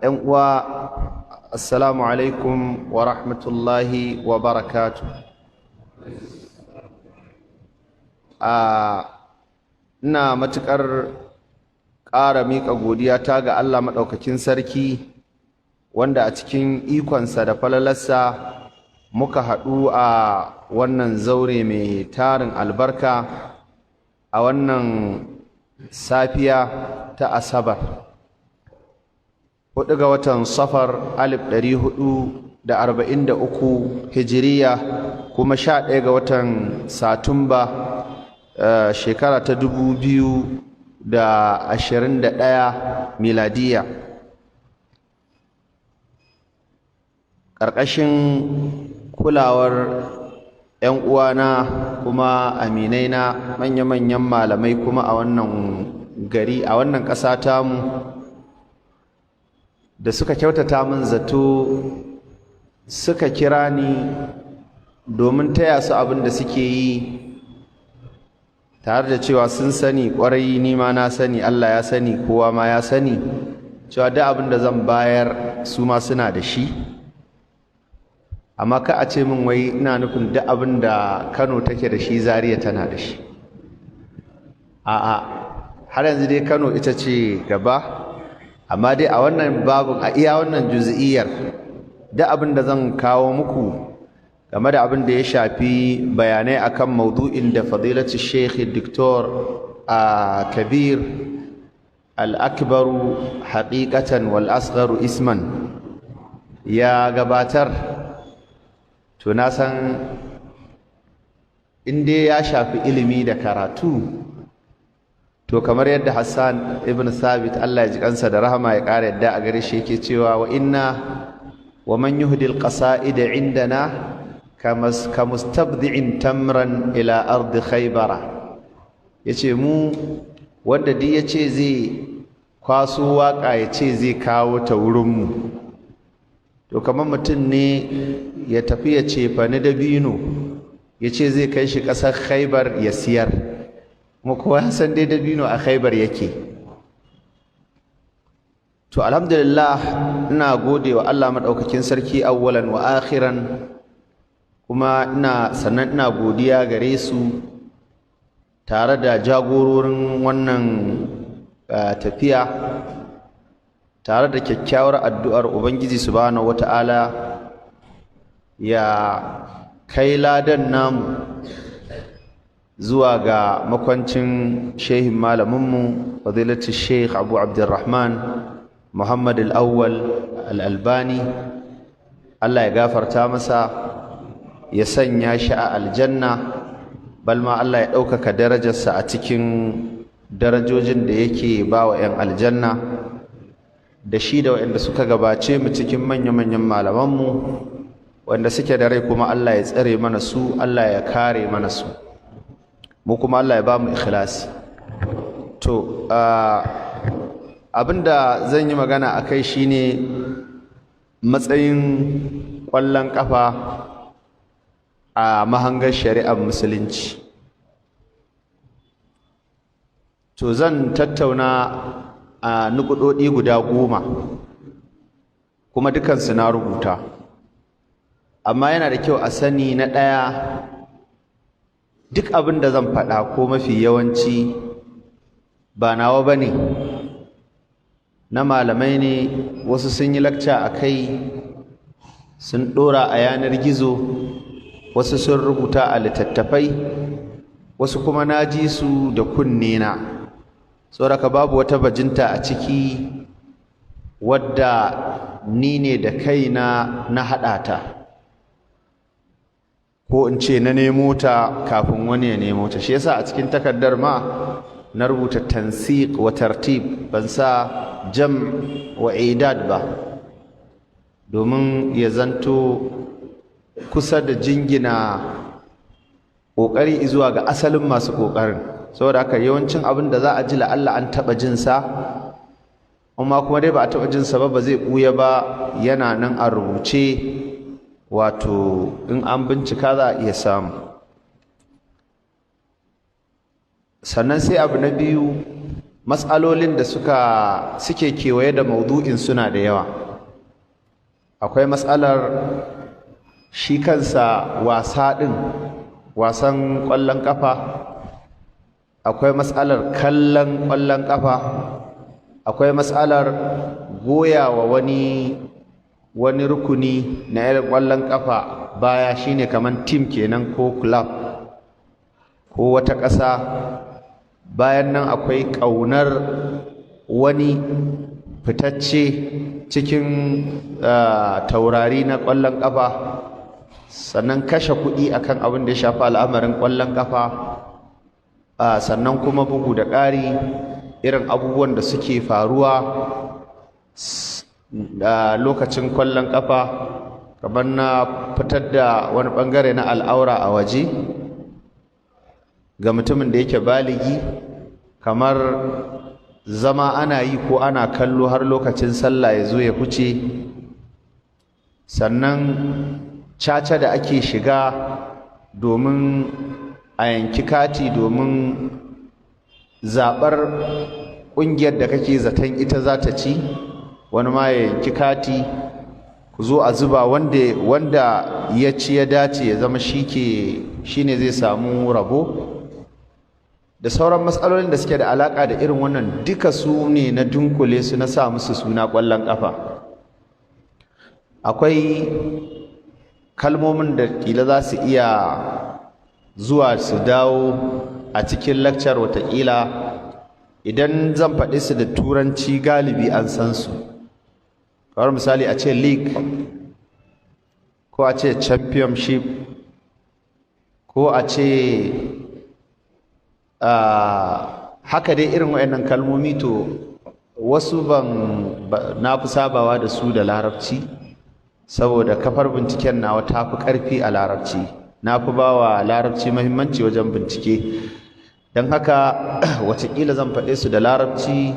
'Yan uwa, assalamu alaikum wa rahmatullahi wa barakatu. Ina matuƙar ƙara miƙa godiya ta ga Allah Maɗaukakin Sarki, wanda a cikin ikonsa da falalarsa muka haɗu a wannan zaure mai tarin albarka a wannan safiya ta Asabar, 4 ga watan Safar 1443 Hijiriya, kuma 11 ga watan Satumba shekara ta 2021 Miladiya, ƙarƙashin kulawar 'yan uwana kuma aminaina, manya-manyan malamai kuma a wannan gari, a wannan ƙasa tamu, da suka kyautata min zato suka kira ni domin taya su abin da suke yi, tare da cewa sun sani ƙwarai, ni ma na sani, Allah ya sani, kowa ma ya sani cewa duk abin da zan bayar su ma suna da shi. Amma ka a ce min wai ina nufin duk abin da Kano take da shi, Zaria tana da shi. A'a, har yanzu dai Kano ita ce gaba, amma dai a wannan babin, a iya wannan juz'iyyar, duk abin da zan kawo muku game da abin da ya shafi bayanai akan maudu'in da Fadilatu Sheikh Dr. Kabir al-Akbaru haqiqatan wal asgharu isman ya gabatar, to na san in dai ya shafi ilimi da karatu, to kamar yadda Hassan ibn Thabit, Allah ya ji kansa da rahama ya ƙara yadda a gare shi, yake cewa: "Wa inna wa man yuhdi al-qasa'id indana kamustabdi'in tamran ila ardi Khaybara." Yace mu wanda duk yace zai kwaso waka, yace zai kawo ta wurin mu, to kamar mutum ne ya tafi ya cefani dabino, yace zai kai shi ƙasar Khaybar ya siyar. Kuma kowa ya san dai dabino a Khaybar yake. To alhamdulillah, ina gode wa Allah Madaukakin Sarki awwalan wa akhiran, kuma ina sannan ina godiya gare su tare da jagororin wannan tafiya, tare da kyakkyawar addu'ar Ubangiji Subhanahu wata'ala ya kai ladan namu zuwa ga makwancin shehin malaminmu, Fadilatu Sheikh Abu Abdurrahman Muhammad Al-Awwal Al-Albani. Allah ya gafarta masa, ya sanya shi a aljanna, balma Allah ya ɗaukaka darajarsa a cikin darajojin da yake ba wa 'yan aljanna, da shi da waɗanda suka gabace mu cikin manya-manyan malamanmu wanda suke da rai. Kuma Allah ya tsare mana su, Allah ya kare mana su, mu kuma Allah ya ba mu ikhlasi. To abinda zan yi magana a kai shine matsayin ƙwallon ƙafa a mahangar shari'ar Musulunci. To zan tattauna a nukudodi guda 10, kuma dukansu na rubuta. Amma yana da kyau a sani, na ɗaya, duk abin da zan faɗa ko mafi yawanci ba nawa ba ne, na malamai ne. Wasu sun yi lakca a kai, sun ɗora a yanar gizo, wasu sun rubuta a littattafai, wasu kuma na ji su da kunne na. Saboda babu wata bajinta a ciki wadda ni ne da kaina na haɗa ta, ko in ce na nemo ta kafin wani ya nemo ta. Shi yasa a cikin takardar ma na rubuta tansiq wa tartib, ban sa jam wa idad ba, domin ya zanto kusa da jingina ƙoƙari zuwa ga asalin masu ƙoƙarin. Saboda haka yawancin abin da za a ji, la'alla an taɓa jin sa, amma kuma dai ba a taɓa jin sa ba, ba zai ɓuya ba, yana nan a rubuce, wato in an bincika za a iya samu. Sannan sai abu na biyu, Matsalolin da suke kewaye da maudu'in suna da yawa. Akwai matsalar shi kansa wasa ɗin, wasan ƙwallon ƙafa. Akwai matsalar kallon ƙwallon ƙafa. Akwai matsalar goyawa wani rukuni na 'yar ƙwallon ƙafa baya, shine kaman team kenan, ko club, ko wata ƙasa. Bayan nan akwai ƙaunar wani fitacce cikin taurari na ƙwallon ƙafa. Sannan kashe kuɗi akan abin da ya shafi al'amarin ƙwallon ƙafa. Sannan kuma bugu da ƙari, irin abubuwan da suke faruwa a lokacin ƙwallon ƙafa, kamar na fitar da wani ɓangare na al'aura a waje ga mutumin da yake baligi, kamar zama ana yi ko ana kallo har lokacin sallah ya zo ya huce. Sannan caca da ake shiga domin a yanki kati domin zaɓar ƙungiyar da kake zaton ita za ta ci. Wani ma ya yanki kati, ku zo a zuba, wanda ya ci ya dace ya zama shi ke shine zai samu rabo, da sauran matsalolin da suke da alaƙa da irin wannan. Duka su ne na dunkule su na sa musu suna ƙwallon ƙafa. Akwai kalmomin da ƙila za su iya zuwa su dawo a cikin lakcar, wataƙila idan zan faɗi su da Turanci galibi an san su, kamar misali a ce league, ko a ce championship, ko a ce haka dai, irin waɗannan kalmomi. To, wasu ban na fi sabawa da su da Larabci saboda kafar binciken nawa ta fi ƙarfi a Larabci. Na fi ba wa Larabci muhimmanci wajen bincike, don haka wataƙila zan faɗe su da Larabci.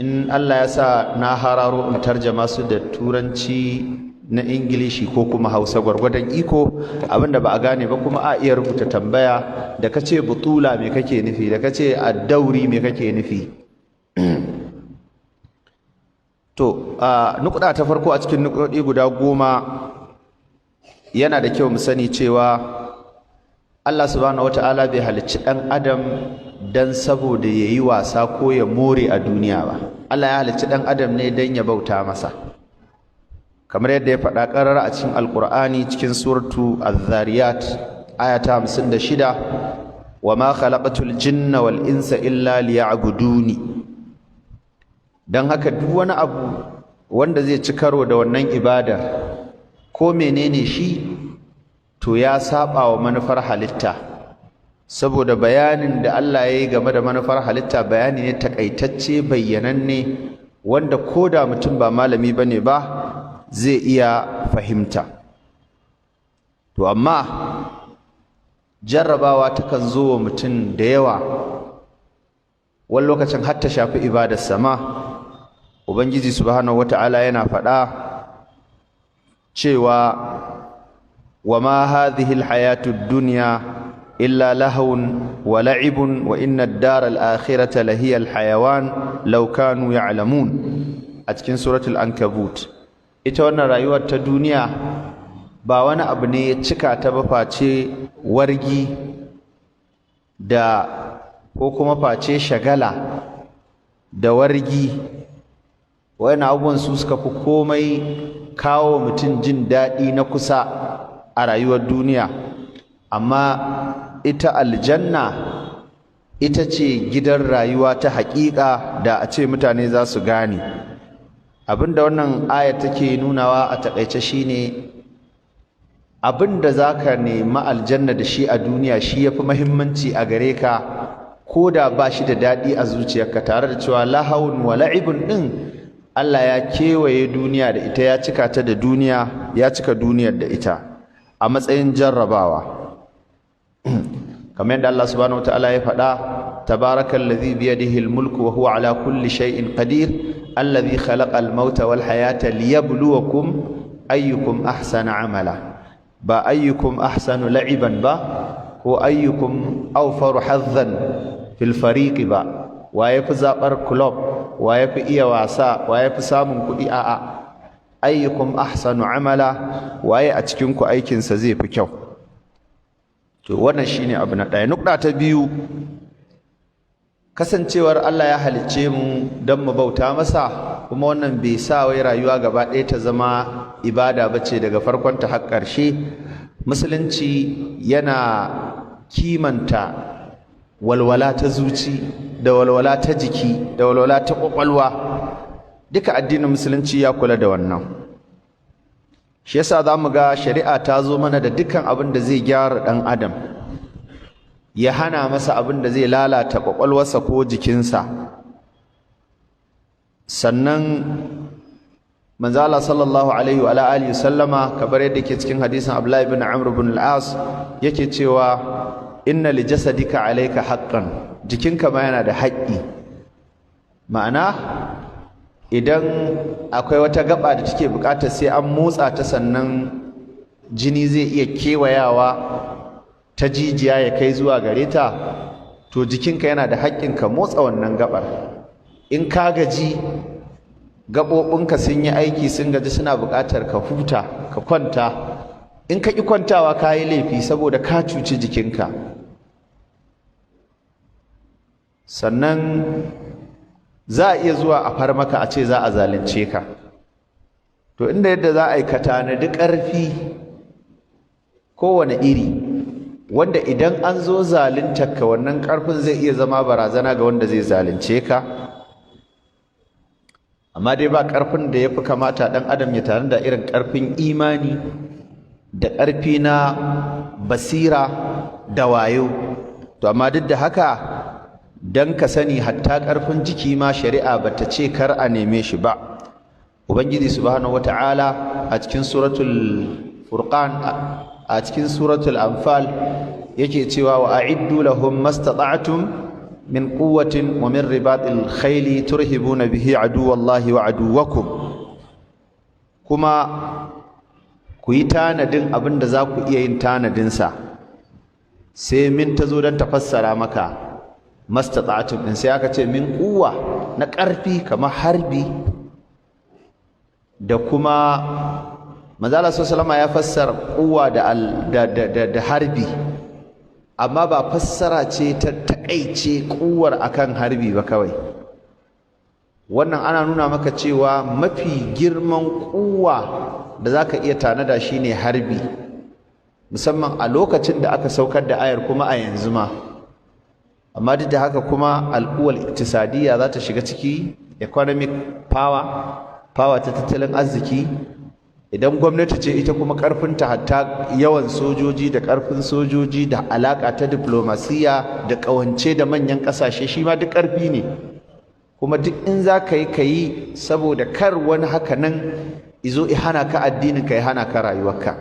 In Allah ya sa na hararo, in tarjama su da Turanci na Ingilishi ko kuma Hausa, gwargwadon iko. Abinda ba a gane ba kuma a iya rubuta tambaya: da kace بطولة me kake nufi? Da kace الدوري me kake nufi? To, nukuda ta farko a cikin nukudodi guda 10, yana da kyau mu sani cewa Allah subhanahu wataala bai halicci ɗan adam dan saboda yayi wasa ko ya more a duniya ba. Allah ya halicci ɗan adam ne dan ya bauta masa, kamar yadda ya faɗa ƙarara a cikin Alƙur'ani, cikin suratu Az-Zariyat, aya ta 56: وما خلقت الجن والإنس إلا ليعبدون. Dan haka duk wani abu wanda zai ci karo da wannan ibadar, ko menene shi, to ya saba wa manufar halitta, saboda bayanin da Allah ya yi game da manufar halitta bayani ne takaitacce, bayyananne, wanda ko da mutum ba malami bane ba zai iya fahimta. To, amma jarrabawa takan zo wa mutum da yawa, wani lokacin har ta shafi ibadar sama. Ubangiji subhanahu wata'ala yana faɗa cewa: وما هذه الحياة الدنيا إلا لهو ولعب وإن الدار الآخرة لهي الحيوان لو كانوا يعلمون، a cikin suratul Ankabut. Ita wannan rayuwar ta duniya ba wani abu ne ya cika ta ba face wargi da ko kuma face shagala da wargi. Wayannan abubuwan su suka fi komai kawo mutum jin daɗi na kusa a rayuwar duniya, amma ita aljanna ita ce gidan rayuwa ta haƙiƙa, da a ce mutane za su gane. Abinda wannan aya take nunawa a taƙaice shine, abinda zaka nemi aljanna da shi a duniya shi yafi muhimmanci a gare ka, ko da ba shi da daɗi a zuciyarka, tare da cewa لهو ولعب ɗin Allah ya kewaye duniya da ita, ya cika ta da duniya, ya cika duniyar da ita a matsayin jarrabawa, kamar yadda Allah subhanahu wataala ya faɗa: تبارك الذي بيده الملك وهو على كل شيء قدير الذي خلق الموت والحياة ليبلوكم أيكم أحسن عملا. Ba أيكم أحسن لعبا ba, ko أيكم أوفر حظا في الفريق ba. Wa ya fi zaɓar club? Wa ya fi iya wasa? Wa ya fi samun kuɗi? A'a, ayyukum ahsanu amala, waye a cikin ku aikinsa zai fi kyau. To wannan shine abu na ɗaya. Nukɗa ta biyu, kasancewar Allah ya halicce mu don mu bauta masa, kuma wannan bai sa wai rayuwa gaba ɗaya ta zama ibada bace daga farkon ta har ƙarshe. Musulunci yana kimanta walwala ta zuci da walwala ta jiki da walwala ta ƙwaƙwalwa. Duka addinin Musulunci ya kula da wannan. Shi yasa za mu ga shari'a ta zo mana da dukkan abin da zai gyara ɗan adam, ya hana masa abin da zai lalata ƙwaƙwalwarsa ko jikinsa. Sannan manzo Allah sallallahu alaihi wa alihi sallama, kamar yadda yake cikin hadisin Abdullah ibn Amr ibn al-As, yake cewa: "Inna li jasadika alayka haqqan." Jikinka ma yana da haƙƙi. Ma'ana, idan akwai wata gaba da take buƙatar sai an motsa ta sannan jini zai iya kewayawa ta jijiya ya kai zuwa gare ta, to jikinka yana da haƙƙin ka motsa wannan gabar. In ka gaji, gaɓoɓinka sun yi aiki sun gaji, suna buƙatar ka huta, ka kwanta. In ka ƙi kwantawa, ka yi laifi saboda ka cuci jikinka. Sannan za a iya zuwa a far maka, a ce za a zalunce ka. To inda yadda za a yi, ka tanadi ƙarfi kowane iri, wanda idan an zo zaluntar ka, wannan ƙarfin zai iya zama barazana ga wanda zai zalunce ka. Amma dai ba ƙarfin da ya fi kamata ɗan adam ya tanada irin ƙarfin imani da ƙarfi na basira da wayo. To amma duk da haka, dan ka sani, hatta ƙarfin jiki ma shari'a bata ce kar a neme shi ba. Ubangiji Subhanahu wata'ala a cikin Suratul Furqan, a cikin Suratul Anfal, yake cewa: "Wa a'iddu lahum mastata'tum min quwwatin wa min ribatil khayli turhibuna bihi aduwallahi wa aduwwakum." Kuma ku yi tanadin abin da za ku iya yin tanadinsa. Sai min ta zo don ta fassara maka mastata'tum din, sai aka ce min quwwa, na ƙarfi, kamar harbi. Da kuma manzo Allah sallallahu ya fassara quwwa da harbi, amma ba fassara ce ta taƙaice ƙuwar akan harbi ba kawai. Wannan ana nuna maka cewa mafi girman ƙuwa da zaka iya tanada shine harbi, musamman a lokacin da aka saukar da ayar, kuma a yanzu ma. Amma duk da haka kuma, al'uwal iktisadiyya za ta shiga ciki, economic power, power ta tattalin arziki. Idan gwamnati ce ita kuma, ƙarfinta hatta yawan sojoji da ƙarfin sojoji da alaƙa ta diplomasiya da ƙawance da manyan ƙasashe, shi ma duk ƙarfi ne. Kuma duk in za ka yi, ka yi saboda kar wani haka nan izo i hana ka addinin ka, ya hana ka rayuwarka.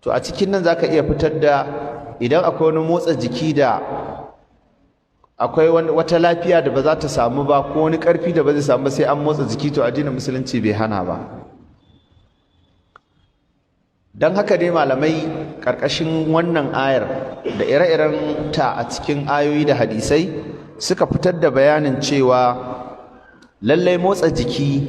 To a cikin nan za ka iya fitar da idan akwai wani motsa jiki da akwai wata lafiya da ba za ta samu ba, ko wani ƙarfi da ba zai samu ba sai an motsa jiki, to addinin Musulunci bai hana ba. Don haka dai malamai, ƙarƙashin wannan ayar da ire-iren ta a cikin ayoyi da hadisai, suka fitar da bayanin cewa lallai motsa jiki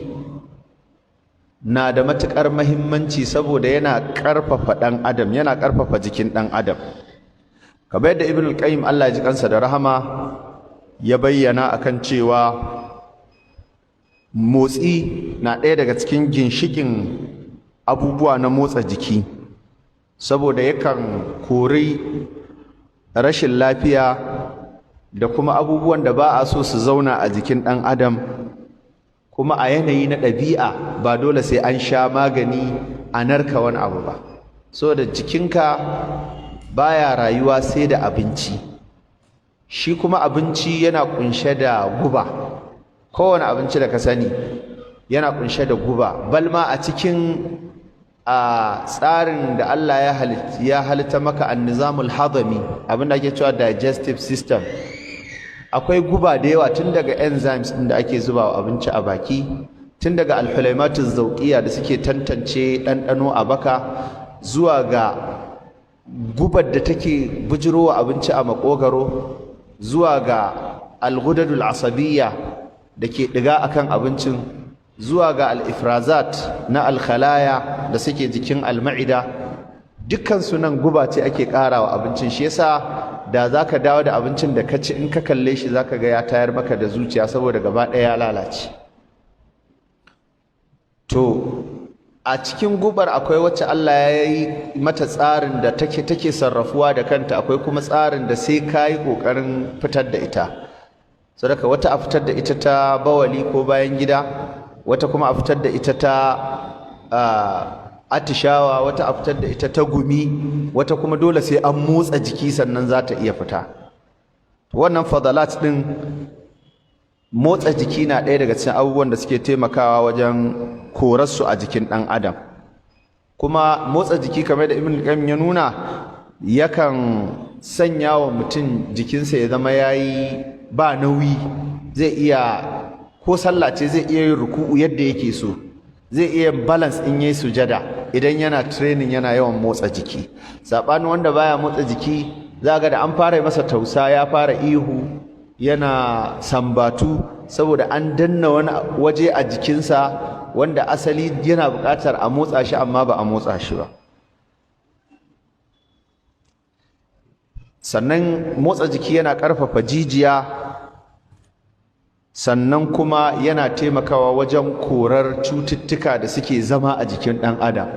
na da matuƙar mahimmanci, saboda yana ƙarfafa ɗan adam, yana ƙarfafa jikin ɗan adam. Kamar yadda Ibn al-Qayyim, Allah ya ji kansa da rahama, ya bayyana akan cewa motsi na ɗaya daga cikin ginshiƙin abubuwa na motsa jiki, saboda yakan kori rashin lafiya da kuma abubuwan da ba a so su zauna a jikin ɗan adam. Kuma a yanayi na ɗabi'a, ba dole sai an sha magani a narka wani abu ba, saboda jikinka baya rayuwa sai da abinci. Shi kuma abinci yana ƙunshe da guba. Kowane abinci da ka sani yana ƙunshe da guba. Balma a cikin a tsarin da Allah ya halitta maka, an-nizamul hadami, abin da ake cewa digestive system, akwai guba da yawa, tun daga enzymes din da ake zubawa abinci a baki, tun daga alhulaimatuz zawqiyya da suke tantance ɗanɗano a baka, zuwa ga gubar da take bujirowa abinci a makogaro, zuwa ga al-ghudadul asabiyya da ke ɗiga akan abincin, zuwa ga al-ifrazat na al-khalaya da suke jikin al-ma'ida, dukkan su nan guba ce ake ƙarawa abincin. Shi yasa da zaka dawo da abincin da ka ci, in ka kalle shi zaka ga ya tayar maka da zuciya, saboda gaba ɗaya ya lalace. To a cikin gubar akwai wacce Allah ya yi mata tsarin da take sarrafuwa da kanta, akwai kuma tsarin da sai ka yi ƙoƙarin fitar da ita. Saboda wata a fitar da ita ta bawali ko bayan gida, wata kuma a fitar da ita ta atishawa, wata a fitar da ita ta gumi, wata kuma dole sai an motsa jiki sannan za ta iya fita. Wannan fadalat din, motsa jiki na ɗaya daga cikin abubuwan da suke taimakawa wajen korarsu a jikin ɗan adam. Kuma motsa jiki, kamar da Ibn Qayyim ya nuna, yakan sanya wa mutum jikinsa ya zama yayi ba nauyi, zai iya ko sallah ce, zai iya yin ruku'u yadda yake so, zai iya balance in yayi sujada idan yana training, yana yawan motsa jiki. Sabanin wanda baya motsa jiki, za ga da an fara masa tausa ya fara ihu, yana sambatu, saboda an danna wani waje a jikinsa wanda asali yana buƙatar a motsa shi, amma ba a motsa shi ba. Sannan motsa jiki yana ƙarfafa jijiya, sannan kuma yana taimakawa wajen korar cututtuka da suke zama a jikin ɗan adam.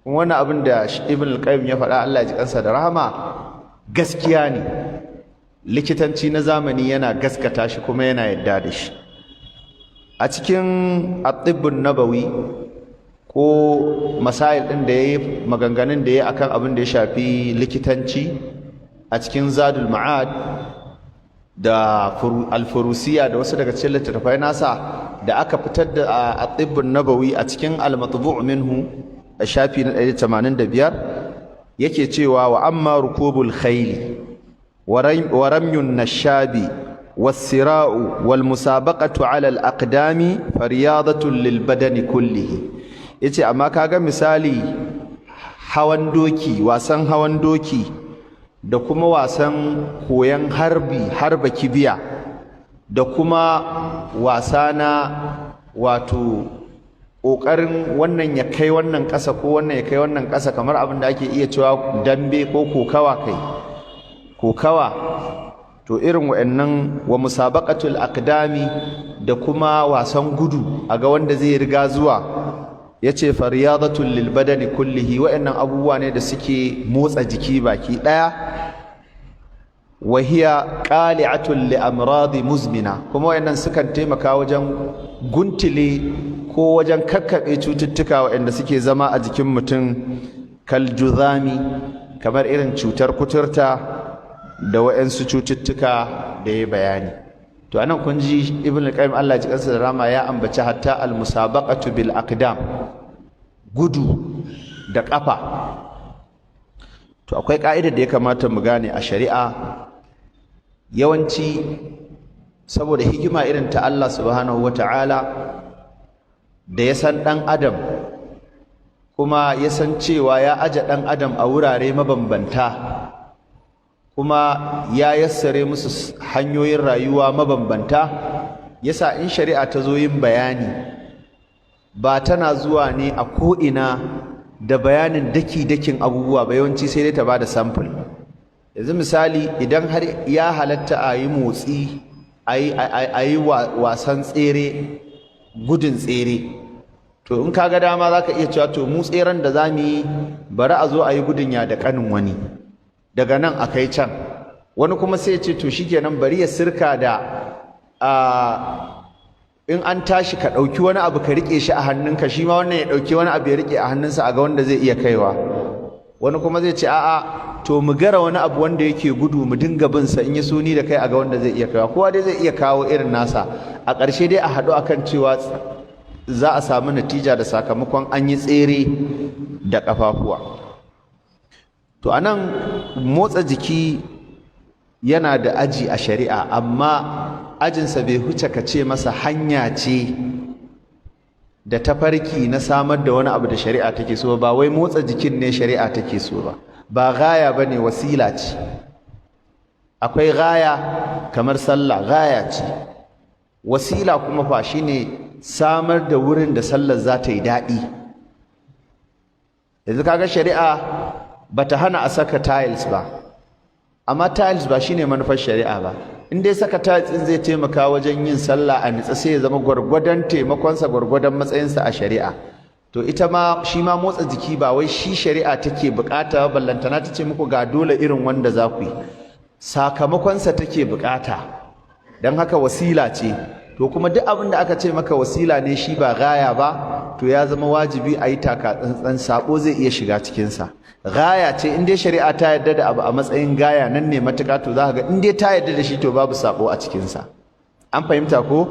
Wannan abin da Ibn al-Qayyim ya faɗa, Allah ya ji kansa da rahama, gaskiya ne. Likitanci na zamani yana gaskata shi kuma yana yadda da shi. A cikin at-tibbun nabawi ko masail ɗin da yayi, maganganun da yayi akan abin da ya shafi likitanci a cikin Zadul Ma'ad da al-Furusiya da wasu daga cikin littattafai nasa da aka fitar da at-tibbun nabawi, a cikin al-matbu' minhu a shafi na 185 yake cewa: wa amma rukubul khayli wa ramyun nashabi was-sira'u wal musabaqatu 'ala al-aqdami fariyadatun lil badani kullihi. Yace amma kaga misali hawan doki, wasan hawan doki, da kuma wasan koyan harbi, harba kibiya, da kuma wasa na wato ƙoƙarin wannan ya kai wannan ƙasa ko wannan ya kai wannan ƙasa, kamar abin da ake iya cewa dambe ko kokawa, kai kokawa, to irin wa'annan, wa musabaqatul aqdami, da kuma wasan gudu a ga wanda zai riga zuwa, yace fa riyadatul lil badani kullihi. Wa'annan abubuwa ne da suke motsa jiki baki daya. Wa hiya qali'atun li amradi muzmina, kuma wa'annan sukan taimaka wajen guntule ko wajen kakkaɓe cututtuka waɗanda suke zama a jikin mutum, kaljuzami, kamar irin cutar kuturta da waɗansu cututtuka da ya bayani. To anan kun ji Ibn al-Qayyim, Allah ya ji kansa da rahama, ya ambaci hatta al-musabaqatu bil aqdam, gudu da kafa. To akwai ka'idar da ya kamata mu gane a shari'a. Yawanci saboda hikima irin ta Allah subhanahu wata'ala da ya san ɗan adam, kuma ya san cewa ya aje ɗan adam a wurare mabambanta, kuma ya yassare musu hanyoyin rayuwa mabambanta, yasa in shari'a ta zo yin bayani, ba tana zuwa ne a ko'ina da bayanin daki-dakin abubuwa ba. Yawanci sai dai ta bada sample. Yanzu misali, idan har ya halatta a yi motsi, a yi wasan tsere, gudun tsere, to in ka ga dama za ka iya cewa, to mu tseren da za mu yi, bari a zo a yi gudun ya da ƙanin wani daga nan a kai can. Wani kuma sai ya ce, to shikenan, bari ya sirka da in an tashi ka ɗauki wani abu ka riƙe shi a hannunka, shi ma wannan ya ɗauki wani abu ya riƙe a hannunsa, a ga wanda zai iya kaiwa. Wani kuma zai ce, a'a, to mu gara wani abu wanda yake gudu, mu dinga bin sa, in ya so ni da kai a ga wanda zai iya kaiwa. Kowa dai zai iya kawo irin nasa. A ƙarshe dai a haɗu akan cewa za a samu natija da sakamakon an yi tsere da ƙafafuwa. To anan motsa jiki yana da aji a shari'a, amma ajinsa bai huce ka ce masa hanya ce da tafarki na samar da wani abu da shari'a take so ba. Wai motsa jikin ne shari'a take so ba, ba gaya bane, wasila ce. Akwai gaya kamar sallah, gaya ce. Wasila kuma fa shine samar da wurin da sallar za ta yi daɗi. Yanzu kaga shari'a bata hana a saka tiles ba, amma tiles ba shine manufar shari'a ba. In dai saka tiles din zai taimaka wajen yin sallah a nitsa, sai ya zama gwargwadon taimakonsa, gwargwadon matsayinsa a shari'a. To ita ma, shi ma motsa jiki ba wai shi shari'a take bukata ba, ballantana ta ce muku ga dole irin wanda za ku yi. Sakamakonsa take bukata, don haka wasila ce. To kuma duk abin da aka ce maka wasila ne shi, ba gaya ba, to ya zama wajibi a yi taka tsantsan, sabo zai iya shiga cikinsa. Gaya ce, in dai shari'a ta yarda da abu a matsayin gaya, nan ne matuƙa, to za ka ga in dai ta yarda da shi, to babu sabo a cikinsa. An fahimta ko?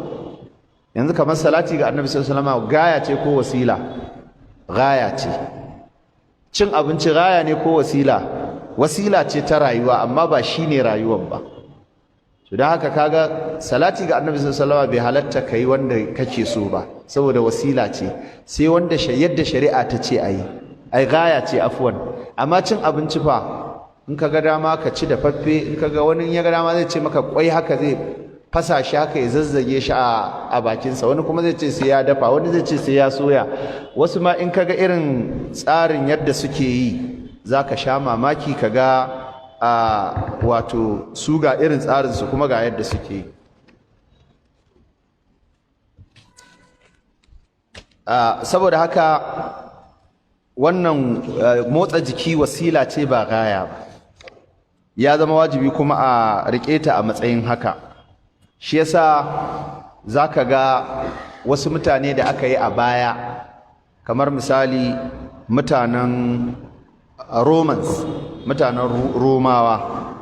Yanzu kamar salati ga Annabi sallallahu alaihi wasallam, gaya ce ko wasila? Gaya ce. Cin abinci gaya ne ko wasila? Wasila ce ta rayuwa, amma ba shine rayuwar ba. To don haka kaga salati ga Annabi sallallahu alaihi wasallam bai halatta kai wanda kake so ba, saboda wasila ce, sai wanda yadda shari'a ta ce ayi, ai gaya ce, afwan. Amma cin abinci fa, in ka ga dama ka ci da faffe, in ka ga wani ya ga dama zai ce maka kwai haka zai fasa shi haka ya zazzage shi a bakinsa, wani kuma zai ce sai ya dafa, wani zai ce sai ya soya. Wasu ma in ka ga irin tsarin yadda suke yi, za ka sha mamaki, ka ga a wato su ga irin tsarinsu kuma ga yadda suke yi. Saboda haka wannan motsa jiki wasila ce ba gaya ba. Ya zama wajibi kuma a riƙe ta a matsayin haka. Shi yasa zaka ga wasu mutane da aka yi a baya, kamar misali mutanen Romans, mutanen Romawa,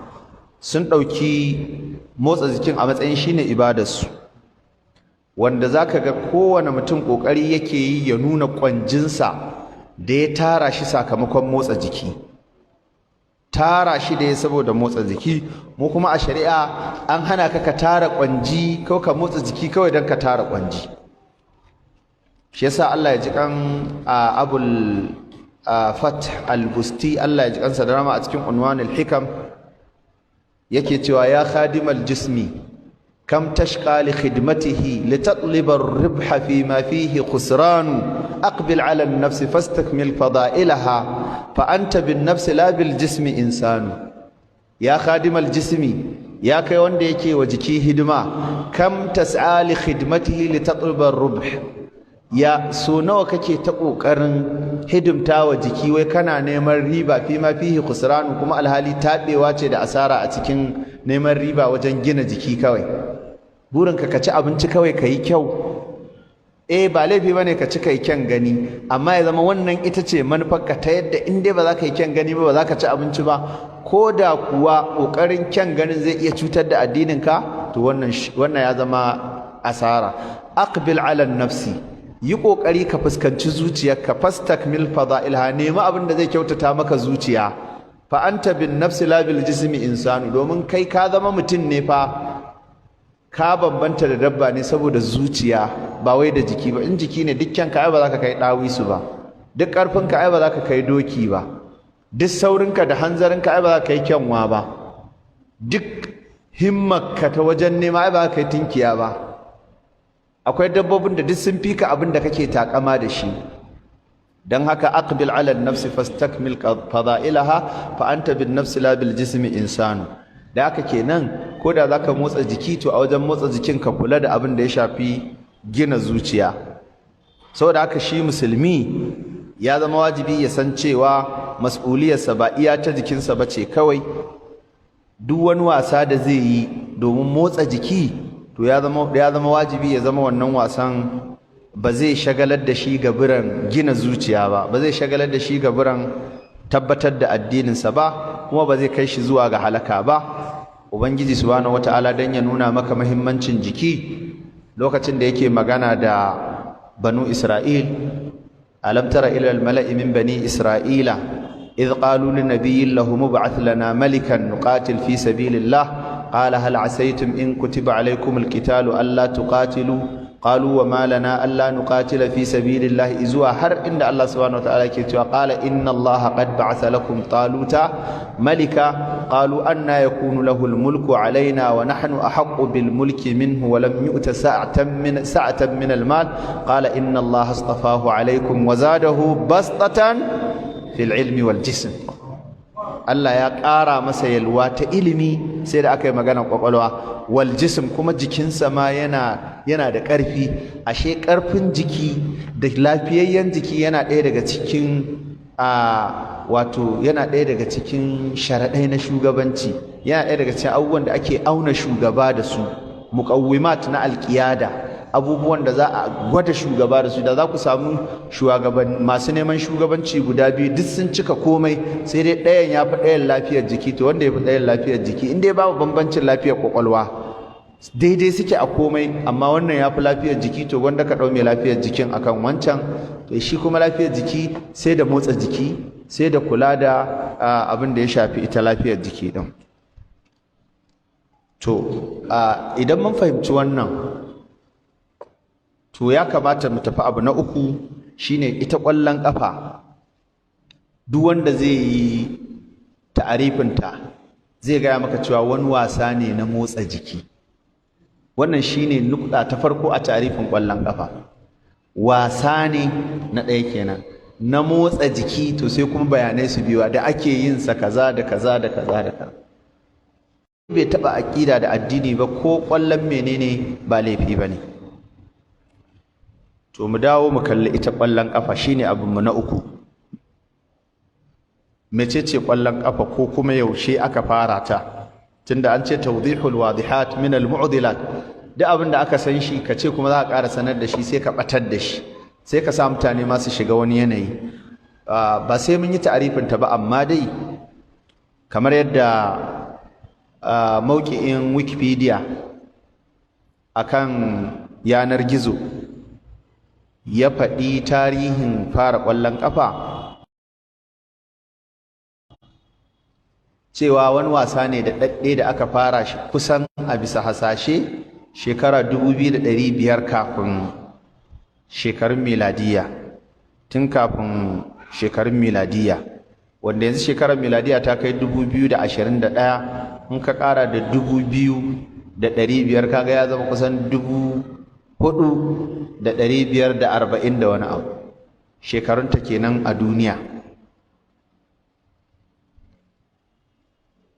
sun ɗauki motsa jikin a matsayin shine ibadarsu, wanda zaka ga kowane mutum ƙoƙari yake yi ya nuna ƙwanjinsa da ya tara shi sakamakon motsa jiki, tara shi da ya saboda motsa jiki. Mu kuma a shari'a an hana ka ka tara ƙwanji ko ka motsa jiki kawai don ka tara ƙwanji. Shi yasa Allah ya ji kan Abul Fath Al-Busti, Allah ya ji kansa da rahama, a cikin Unwanul Hikam yake cewa: "Ya khadimal jismi, kam tashqa li khidmatihi litatliba ar-ribha fi ma fihi khusran. Aqbil ala an-nafs fastakmil fada'ilaha, fa anta bin nafsi la bil jismi insanu." Ya khadimal jismi, ya kai wanda yake wa jiki hidima, kam tas'a li khidmatihi litatliba ar-ribh, ya so nawa kake ta kokarin hidimta wa jiki, wai kana neman riba, fi ma fihi khusranu, kuma alhali tabewa ce da asara a cikin neman riba wajen gina jiki. Kawai burinka ka ci abinci kawai ka yi kyau. Eh, ba laifi bane ka ci kai kyan gani, amma ya zama wannan ita ce manufarka, ta yadda in dai ba za ka yi kyan gani ba, ba za ka ci abinci ba, ko da kuwa ƙoƙarin kyan ganin zai iya cutar da addininka, to wannan ya zama asara. Aqbil ala nafsi, yi ƙoƙari ka fuskanci zuciyarka, fastakmil fada'ilha, nemi abin da zai kyautata maka zuciya, fa anta bin nafsi la bil jismi insanu, domin kai ka zama mutum ne fa, ka bambanta da dabba ne saboda zuciya, ba wai da jiki ba. In jiki ne, dukkan ka ai ba za ka kai ɗawisu ba, duk ƙarfin ka ai ba za ka kai doki ba, duk saurinka da hanzarinka ai ba za ka kai kyanwa ba, duk himmarka ta wajen nema ai ba za ka kai tinkiya ba. Akwai dabbobin da duk sun fi ka abin da kake takama da shi. Don haka aqbil ala nafsi fastakmil fada'ilaha, fa anta bin nafsi la bil jismi insanu. Da haka kenan, ko da zaka motsa jiki, to a wajen motsa jikin ka kula da abin da ya shafi gina zuciya. Saboda haka shi musulmi ya zama wajibi ya san cewa mas'uliyarsa ba iya ta jikinsa ba ce kawai. Duk wani wasa da zai yi domin motsa jiki, to ya zama wajibi ya zama wannan wasan ba zai shagalar da shi gaburan gina zuciya ba, ba zai shagalar da shi gaburan tabbatar da addininsa ba, kuma ba zai kai shi zuwa ga halaka ba. Ubangiji Subhanahu wata'ala, dan ya nuna maka muhimmancin jiki, lokacin da yake magana da Banu Isra'il: "Alam tara ila al-mala'i min Bani Isra'ila idh qalu li nabiyyin lahum ib'ath lana malikan nuqatil fi sabilillah. Qala hal asaytum in kutiba alaykum al-qitalu alla tuqatilu." Qalu wa ma lana alla nuqatila fi sabilillahi, zuwa har inda Allah subhanahu wataala ke cewa: Qala inna Allah qad ba'atha lakum Taluta malika. Qalu anna yakunu lahu al-mulku alaina wa nahnu ahaqqu bil mulki minhu wa lam yu'ta sa'atan min al-mal. Qala inna Allah astafahu alaykum wa zadahu bastatan fil ilmi wal jism. Allah ya ƙara masa yalwa ta ilimi, sai da aka yi maganar ƙwaƙwalwa, wal jism, kuma jikinsa ma yana da ƙarfi. Ashe ƙarfin jiki da lafiyayyen jiki yana ɗaya daga cikin a wato yana ɗaya daga cikin sharaɗai na shugabanci, yana ɗaya daga cikin abubuwan da ake auna shugaba da su, muqawwimat na alƙiyada, abubuwan da za a gwada shugaba da su. Da za ku samu shugaban masu neman shugabanci guda biyu, duk sun cika komai, sai dai ɗayan ya fi ɗayan lafiyar jiki, to wanda ya fi ɗayan lafiyar jiki, in dai babu bambancin lafiyar kwakwalwa, daidai suke a komai, amma wannan ya fi lafiyar jiki, to gwanda ka ɗau mai lafiyar jikin akan wancan. To shi kuma lafiyar jiki sai da motsa jiki, sai da kula da abin da ya shafi ita lafiyar jiki ɗin. To idan mun fahimci wannan, to ya kamata mu tafi abu na uku, shine ita ƙwallon ƙafa. Duk wanda zai yi ta'arifinta zai gaya maka cewa wani wasa ne na motsa jiki. Wannan shine nukɗa ta farko a ta'arifin ƙwallon ƙafa: wasa ne na ɗaya kenan na motsa jiki. To sai kuma bayanai su biyu da ake yin sa kaza da kaza da kaza da kaza. Bai taɓa aƙida da addini ba ko ƙwallon menene, ba laifi ba ne. To mu dawo mu kalli ita ƙwallon ƙafa, shine abinmu na uku. Mecece ƙwallon ƙafa, ko kuma yaushe aka fara ta? Tunda an ce tawdihul wadihat min al mu'dilat, duk abin da aka san shi, ka ce kuma za ka ƙara sanar da shi, sai ka ɓatar da shi, sai ka sa mutane ma su shiga wani yanayi. Ba sai mun yi ta'arifin ta ba, amma dai kamar yadda mauƙi'in Wikipedia akan yanar gizo ya faɗi tarihin fara ƙwallon ƙafa, cewa wani wasa ne da ɗaɗɗe da aka fara shi kusan a bisa hasashe shekara 2500 kafin shekarun miladiya, tun kafin shekarun miladiya, wanda yanzu shekarar miladiya ta kai 2021. In ka ƙara da 2500, kaga ya zama kusan 4540 da wani abu shekarunta kenan a duniya.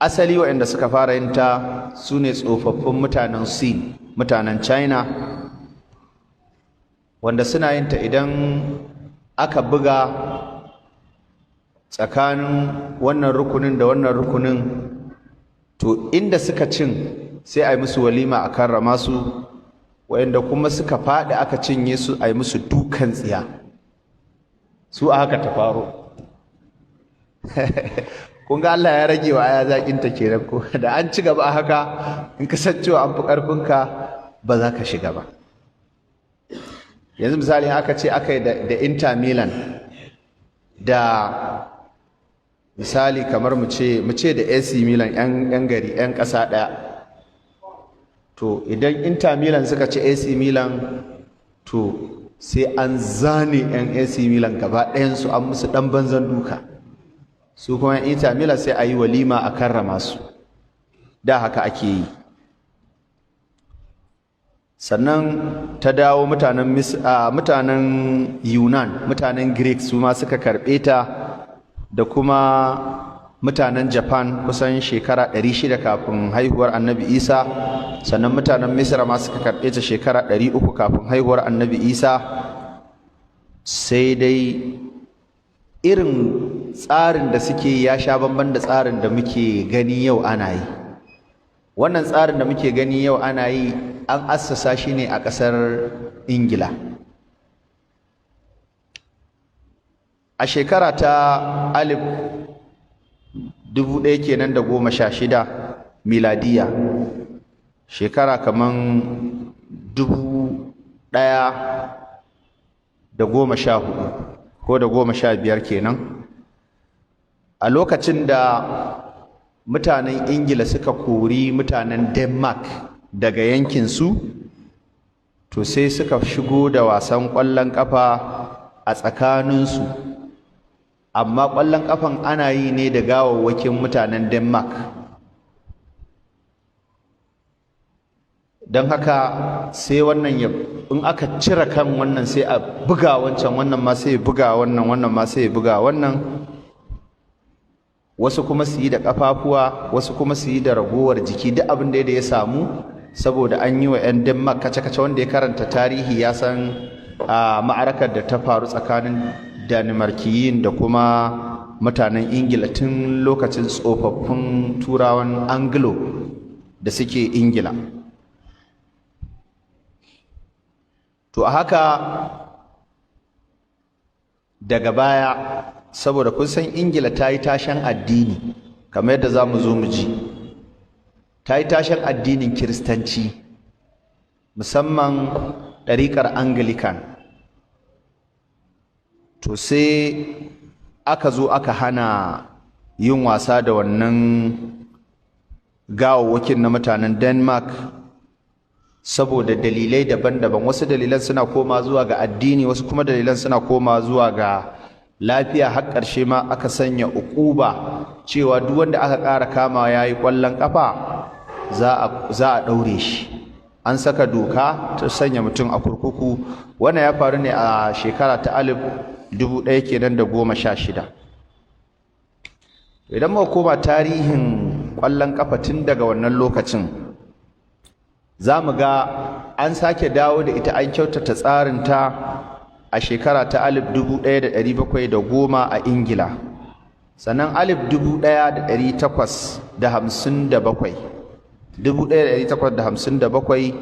Asali waɗanda suka fara yin ta su ne tsofaffin mutanen Sin, mutanen China, wanda suna yin ta idan aka buga tsakanin wannan rukunin da wannan rukunin, to inda suka cin sai a yi musu walima a karrama su, waɗanda kuma suka faɗi aka cinye su, a yi musu dukan tsiya. Su a haka ta faro. Kun ga Allah ya rage wa aya zaƙin ta kenan, ko da an ci gaba a haka, in ka san cewa an fi ƙarfinka, ba za ka shiga ba. Yanzu misali aka ce aka yi da Inter Milan da misali kamar mu ce da AC Milan, yan gari, yan ƙasa ɗaya, to idan Inter Milan suka ci AC Milan, to sai an zane yan AC Milan gaba ɗayansu, an musu ɗan banzan duka. Su kuma Inter Milan sai a yi walima a karrama su. Da haka ake yi. Sannan ta dawo mutanen Yunan, mutanen Greek, su ma suka karɓe ta, da kuma mutanen Japan kusan shekara 600 kafin haihuwar Annabi Isa. Sannan mutanen Misra ma suka karɓe ta shekara 300 kafin haihuwar Annabi Isa. Sai dai irin tsarin da suke ya sha bamban da tsarin da muke gani yau ana yi. Wannan tsarin da muke gani yau ana yi, an assasa shi ne a ƙasar Ingila a shekara ta 1000 kenan da 16 miladiya, shekara kaman 1014 ko da 15 kenan, a lokacin da mutanen Ingila suka kori mutanen Denmark daga yankinsu. To sai suka shigo da wasan ƙwallon ƙafa a tsakaninsu, amma ƙwallon ƙafan ana yi ne da gawawwakin mutanen Denmark. Don haka sai wannan ya, in aka cire kan wannan sai a buga wancan, wannan ma sai ya buga wannan, wannan ma sai ya buga wannan. Wasu kuma su yi da ƙafafuwa, wasu kuma su yi da ragowar jiki, duk abin da ya samu, saboda an yi wa 'yan Denmark kace-kace. Wanda ya karanta tarihi ya san ma'arakar da ta faru tsakanin Danimarkiyin da kuma mutanen Ingila tun lokacin tsofaffin Turawan Anglo da suke Ingila. To a haka daga baya, saboda kun san Ingila ta yi tashen addini, kamar yadda za mu zo mu ji, ta yi tashen addinin Kiristanci, musamman ɗariƙar Anglican. To sai aka zo aka hana yin wasa da wannan gawawwakin na mutanen Denmark saboda dalilai daban-daban. Wasu dalilan suna koma zuwa ga addini, wasu kuma dalilan suna koma zuwa ga lafiya. Har ƙarshe ma aka sanya uquba cewa duk wanda aka ƙara kama yayi ƙwallon ƙafa za a ɗaure shi. An saka doka ta sanya mutum a kurkuku. Wannan ya faru ne a shekara ta 1000 kenan da 16. Idan muka koma tarihin ƙwallon ƙafa tun daga wannan lokacin, za mu ga an sake dawo da ita, an kyautata tsarinta a shekara ta 1710 a Ingila. Sannan 1857, 1857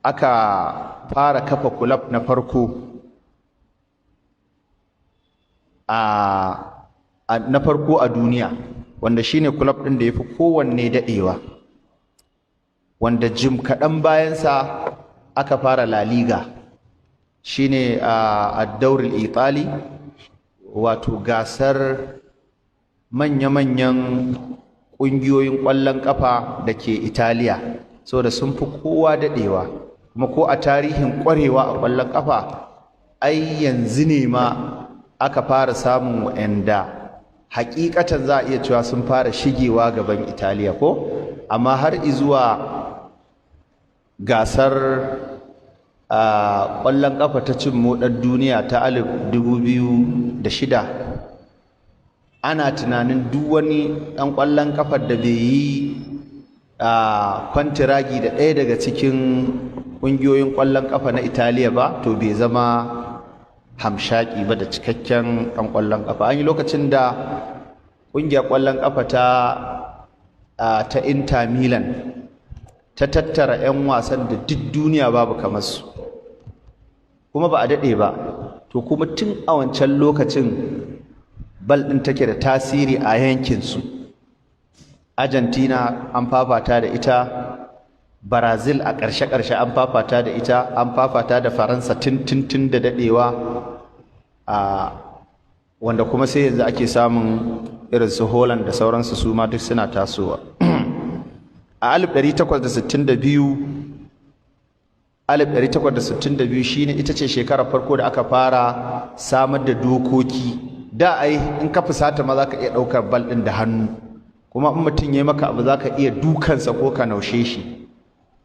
aka fara kafa kulab na farko a na farko a duniya, wanda shine kulab ɗin da ya fi kowanne daɗewa, wanda jim kaɗan bayansa aka fara La Liga, shine a Dauril Itali, wato gasar manya-manyan ƙungiyoyin ƙwallon ƙafa da ke Italiya, saboda sun fi kowa daɗewa. Kuma ko a tarihin ƙwarewa a ƙwallon ƙafa, ai yanzu ne ma aka fara samun wa'anda hakikatan za a iya cewa sun fara shigewa gaban Italiya ko, amma har izuwa gasar ƙwallon ƙafa ta cin moɗar duniya ta 2006, ana tunanin duk wani ɗan ƙwallon ƙafar da bai yi kwantiragi da ɗaya daga cikin ƙungiyoyin ƙwallon ƙafa na Italiya ba, to bai zama hamshaki ba da cikakken ɗan ƙwallon ƙafa. An yi lokacin da ƙungiyar ƙwallon ƙafa ta Inter Milan ta tattara 'yan wasan da duk duniya babu kamar su, kuma ba a daɗe ba. To kuma tun a wancan lokacin bal ɗin take da tasiri a yankinsu. Argentina an fafata da ita, Brazil a ƙarshe-ƙarshe an fafata da ita, an fafata da Faransa tun tun tun da daɗewa, a wanda kuma sai yanzu ake samun irin su Holland da sauransu, su ma duk suna tasowa. A 1862, 1862 shine ita ce shekarar farko da aka fara samar da dokoki. Da ai in ka fusata ma zaka iya ɗaukar bal ɗin da hannu, kuma in mutum ya maka abu zaka iya dukansa ko ka naushe shi.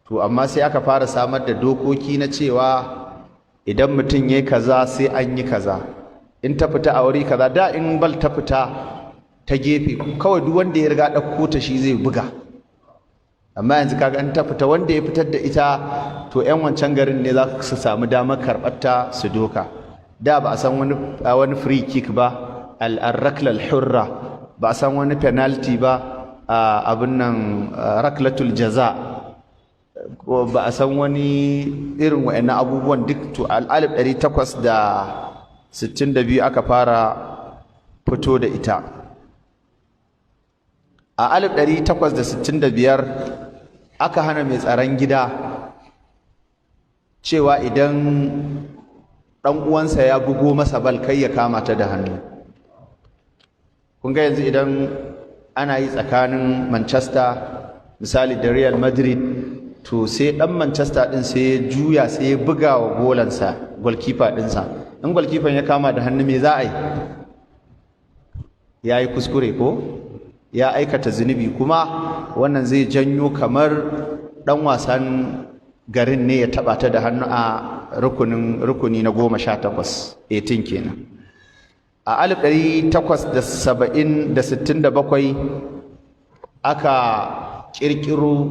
To amma sai aka fara samar da dokoki na cewa idan mutum ya kaza sai an yi kaza, in ta fita a wuri kaza. Da in bal ta fita ta gefe, kawai duk wanda ya riga ɗauko ta shi zai buga. Amma yanzu kaga in ta fita, wanda ya fitar da ita, to 'yan wancan garin ne za su samu damar karɓar ta su doka. Da ba a san wani free kick ba, al-rakla al-hurra, ba a san wani penalty ba, abin nan raklatul jaza, ba a san wani irin wa'annan abubuwan duk. To 1862 aka fara fito da ita. A 1865 aka hana mai tsaron gida cewa idan ɗan uwansa ya bugo masa bal kai ya kama ta da hannu. Kun ga yanzu idan ana yi tsakanin Manchester misali da Real Madrid, To sai dan Manchester din sai ya juya, sai ya buga wa golansa, goalkeeper dinsa. In goalkeeper ya kama da hannu, me za a yi? Ya yi kuskure ko ya aikata zunubi, kuma wannan zai janyo kamar dan wasan garin ne ya taba ta da hannu a rukunin rukuni na 18, 18 kenan. A 1867 aka kirkiro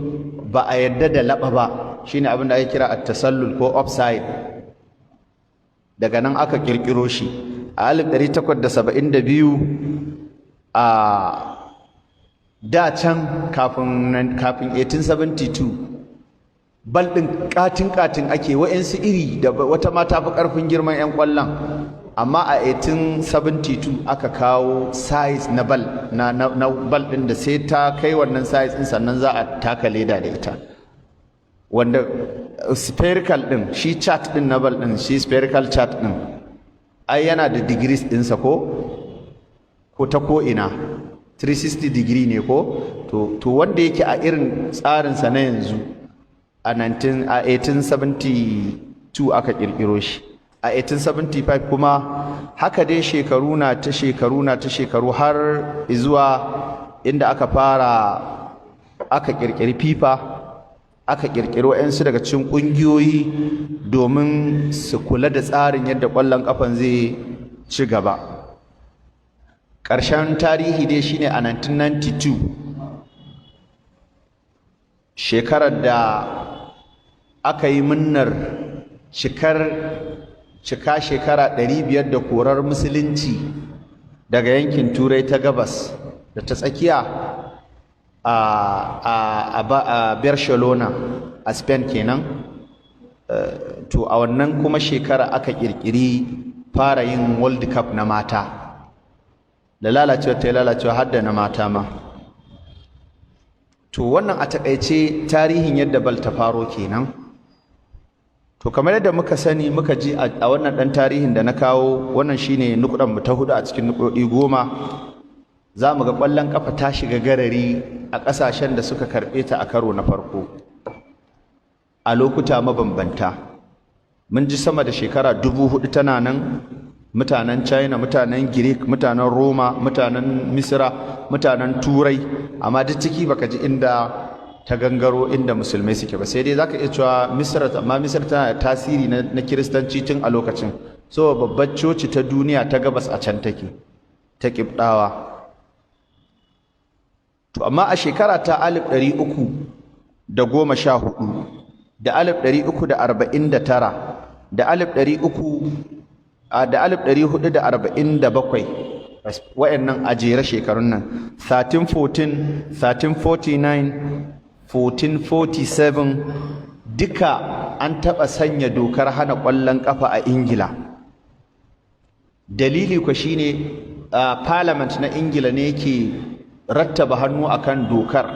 ba a yadda da laɓa ba, shine abin da ake kira at-tasallul ko offside. Daga nan aka kirkiro shi. A 1872, a da can kafin 1872, bal ɗin katin-katin ake, wa'insu iri da wata ma tafi ƙarfin girman 'yan ƙwallon. Amma a 1872 aka kawo size na bal na bal ɗin da sai ta kai wannan size ɗin sannan za a taka leda da ita, wanda spherical ɗin shi, chart ɗin na bal ɗin shi, spherical chart ɗin ai yana da degrees ɗinsa ko ta ko ina 360 degree ne ko. To wanda yake a irin tsarinsa na yanzu, a 19 a 1872 aka kirkiro shi. A 1875 kuma, haka dai shekaru na ta shekaru na ta shekaru har zuwa inda aka fara aka kirkiri FIFA, aka kirkiri wa'yansu daga cikin ƙungiyoyi domin su kula da tsarin yadda ƙwallon ƙafan zai ci gaba. Ƙarshen tarihi dai shine a 1992, shekarar da aka yi munnar cika shekara 500 da korar Musulunci daga yankin Turai ta gabas da ta tsakiya, a Barcelona a Spain kenan. To a wannan kuma shekara aka kirkiri fara yin World Cup na mata. Da lalacewa ta yi lalacewa, har da na mata ma. To wannan a takaice tarihin yadda bal ta faro kenan. To kamar yadda muka sani, muka ji a wannan ɗan tarihin da na kawo, wannan shine nukudan mu ta hudu a cikin nukudodi 10. Za mu ga ƙwallon ƙafa ta shiga garari a ƙasashen da suka karɓe ta a karo na farko a lokuta mabambanta. Mun ji sama da shekara 4000 tana nan: mutanen China, mutanen Greek, mutanen Roma, mutanen Misra, mutanen Turai. Amma duk ciki baka ji inda ta gangaro inda Musulmai suke ba, sai dai zaka iya cewa Misra. Amma Misra tana da tasiri na Kiristanci tun a lokacin, so babbar coci ta duniya ta gabas a can take, ta Kibdawa. To amma a shekara ta 314 da 349 da 300 da 1447, wa'annan a jere shekarun nan, 1314, 1349, 1447, duka an taɓa sanya dokar hana ƙwallon ƙafa a Ingila. Dalili kwa shine parliament na Ingila ne yake rattaba hannu akan dokar,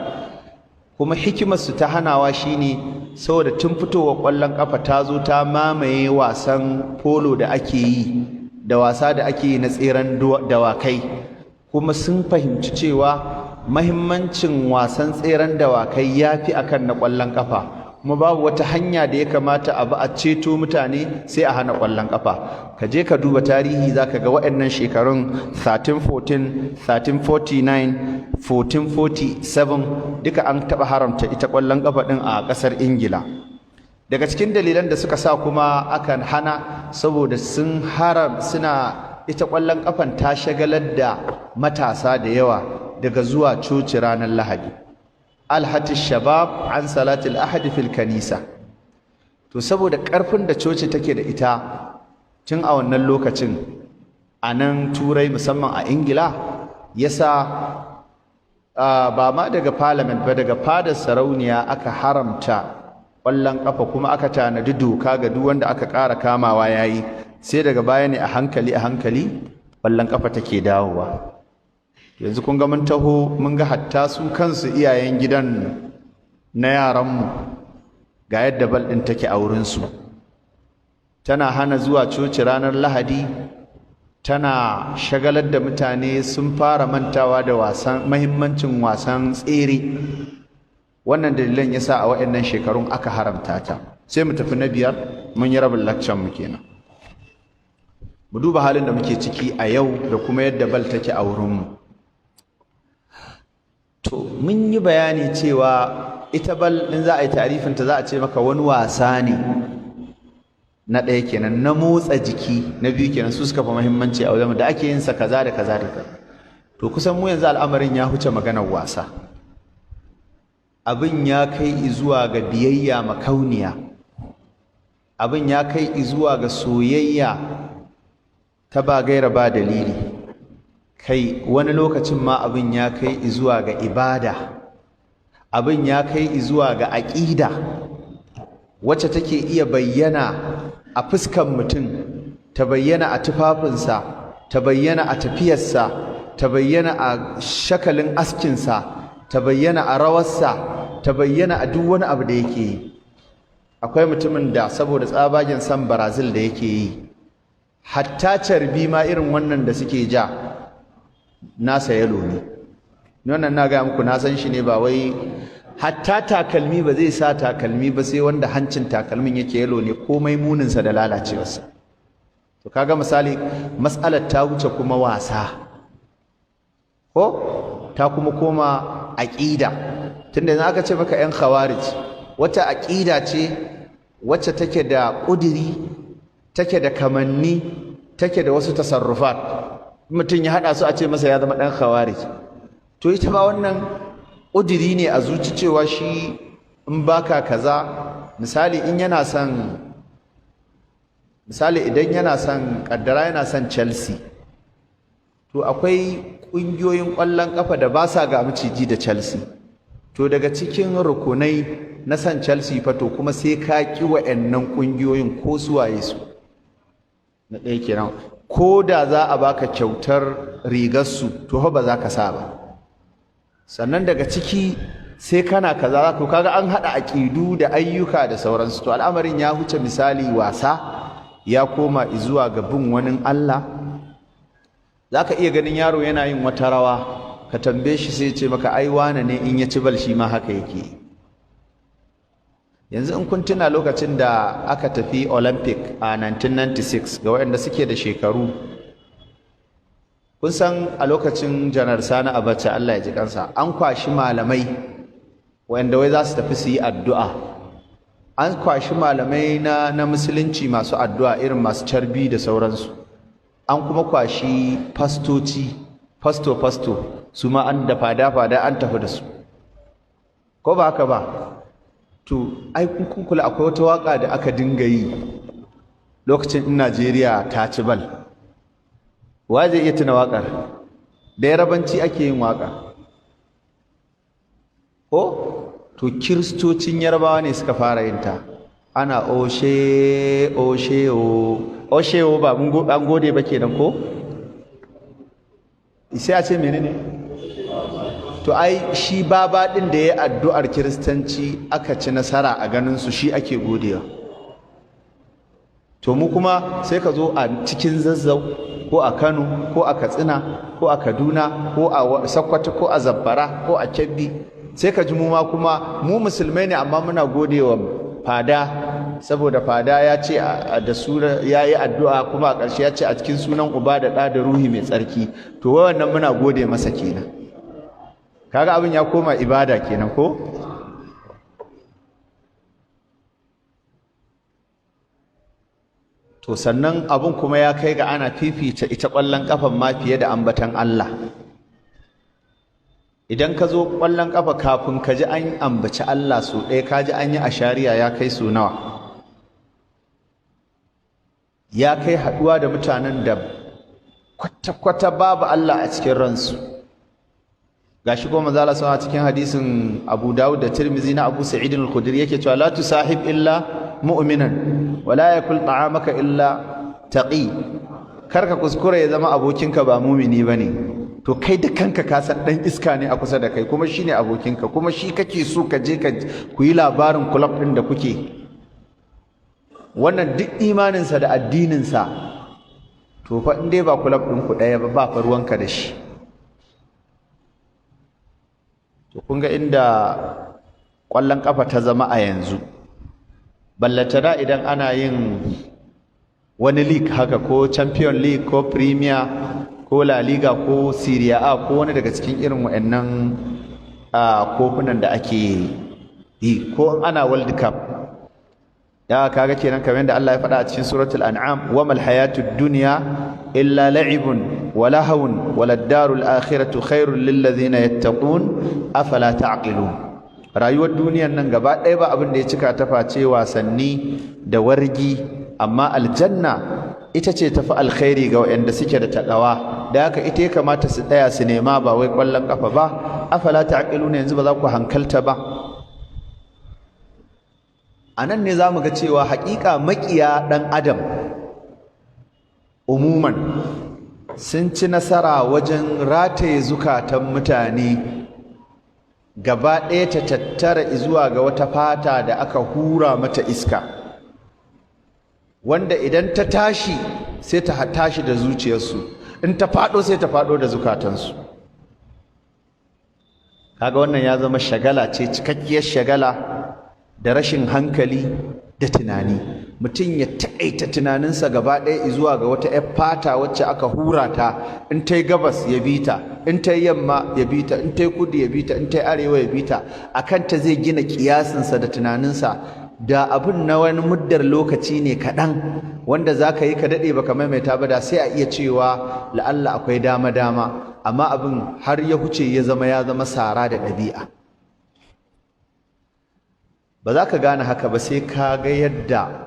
kuma hikimarsu ta hanawa shine saboda tun fitowar ƙwallon ƙafa ta zo ta mamaye wasan polo da ake yi da wasa da ake yi na tseren dawakai, kuma sun fahimci cewa mahimmancin wasan tseren dawakai ya fi akan na ƙwallon ƙafa, kuma babu wata hanya da ya kamata a bi a ceto mutane sai a hana ƙwallon ƙafa. Ka je ka duba tarihi, zaka ga waɗannan shekarun, 1314, 1349, 1447, duka an taɓa haramta ita ƙwallon ƙafa ɗin a ƙasar Ingila. Daga cikin dalilan da suka sa kuma akan hana, saboda sun haram suna ita ƙwallon ƙafan ta shagalar da matasa da yawa daga zuwa coci ranar Lahadi. ألهت الشباب عن صلاة الأحد في الكنيسة. To saboda ƙarfin da coci take da ita tun a wannan lokacin a nan Turai, musamman a Ingila, yasa ba ma daga parliament ba, daga fadar sarauniya aka haramta ƙwallon ƙafa, kuma aka tanadi doka ga duk wanda aka ƙara kamawa yayi. Sai daga baya ne a hankali a hankali ƙwallon ƙafa take dawowa. Yanzu kun ga mun taho, mun ga hatta su kansu iyayen gidan na yaranmu, ga yadda bal ɗin take a wurinsu: tana hana zuwa coci ranar Lahadi, tana shagalar da mutane, sun fara mantawa da wasan, mahimmancin wasan tsere. Wannan dalilan yasa a waɗannan shekarun aka haramta ta. Sai mu tafi na biyar, mun yi rabin lakcan mu kenan. Mu duba halin da muke ciki a yau da kuma yadda bal take a wurinmu. To, mun yi bayani cewa ita bal, in za a yi tarifinta, za a ce maka wani wasa ne, na ɗaya kenan, na motsa jiki, na biyu kenan, su suka fi muhimmanci a wajen da ake yin sa, kaza da kaza da kaza. To, kusan mu yanzu al'amarin ya huce maganar wasa. Abin ya kai zuwa ga biyayya makauniya, abin ya kai zuwa ga soyayya ta ba gaira ba dalili. Kai, wani lokacin ma abin ya kai zuwa ga ibada, abin ya kai zuwa ga aƙida wacce take iya bayyana a fuskan mutum, ta bayyana a tufafinsa, ta bayyana a tafiyarsa, ta bayyana a shakalin askinsa, ta bayyana a rawarsa, ta bayyana a duk wani abu da yake yi. Akwai mutumin da saboda tsabagen san Brazil da yake yi, hatta carbi ma irin wannan da suke ja nasa yellow ne. Wannan na gaya muku, na san shi ne, ba wai. Hatta takalmi, ba zai sa takalmi ba sai wanda hancin takalmin yake yellow ne, komai muninsa da lalacewarsa. To, kaga misali, mas'alar ta wuce kuma wasa, ko ta kuma koma aƙida. Tunda yanzu aka ce maka 'yan Khawarij, wata aƙida ce wacce take da ƙudiri, take da kamanni, take da wasu tasarrufat. Mutum ya haɗa su, a ce masa ya zama ɗan Khawarij. To, ita ma wannan ƙudiri ne a zuci cewa shi in baka kaza, misali in yana son, misali idan yana son, kaddara yana son Chelsea, to akwai ƙungiyoyin ƙwallon ƙafa da ba sa ga maciji da Chelsea. To, daga cikin rukunai na son Chelsea fa, to kuma sai ka ƙi wa'annan ƙungiyoyin ko su waye su. Na ɗaya kenan. Ko da za a baka kyautar rigarsu, to ba za ka sa ba. Sannan daga ciki sai kana kaza. To, kaga an haɗa aƙidu da ayyuka da sauransu. To, al'amarin ya huce misali wasa, ya koma zuwa ga bin wani Allah. Za ka iya ganin yaro yana yin wata rawa, ka tambaye shi, sai ce maka ai wane ne in ya ci bal shi ma haka yake. Yanzu in kun tuna lokacin da aka tafi Olympic a 1996, ga waɗanda suke da shekaru, kun san a lokacin Janar Sani Abacha, Allah ya ji kansa, an kwashi malamai waɗanda wai za su tafi su yi addu'a. An kwashi malamai na musulunci masu addu'a, irin masu carbi da sauransu. An kuma kwashi fastoci, fasto fasto, su ma an da fada fada an tafi da su, ko ba haka ba? To, ai kun kula akwai wata waka da aka dinga yi lokacin in Najeriya ta ci bal. Wa zai iya tuna wakar da Yarabanci ake yin waka? Ko to, Kiristocin Yarbawa ne suka fara yin ta, ana "Oshe, oshe o, oshe o". Ba mun an gode ba kenan, ko sai a ce menene? To, ai shi baba din da ya addu'ar Kiristanci aka ci nasara, a ganin su shi ake godewa. To, mu kuma sai ka zo a cikin Zazzau, ko a Kano, ko a Katsina, ko a Kaduna, ko a Sokoto, ko a Zamfara, ko a Kebbi, sai ka ji mu ma kuma mu musulmai ne, amma muna godewa fada saboda fada ya ce da sura ya yi addu'a, kuma a ƙarshe ya ce a cikin sunan Uba da Ɗa da Ruhi mai Tsarki. To, wannan muna gode masa kenan. Kaga abin ya koma ibada kenan, ko? To, sannan abin kuma ya kai ga ana fifita ita ƙwallon ƙafan ma fiye da ambatan Allah. Idan ka zo ƙwallon ƙafa, kafin ka ji an ambaci Allah sau ɗaya, ka ji an yi ashariya ya kai sau nawa. Ya kai haɗuwa da mutanen da kwata-kwata babu Allah a cikin ransu. Gashi kuma manzo Allah a cikin hadisin Abu Dawud da Tirmidhi na Abu Sa'id al-Khudri yake cewa: "La tusahib illa mu'minan, wa la yakul ta'amaka illa taqi." Karka kuskure ya zama abokinka ba mumini bane. To, kai da kanka ka san dan iska ne a kusa da kai, kuma shine abokinka, kuma shi kake so ka je ka ku yi labarin club din da kuke. Wannan duk imaninsa da addininsa, to fa in dai ba club din ku ɗaya ba, ba fa ruwanka da shi. To, kun ga inda Ƙwallon ƙafa ta zama a yanzu, ballantana idan ana yin wani league haka, ko Champion League, ko Premier, ko La Liga, ko Serie A, ko wani daga cikin irin wa'annan kofunan da ake yi, ko ana World Cup. Ya kaga kenan, kamar yadda Allah ya faɗa a cikin Suratul An'am: "Wa mal hayatud dunya illa la'ibun wa lahawun, wa lad-darul akhiratu khairul lil ladzina yattaqun, afala ta'qilun?" Rayuwar duniyar nan gaba ɗaya ba abin da ya cika ta face wasanni da wargi, amma aljanna ita ce tafi alkhairi ga waɗanda suke da taƙawa. Da haka ita ya kamata su tsaya su nema, ba wai ƙwallon ƙafa ba. "Afala ta'qiluna?" Yanzu ba za ku hankalta ba? A nan ne za mu ga cewa haƙiƙa maƙiya ɗan adam umuman sun ci nasara wajen rataye zukatan mutane gaba ɗaya ta tattara zuwa ga wata fata da aka hura mata iska, wanda idan ta tashi sai ta tashi da zuciyarsu, in ta faɗo sai ta faɗo da zukatansu. Kaga wannan ya zama shagala ce, cikakkiyar shagala da rashin hankali da tunani. Mutum ya taƙaita tunaninsa gaba ɗaya zuwa ga wata 'yar fata wacce aka hura ta, in ta yi gabas ya bi ta, in ta yi yamma ya bi ta, in ta yi kudu ya bi ta, in ta yi arewa ya bi ta. A kanta zai gina ƙiyasinsa da tunaninsa. Da abin na wani muddar lokaci ne kaɗan wanda za ka yi ka daɗe baka maimaita ba, da sai a iya cewa la'alla akwai dama-dama, amma abin har ya huce ya zama sara da ɗabi'a. Ba za ka gane haka ba sai ka ga yadda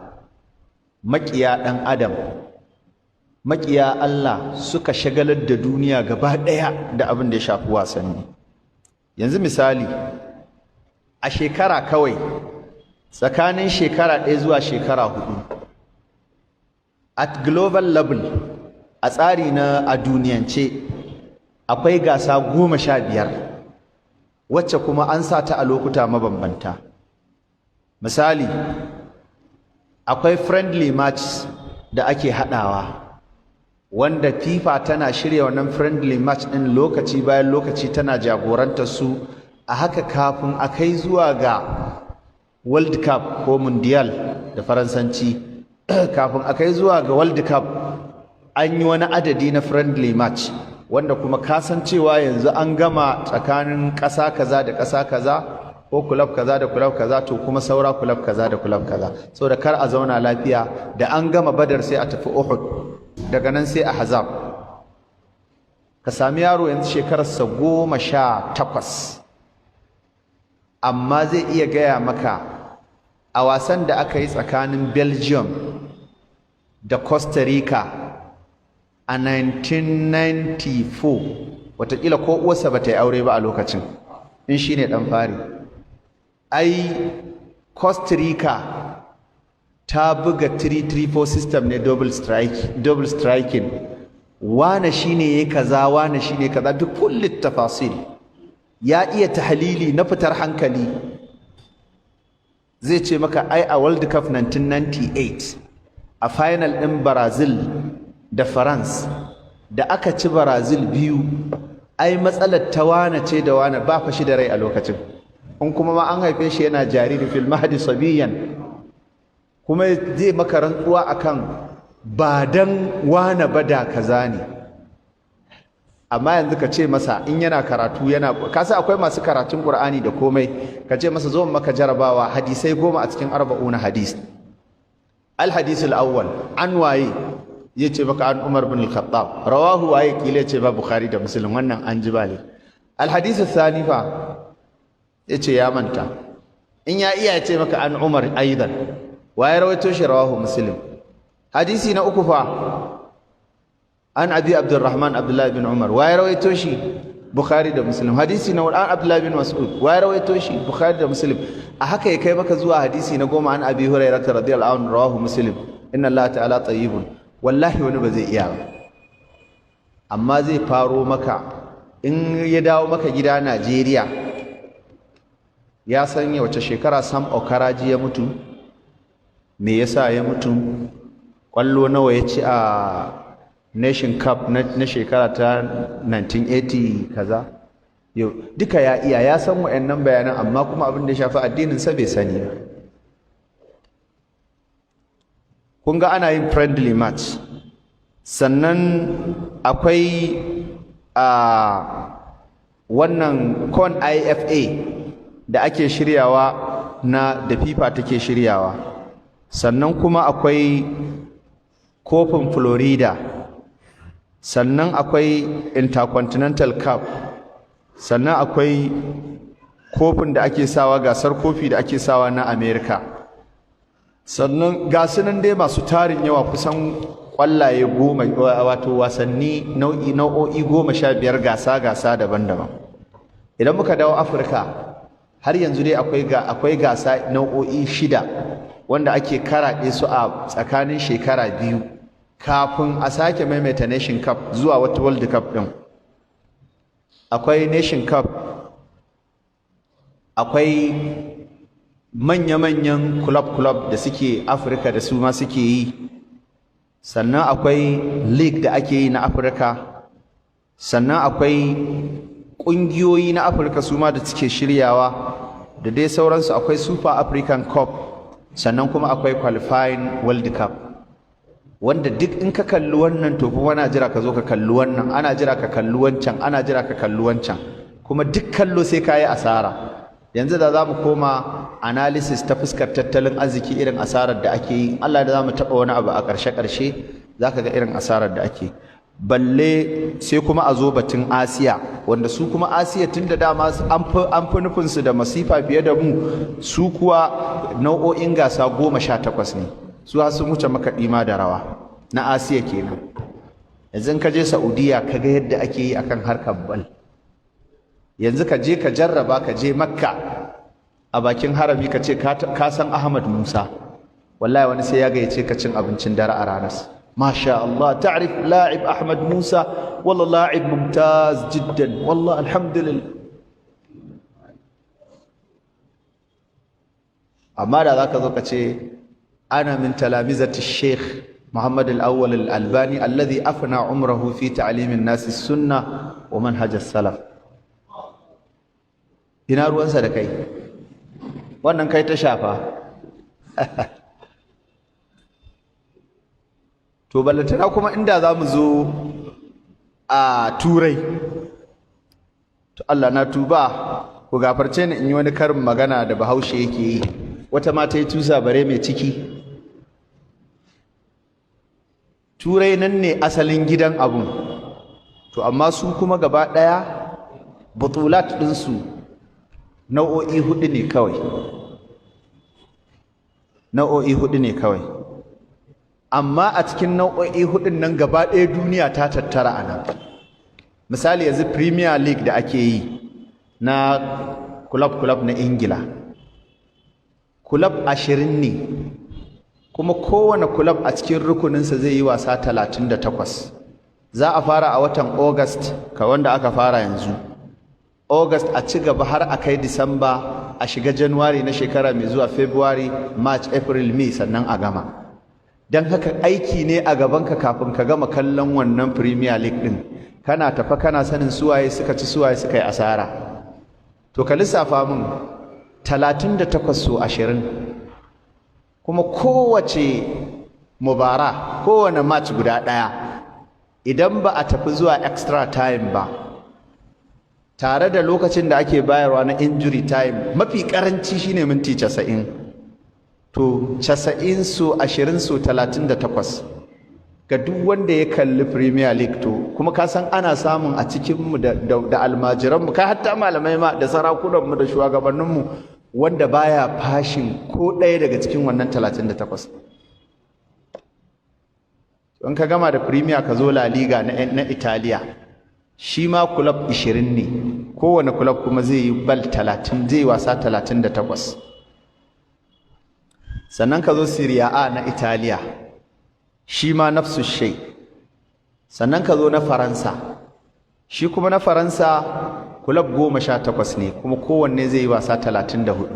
maƙiya ɗan adam, maƙiya Allah, suka shagalar da duniya gaba ɗaya da abin da ya shafi wasanni. Yanzu misali, a shekara kawai, tsakanin shekara 1 zuwa shekara 4, at global level, a tsari na a duniyance, akwai gasa 15, wacce kuma an sa ta a lokuta mabambanta. Misali, akwai friendly match da ake haɗawa, wanda FIFA tana shirya wannan friendly match ɗin lokaci bayan lokaci, tana jagorantar su a haka kafin a kai zuwa ga World Cup, ko Mundial da Faransanci. Kafin a kai zuwa ga World Cup, an yi wani adadi na friendly match, wanda kuma ka san cewa yanzu an gama tsakanin ƙasa kaza da ƙasa kaza, ko club kaza da club kaza, to kuma saura club kaza da club kaza, saboda kar a zauna lafiya. Da an gama Badar sai a tafi Uhud, daga nan sai Ahzab. Ka sami yaro yanzu shekararsa 18, amma zai iya gaya maka a wasan da aka yi tsakanin Belgium da Costa Rica a 1994, watakila ko uwarsa ba ta yi aure ba a lokacin, in shi ne ɗan fari. Ai Costa Rica ta buga 3-3-4 system ne, double strike, double striking, wane shine yayi kaza, wane shine kaza, duk kulli tafasil. Ya iya tahlili na fitar hankali. Zai ce maka ai a World Cup 1998, a final ɗin Brazil da France da aka ci Brazil 2, ai matsalar ta wane ce da wane. Ba fa shi da rai a lokacin, in kuma ma an haife shi yana jariri, fil mahdi sabiyan. Kuma zai maka rantsuwa akan ba dan wane ba da kaza ne. Amma yanzu ka ce masa, in yana karatu, yana kasa, akwai masu karatun Qur'ani da komai, ka ce masa, "Zo maka jarabawa, hadisai 10 a cikin Arba'una Hadis. Al hadith al awwal an waye?" Ya ce maka an Umar bin al-Khattab. Rawahu waye? Kila ce ba Bukhari da Muslim. Wannan an ji bale. Al hadith al thani fa? Ya ce ya manta. In ya iya, ya ce maka an Umar aidan. Waye rawaito shi? Rawahu Muslim. Hadisi na uku fa? An Abi Abdurrahman Abdullahi bin Umar. Waye rawaito shi? Bukhari da Muslim. Hadisi na an Abdullahi bin Mas'ud. Waye rawaito shi? Bukhari da Muslim. A haka ya kai maka zuwa hadisi na 10, an Abi Hurairah radiyallahu anhu, rawahu Muslim, inna Allah ta'ala tayyibun. Wallahi wani ba zai iya ba, amma zai faro maka in ya dawo maka gida Najeriya, ya san wace shekara Sam Okwaraji ya mutu, me yasa ya mutu, kwallo nawa ya ci a Nation Cup na shekara ta 1980 kaza. Yau duka ya iya, ya san wa'annan bayanan, amma kuma abin da ya shafi addinin sa bai sani ba. Kun ga ana yin friendly match. Sannan akwai a wannan CON IFA da ake shiryawa, na da FIFA take shiryawa. Sannan kuma akwai kofin Florida. Sannan akwai Intercontinental Cup. Sannan akwai kofin da ake sawa, gasar kofi da ake sawa na America. Sannan ga su nan dai masu tarin yawa, kusan kwallaye 10, wato wasanni nau'i nau'o'i 15, gasa gasa daban-daban. Idan muka dawo Afirka, har yanzu dai akwai gasa nau'o'i shida wanda ake karaɗe su a tsakanin shekara 2 kafin a sake maimaita Nation Cup zuwa wata World Cup ɗin. Akwai Nation Cup, akwai manya-manyan club-club da suke Afirka da su ma suke yi. Sannan akwai league da ake yi na Afirka. Sannan akwai ƙungiyoyi na Afirka su ma da suke shiryawa, da dai sauransu. Akwai Super African Cup. Sannan kuma akwai qualifying World Cup, wanda duk in ka kalli wannan, to kuma ana jira ka zo ka kalli wannan, ana jira ka kalli wancan, ana jira ka kalli wancan, kuma duk kallo sai ka yi asara. Yanzu da za mu koma analysis ta fuskar tattalin arziki, irin asarar da ake yi, Allah da za mu taɓa wani abu a ƙarshe-ƙarshe, za ka ga irin asarar da ake. Balle sai kuma a zo batun Asiya, wanda su kuma Asiya tun da dama an fi nufinsu da masifa fiye da mu. Su kuwa nau'o'in gasa 18 ne, su har sun wuce makaɗi ma da rawa. Na Asiya kenan. Yanzu in ka je Saudiya, ka ga yadda ake yi akan harkar bal. Yanzu ka je ka jarraba, ka je Makka, a bakin harami, ka ce ka san Ahmad Musa, wallahi wani sai ya gayyace ka cin abincin dare a ranar. Masha Allah, ta'rif la'ib Ahmad Musa? Wallah la'ib mumtaz jiddan, wallah alhamdulillah. Amma da zaka zo ka ce ana min talamizati Sheikh Muhammad al-Awwal al-Albani alladhi afna umrahu fi ta'lim an-nas as-sunnah wa manhaj as-salaf, ina ruwansa da kai? Wannan kai ta shafa. To ballantana kuma inda za mu zo a Turai. To Allah na tuba, ku gafarce ni in yi wani karin magana da Bahaushe yake yi: wata mata yi tusa bare mai ciki. Turai nan ne asalin gidan abun. To amma su kuma gaba ɗaya butulat ɗinsu nau'o'i hudu ne kawai, nau'o'i hudu ne kawai. Amma a cikin nau'o'i hudun nan gaba ɗaya duniya ta tattara a nan. Misali, yanzu Premier League da ake yi na club-club na Ingila, club 20 ne, kuma kowane club a cikin rukuninsa zai yi wasa 38. Za a fara a watan August, ka wanda aka fara yanzu August, a ci gaba har a kai Disamba, a shiga January na shekara mai zuwa, February, March, April, May, sannan a gama. Don haka aiki ne a gabanka kafin ka gama kallon wannan Premier League din, kana tafa kana sanin suwaye suka ci, suwaye suka yi asara. To ka lissafa min 38 so 20, kuma kowace mubara, kowane match guda ɗaya, idan ba a tafi zuwa extra time ba, tare da lokacin da ake bayarwa na injury time, mafi karanci shine minti 90. To 90 so 20 so 38, ga duk wanda ya kalli Premier League. To kuma ka san ana samun a cikinmu da almajiranmu, kai hatta malamai ma da sarakunanmu da shugabanninmu, wanda baya fashin ko ɗaya daga cikin wannan 38. In ka gama da Premier, ka zo La Liga na Italiya. Shi ma club 20 ne, kowane club kuma zai yi bal 30, zai wasa 38. Sannan ka zo Serie A na Italiya, shi ma nafsu shay. Sannan ka zo na Faransa. Shi kuma na Faransa club 18 ne, kuma kowanne zai yi wasa 34.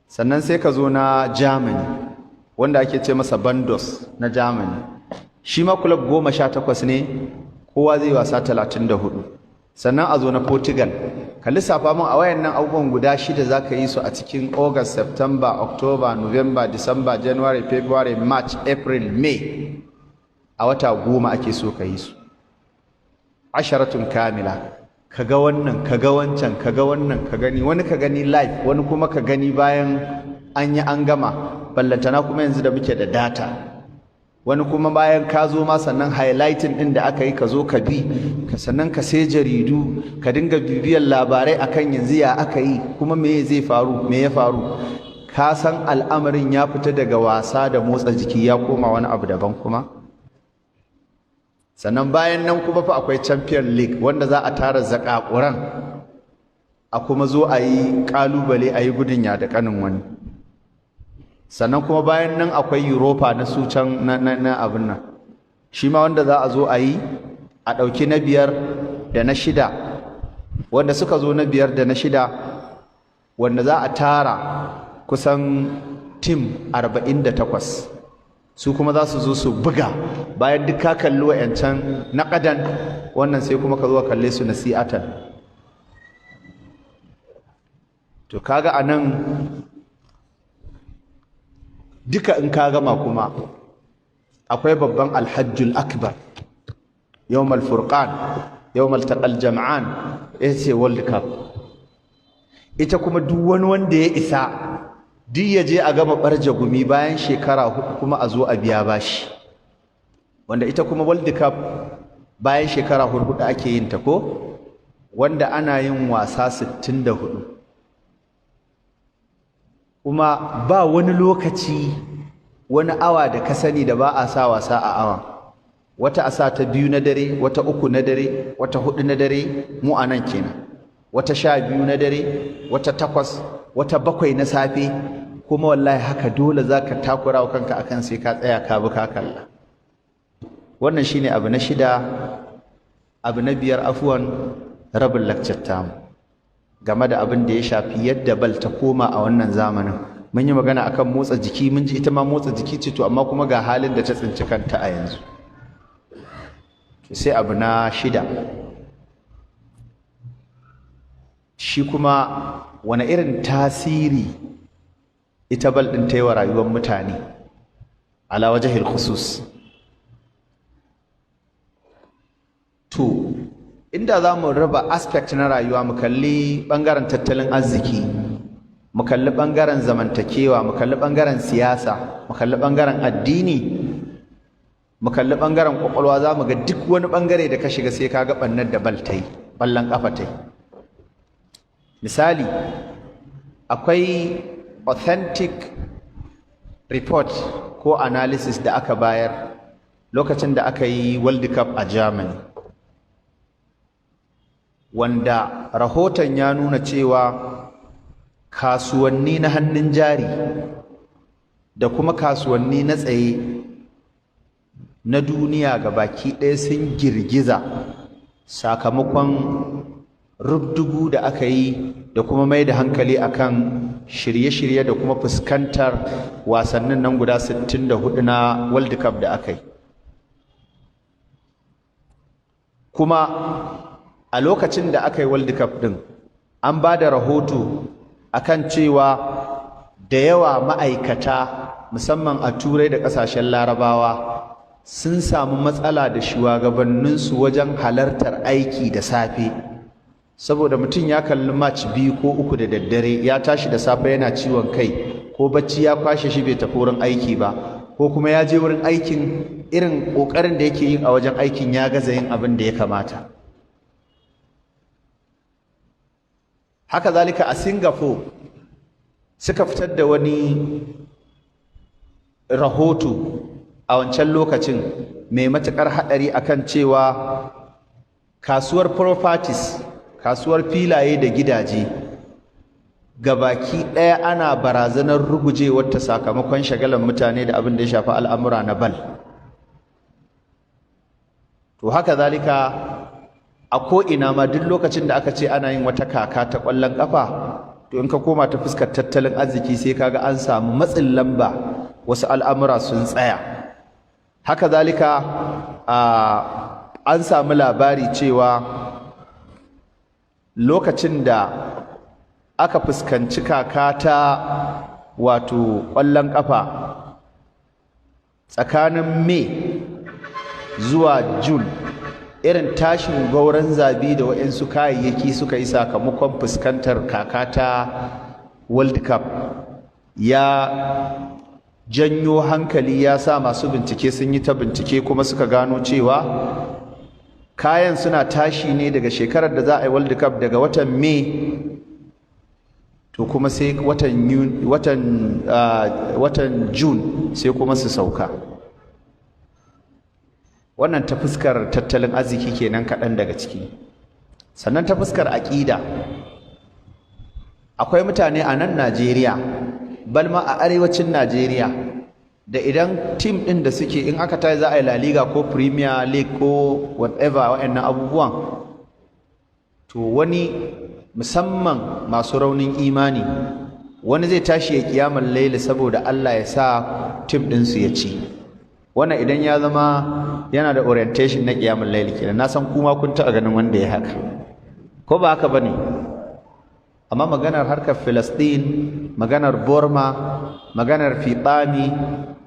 Sannan sai ka zo na Germany, wanda ake ce masa Bundes na Germany. Shi ma club 18 ne, kowa zai wasa 34. Sannan a zo na Portugal. Ka lissafa mun a wayannan abubuwan guda shida za ka yi su a cikin August, September, October, November, December, January, February, March, April, May. A wata 10 ake so ka yi su. Asharatun kamila. Ka ga wannan, ka ga wancan, ka ga wannan, ka gani wani, ka gani live, wani kuma ka gani bayan an yi an gama. Ballantana kuma yanzu da muke da data. Wani kuma bayan ka zo ma, sannan highlighting din da aka yi ka zo ka bi ka, sannan ka sai jaridu ka dinga bibiyar labarai akan yanzu ya aka yi, kuma me zai faru, me ya faru. Ka san al'amarin ya fita daga wasa da motsa jiki, ya koma wani abu daban kuma. Sannan bayan nan kuma fa akwai Champion League, wanda za a tara zakakuran a kuma zo a yi kalubale, a yi gudun ya da kanin wani. Sannan kuma bayan nan akwai Europa na su can na abin nan, shi ma wanda za a zo a yi, a ɗauki na biyar da na shida, wanda suka zo na biyar da na shida, wanda za a tara kusan team 48, su kuma za su zo su buga. Bayan duk ka kalli wa'yancan na ƙadan wannan, sai kuma ka zo ka kalle su nasi'atan. To kaga anan duka in ka gama, kuma akwai babban Alhajjul Akbar, Yawmal Furqan, Yawmal Taqal Jam'an, ita ce World Cup. Ita kuma duk wani wanda ya isa duk ya je a gama barje gumi, bayan shekara 4 kuma a zo a biya bashi. Wanda ita kuma World Cup bayan shekara 4 ake yin ta, ko wanda ana yin wasa 64, kuma ba wani lokaci, wani awa da ka sani da ba a sa wasa a awa. Wata a sa ta 2 na dare, wata 3 na dare, wata 4 na dare, mu a nan kenan, wata 12 na dare, wata 8, wata 7 na safe. Kuma wallahi haka dole za ka takura wa kanka akan sai ka tsaya ka bi ka kalla. Wannan shine abu na shida. Abu na biyar, afuwan, rabin lakcar tamu game da abin da ya shafi yadda bal ta koma a wannan zamanin. Mun yi magana akan motsa jiki, mun ji ita ma motsa jiki ce, to amma kuma ga halin da ta tsinci kanta a yanzu. Sai abu na shida, shi kuma wani irin tasiri ita bal ɗin ta yi wa rayuwar mutane ala wajahil khusus? To inda za mu raba aspect na rayuwa, mu kalli ɓangaren tattalin arziki, mu kalli ɓangaren zamantakewa, mu kalli ɓangaren siyasa, mu kalli ɓangaren addini, mu kalli ɓangaren ƙwaƙwalwa, za mu ga duk wani ɓangare da ka shiga sai ka ga ɓannar da bal ta yi, ƙwallon ƙafa ta yi. Misali, akwai authentic report ko analysis da aka bayar lokacin da aka yi World Cup a Germany, wanda rahoton ya nuna cewa kasuwanni na hannun jari da kuma kasuwanni na tsaye na duniya ga baki ɗaya sun girgiza sakamakon rubdugu da aka yi da kuma mai da hankali akan shirye-shirye da kuma fuskantar wasannin nan guda 64 na World Cup da aka yi. Kuma a lokacin da aka yi World Cup din, an ba da rahoto akan cewa da yawa ma'aikata, musamman a Turai da ƙasashen Larabawa, sun samu matsala da shugabanninsu wajen halartar aiki da safe, saboda mutum ya kalli match biyu ko uku da daddare, ya tashi da safe yana ciwon kai, ko bacci ya kwashe shi bai tafi wurin aiki ba, ko kuma ya je wurin aikin, irin ƙoƙarin da yake yin a wajen aikin ya gaza yin abin da ya kamata. Haka zalika a Singapore suka fitar da wani rahoto a wancan lokacin mai matuƙar haɗari akan cewa kasuwar properties, kasuwar filaye da gidaje gabaki ɗaya, ana barazanar rugujewar ta sakamakon shagalan mutane da abin da ya shafi al'amura na bal. To haka zalika a ko'ina ma, duk lokacin da aka ce ana yin wata kaka ta ƙwallon ƙafa, to in ka koma ta fuskar tattalin arziki sai kaga an samu matsin lamba, wasu al'amura sun tsaya. Haka zalika an samu labari cewa Lokacin da aka fuskanci kaka ta, wato ƙwallon ƙafa, tsakanin May zuwa June, irin tashin gwauron zabi da waɗansu kayayyaki suka yi sakamakon fuskantar kaka ta World Cup, ya janyo hankali, ya sa masu bincike sun yi ta bincike, kuma suka gano cewa kayan suna tashi ne daga shekarar da za a yi World Cup, daga watan May, to kuma sai watan June sai kuma su sauka. Wannan ta fuskar tattalin arziki kenan, kaɗan daga ciki. Sannan ta fuskar aƙida, akwai mutane a nan Najeriya, balma a arewacin Najeriya, da idan team ɗin da suke, in aka tayi za a yi La Liga ko Premier League ko whatever waɗannan abubuwan, to wani, musamman masu raunin imani, wani zai tashi ya kiyamar laili saboda Allah ya sa team ɗinsu ya ci. Wannan idan ya zama yana da orientation na kiyamar laili kenan. Na san kuma kun taɓa ganin wanda ya haka, ko ba haka bane? Amma maganar harkar Filistin, maganar Burma, maganar Fitami,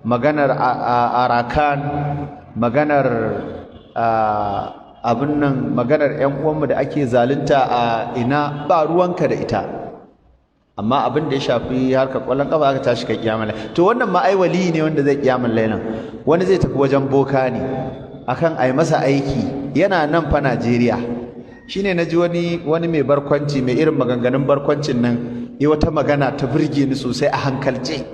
maganar Arakan, maganar abin nan, maganar ƴan uwanmu da ake zalunta a ina, ba ruwanka da ita. Amma abin da ya shafi harkar ƙwallon ƙafa, aka tashi kai kiyamar. To wannan ma ai wali ne wanda zai kiyamar lailan. Wani zai tafi wajen boka ne akan ai masa aiki, yana nan fa Najeriya. Shine naji wani mai barkwanci, mai irin maganganun barkwancin nan, yi wata magana ta burge ni sosai a hankalce.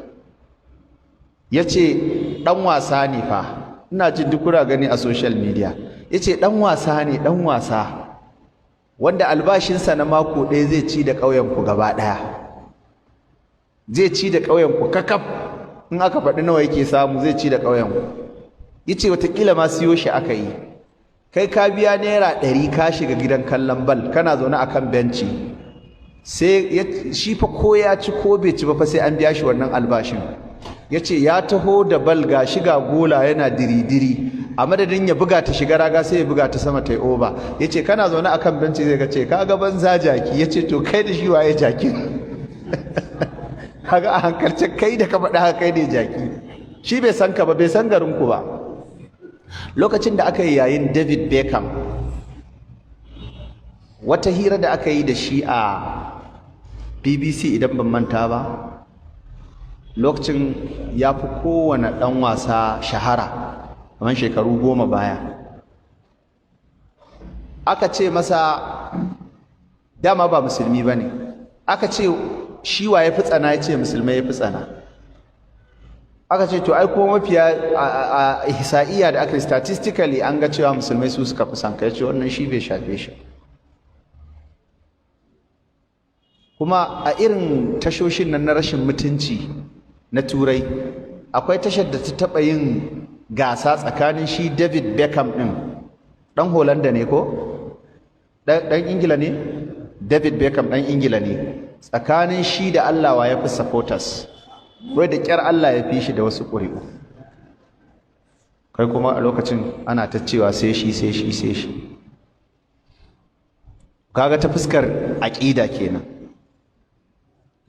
Yace dan wasa ne fa, ina jin duk kuna gani a social media. Yace dan wasa ne, dan wasa wanda albashinsa na mako ɗaya zai ci da ƙauyen ku gaba ɗaya, zai ci da ƙauyen ku kakaf. In aka faɗi nawa yake samu, zai ci da ƙauyen ku. Yace watakila ma siyo shi aka yi. Kai ka biya ₦100 ka shiga gidan kallon bal, kana zaune akan benci, sai shi fa ko ya ci ko bai ci ba fa, sai an biya shi wannan albashin. Yace ya taho da bal, ga shiga gola, yana diri-diri, a madadin ya buga ta shiga raga, sai ya buga ta sama ta yi over. Yace kana zaune akan benci, zai ga ce ka ga banza jaki. Yace to kai da shi waye jaki? Kaga a hankalce, kai da ka faɗi haka kai ne jaki. Shi bai san ka ba, bai san garin ku ba. Lokacin da aka yi yayin David Beckham, wata hira da aka yi da shi a BBC, idan ban manta ba, lokacin ya fi kowane ɗan wasa shahara, kamar shekaru 10 baya, aka ce masa, dama ba musulmi ba ne, aka ce shi wa ya fi tsana? Ya ce musulmai ya fi tsana. Aka ce to ai kuma mafiya a ihsa'iya da aka statistically, an ga cewa musulmai su suka fi son ka. Ya ce wannan shi bai shafe shi. Kuma a irin tashoshin nan na rashin mutunci na Turai, akwai tashar da ta taɓa yin gasa tsakanin shi David Beckham ɗin, ɗan Holanda ne ko ɗan Ingila ne? David Beckham ɗan Ingila ne. Tsakanin shi da Allah wa ya fi supporters? Wai da ƙyar Allah ya fi shi da wasu ƙuri'u. Kai kuma a lokacin ana ta cewa sai shi, sai shi, sai shi. Kaga ta fuskar aƙida kenan.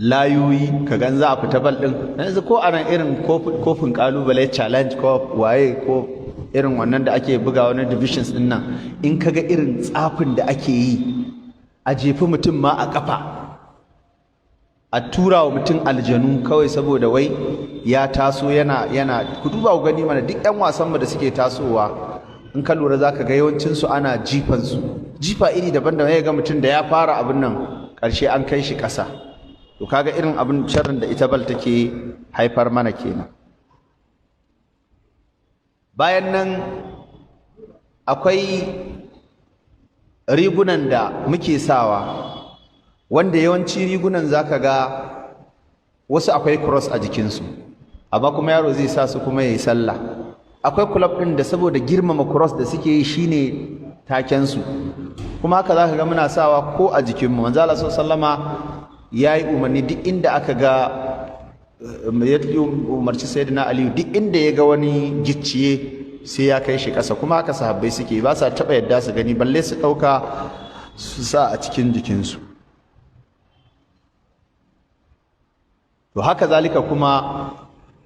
Layoyi ka gan za a fita bal ɗin yanzu, ko anan irin kofin ƙalubale, Challenge Cup, waye, ko irin wannan da ake buga wani divisions ɗin nan, in kaga irin tsafin da ake yi, a jefi mutum ma a ƙafa, a tura wa mutum aljanu kawai saboda wai ya taso yana. Ku duba ku gani mana, duk 'yan wasanmu da suke tasowa, in ka lura zaka ga yawancin su ana jifan su, jifa iri daban-daban. Ya ga mutum da ya fara abin nan, ƙarshe an kai shi ƙasa. To kaga irin abin sharrin da ita bal take haifar mana kenan. Bayan nan akwai rigunan da muke sawa, wanda yawanci rigunan zaka ga wasu akwai cross a jikinsu, amma kuma yaro zai sa su kuma yayi sallah. Akwai club din da saboda girmama cross da suke yi shine taken su, kuma haka zaka ga muna sawa ko a jikinmu. Manzo Allah sallama yayi umarni, duk inda aka ga, ya umarci Sayyidina Aliyu, duk inda ya ga wani gicciye sai ya kai shi ƙasa. Kuma haka sahabbai suke, ba sa taɓa yadda su gani, balle su ɗauka. su sa a cikin jikinsu. To haka zalika kuma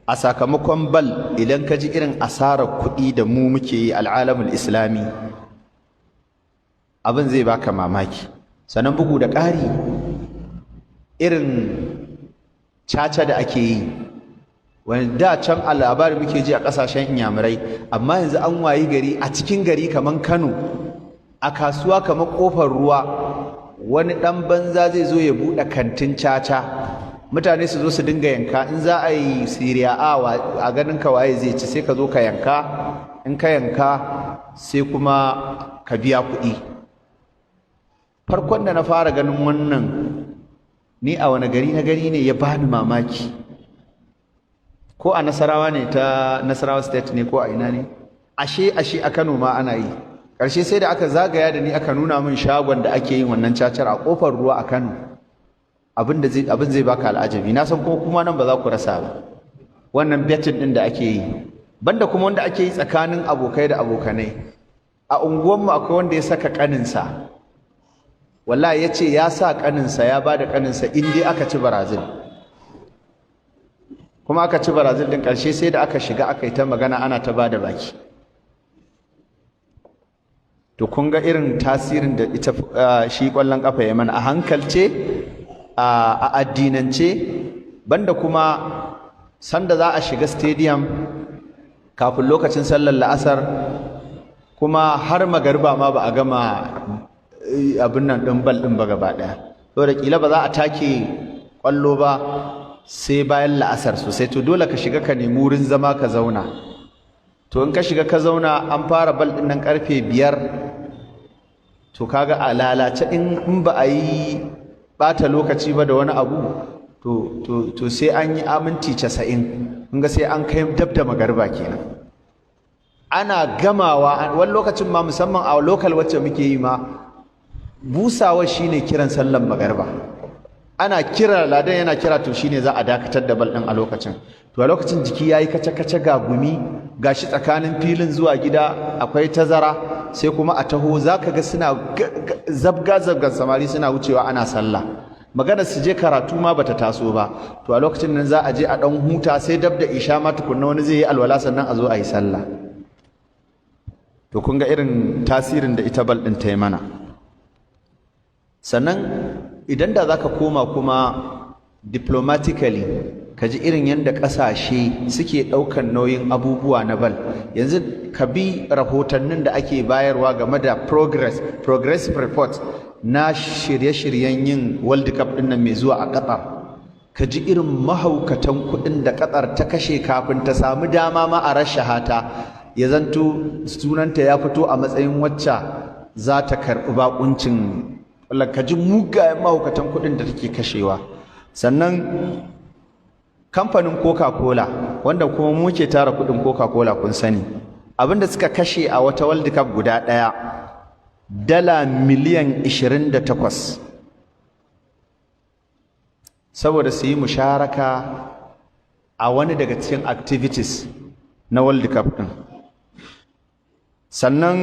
a sakamakon bal, idan ka ji irin asarar kuɗi da mu muke yi al'alamul islami, abin zai baka mamaki. Sannan bugu da ƙari, irin caca da ake yi, wani da can a labari muke ji a ƙasashen inyamurai, amma yanzu an wayi gari a cikin gari kamar Kano, a kasuwa kamar Ƙofar Ruwa, wani ɗan banza zai zo ya buɗe kantin caca, mutane su zo su dinga yanka. In za a yi Serie A, a ganin ka waye zai ci, sai ka zo ka yanka. In ka yanka, sai kuma ka biya kuɗi. Farkon da na fara ganin wannan ni a wani gari na gari ne ya bani mamaki, ko a Nasarawa ne, ta Nasarawa State ne ko a ina ne, ashe a Kano ma ana yi. Ƙarshe sai da aka zagaya da ni aka nuna min shagon da ake yin wannan cacar a Ƙofar Ruwa a Kano. Abin da zai abin zai baka al'ajabi. Na san kuma nan ba za ku rasa ba wannan betting din da ake yi, banda kuma wanda ake yi tsakanin abokai da abokanai. A unguwanmu akwai wanda ya saka kaninsa, wallahi ya ce ya sa kaninsa, ya ba da kaninsa in dai aka ci Brazil. Kuma aka ci Brazil din. Ƙarshe sai da aka shiga aka yi ta magana, ana ta ba da baki. To kun ga irin tasirin da ita shi ƙwallon ƙafa ya mana a hankalce, a addinance, banda kuma sanda za a shiga stadium kafin lokacin sallar la'asar, kuma har magariba ma ba a gama abin nan ɗin bal ɗin ba gaba ɗaya, saboda ƙila ba za a take ƙwallo ba sai bayan la'asar sosai. To dole ka shiga ka nemi wurin zama ka zauna. To in ka shiga ka zauna, an fara bal ɗin nan karfe 5, to kaga a lalace in ba a yi ɓata lokaci ba da wani abu, to sai an yi aminti 90. Kun ga sai an kai dab da magariba kenan ana gamawa. Wani lokacin ma, musamman a local wacce muke yi ma, busawa shine kiran sallan magariba. Ana kira, ladan yana kira, to shine za a dakatar da bal din a lokacin. To a lokacin jiki yayi kace kace, ga gumi, gashi tsakanin filin zuwa gida akwai tazara, sai kuma a taho, zaka ga suna zabga zabgan samari suna wucewa ana sallah. Magana su je karatu ma bata taso ba. To a lokacin nan za a je a dan huta, sai dab da isha ma tukunna wani zai yi alwala, sannan a zo a yi sallah. To kun ga irin tasirin da ita bal din ta yi mana. Sannan idan da zaka koma kuma diplomatically, ka ji irin yadda ƙasashe suke ɗaukan nauyin abubuwa na bal. Yanzu ka bi rahotannin da ake bayarwa game da progressive report na shirye-shiryen yin World Cup ɗin nan mai zuwa a Qatar, ka ji irin mahaukatan kuɗin da Qatar ta kashe kafin ta samu dama ma a rashaha ta, ya zanto sunanta ya fito a matsayin wacce za ta karɓi bakuncin. Ka ji mugayen mahaukatan kuɗin da take kashewa. Sannan kamfanin Coca-Cola, wanda kuma muke tara kuɗin Coca-Cola, kun sani abinda suka kashe a wata World Cup guda ɗaya, dala miliyan 28, saboda su yi musharaka a wani daga cikin activities na World Cup ɗin. Sannan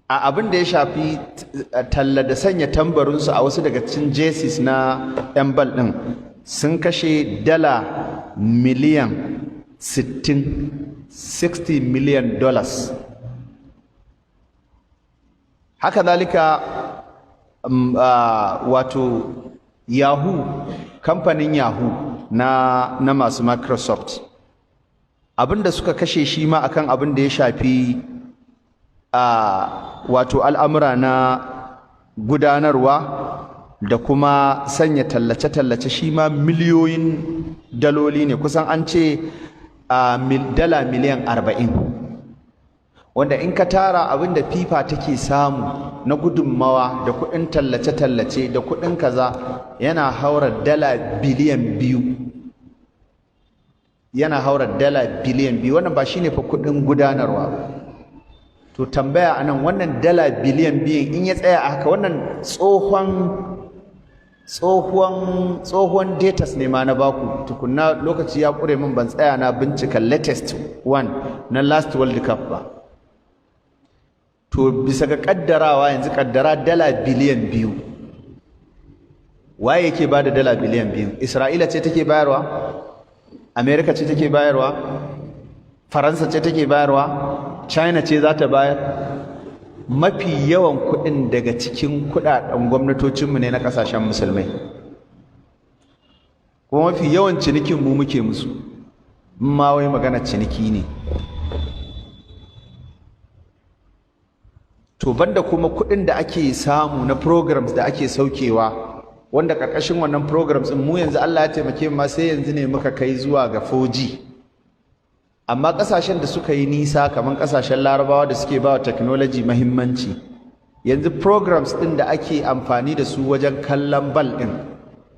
a abin da ya shafi talla da sanya tambarinsu a wasu daga cikin jerseys na 'yan bal ɗin, sun kashe dala miliyan 60, $60 million. Haka zalika wato Yahoo, kamfanin Yahoo na masu Microsoft, abin da suka kashe shi ma akan abin da ya shafi wato al'amura na gudanarwa da kuma sanya tallace-tallace, shi ma miliyoyin daloli ne, kusan an ce dala miliyan 40, wanda in ka tara abin da FIFA take samu na gudunmawa da kuɗin tallace-tallace da kuɗin kaza, yana haura dala biliyan 2, yana haura dala biliyan 2. Wannan ba shine fa kuɗin gudanarwa ba. To tambaya anan, wannan dala biliyan 2 in ya tsaya a haka, wannan tsohon datas ne ma na baku tukunna, lokaci ya ƙure min, ban tsaya na bincika latest one na last World Cup ba. To bisa ga kaddarawa, yanzu kaddara dala biliyan 2. Waye yake bada dala biliyan 2? Isra'ila ce take bayarwa? America ce take bayarwa? Faransa ce take bayarwa? China ce za ta bayar? Mafi yawan kuɗin daga cikin kuɗaɗen gwamnatocinmu ne na ƙasashen musulmai, kuma mafi yawan cinikin mu muke musu. Ma wai magana ciniki ne. To banda kuma kuɗin da ake samu na programs da ake saukewa, wanda ƙarƙashin wannan programs ɗin mu yanzu Allah ya taimake mu ma, sai yanzu ne muka kai zuwa ga 4G. Amma ƙasashen da suka yi nisa, kamar ƙasashen Larabawa da suke ba wa technology mahimmanci, yanzu programs ɗin da ake amfani da su wajen kallon bal ɗin,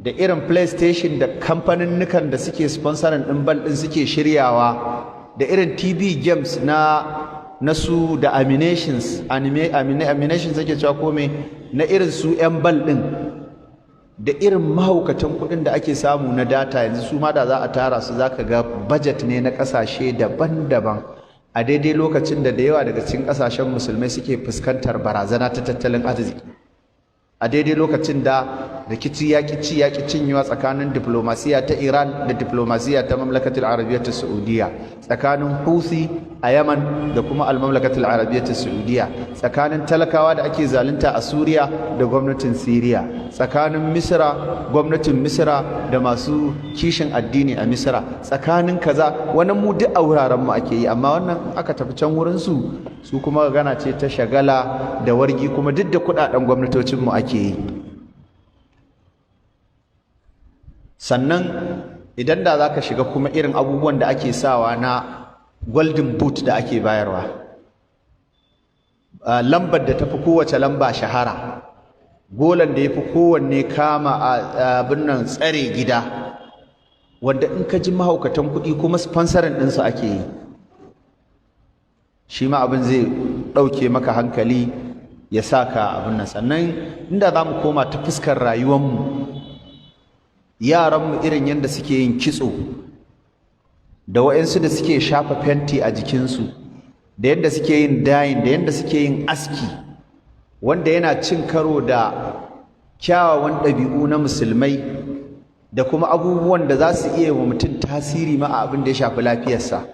da irin PlayStation da kamfaninnukan da suke sponsoring ɗin bal ɗin suke shiryawa, da irin TV games na su da animations, animations ake cewa ko me, na irin su 'yan bal ɗin, da irin mahaukatan kuɗin da ake samu na data yanzu, su ma da za a tara su, za ka ga budget ne na ƙasashe daban-daban, a daidai lokacin da da yawa daga cikin ƙasashen musulmai suke fuskantar barazana ta tattalin arziki, a daidai lokacin da rikici ya ƙi ci ya ƙi cinyewa tsakanin diplomasiya ta Iran da diplomasiya ta Mamlakatul Arabiyyah ta Saudiya, tsakanin Houthi a Yaman da kuma Al-Mamlakatul Arabiyyah ta Saudiya, tsakanin talakawa da ake zalunta a Suriya da gwamnatin Siriya, tsakanin Misra, gwamnatin Misra da masu kishin addini a Misra, tsakanin kaza. Wannan mu duk a wuraren mu ake yi, amma wannan aka tafi can wurin su, su kuma gana ce ta shagala da wargi, kuma duk da kudaden gwamnatocin mu ake yi. Sannan idan da za ka shiga kuma irin abubuwan da ake sawa na golden boot da ake bayarwa, lambar da tafi kowace lamba shahara, golan da ya fi kowanne kama abin nan tsare gida, wanda in ka ji mahaukatan kuɗi kuma sponsoring ɗinsu ake yi, shi ma abin zai ɗauke maka hankali, ya sa ka abin nan. Sannan inda za mu koma ta fuskar rayuwanmu, yaranmu irin yadda suke yin kitso, da waɗansu da suke shafa fenti a jikinsu, da yadda suke yin dyeing, da yadda suke yin aski, wanda yana cin karo da kyawawan ɗabi'u na musulmai, da kuma abubuwan da za su iya wa mutum tasiri ma a abin da ya shafi lafiyarsa,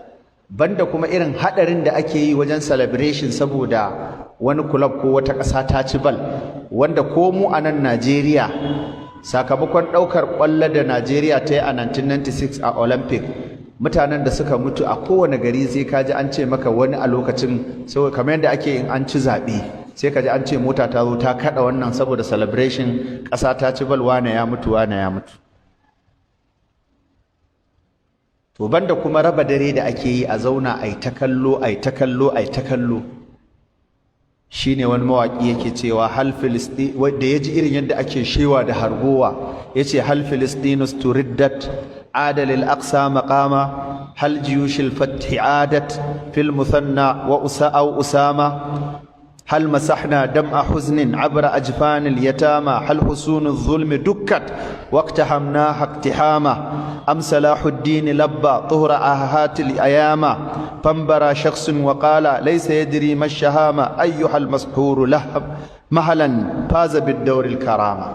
banda kuma irin haɗarin da ake yi wajen celebration saboda wani club ko wata ƙasa ta ci bal, wanda ko mu a nan Najeriya, sakamakon ɗaukar ƙwallo da Najeriya ta yi a 1996 a Olympic, mutanen da suka mutu, a kowane gari sai ka ji an ce maka wani a lokacin. So kamar yadda ake in an ci zaɓe, sai ka ji an ce mota ta zo ta kaɗa wannan saboda celebration, ƙasa ta ci bal, wane ya mutu, wane ya mutu. To banda kuma raba dare da ake yi, a zauna ai ta kallo, ai ta kallo, ai ta kallo. Shine wani mawaki yake cewa hal Filistin, wanda yaji irin yadda ake shewa da hargowa, yace: "Hal Filistinus turiddat ada lil aqsa maqama? Hal jiyushil fath adat fil muthanna wa usa aw usama? هل مسحنا دمع حزن عبر أجفان اليتامى؟ هل حصون الظلم دكت واقتحمناها اقتحاما؟ أم صلاح الدين لبى طهر آهات الأيام؟ فانبرى شخص وقال ليس يدري ما الشهامة. أيها المسحور له مهلا، فاز بالدور الكرامة."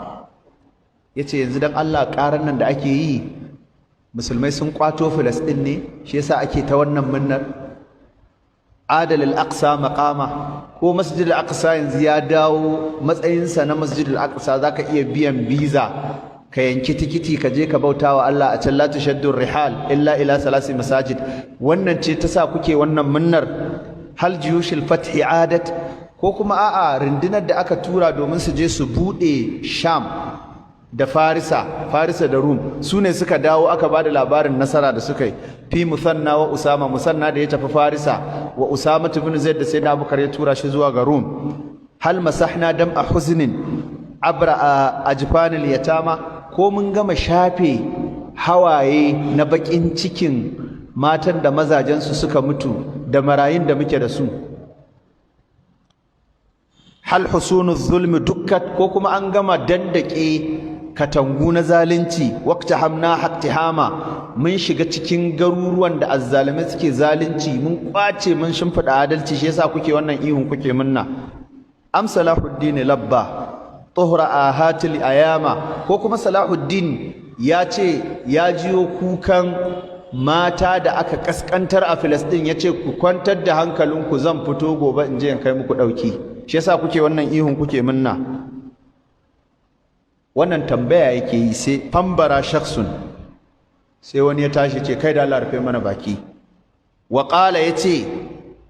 Yace yanzu dan Allah, karan nan da ake yi, musulmai sun kwato Filistin ne shi yasa ake ta wannan munnar? Adal al-Aqsa maqama, ko Masjid al-Aqsa yanzu ya dawo matsayinsa na Masjid al-Aqsa, zaka iya biyan visa, ka yanki tikiti, ka je ka bauta wa Allah a can? La tushaddu rihal illa ila salasi masajid. Wannan ce ta sa kuke wannan munnar? Hal jiyushil fathi adat, ko kuma a'a, rundunar da aka tura domin su je su bude Sham da Farisa, Farisa da Rum, su ne suka dawo aka bada labarin nasara da suka yi fi Musanna wa Usama, Musanna da ya tafi Farisa, wa Usama ibn Zaid da Sayyidina Abubakar ya tura shi zuwa ga Rum? Hal masahna dam'a huznin abra ajfanil yatama, ko mun gama shafe hawaye na bakin cikin matan da mazajensu suka mutu da marayun da muke da su? Hal husunu zulmi dukkat, ko kuma an gama dandake katangu na zalunci, waqtahamna haktihama, mun shiga cikin garuruwan da azzalumai suke zalunci, mun kwace, mun shimfida adalci, shi yasa kuke wannan ihun, kuke munna? Am Salahuddin labba tuhra ahatil ayama, ko kuma Salahuddin ya ce ya jiyo kukan mata da aka kaskantar a Filistin, ya ce ku kwantar da hankalinku, zan fito gobe in je in kai muku ɗauki, shi yasa kuke wannan ihun kuke munna? Wannan tambaya yake yi. Sai fambara shakhsun, sai wani ya tashi ce, "Kai da Allah, rufe mana baki." Wa qala, yace,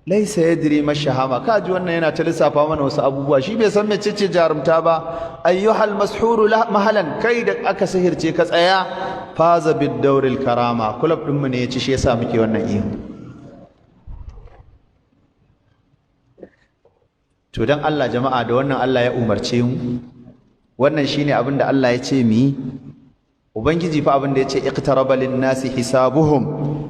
"Laisa yadri mashahama." Ka ji wannan yana ta lissafa mana wasu abubuwa, shi bai san mecece jarumta ba. Ayyuhal mashuru mahalan, kai da aka sihirce ka tsaya. Faza bid dawril karama, club din mu ne ya ci, shi yasa muke wannan ihu. To dan Allah jama'a, da wannan Allah ya umarce mu? Wannan shine abin da Allah ya ce mu yi? Ubangiji fa abin da ya ce, "Iqtaraba lin-nasi hisabuhum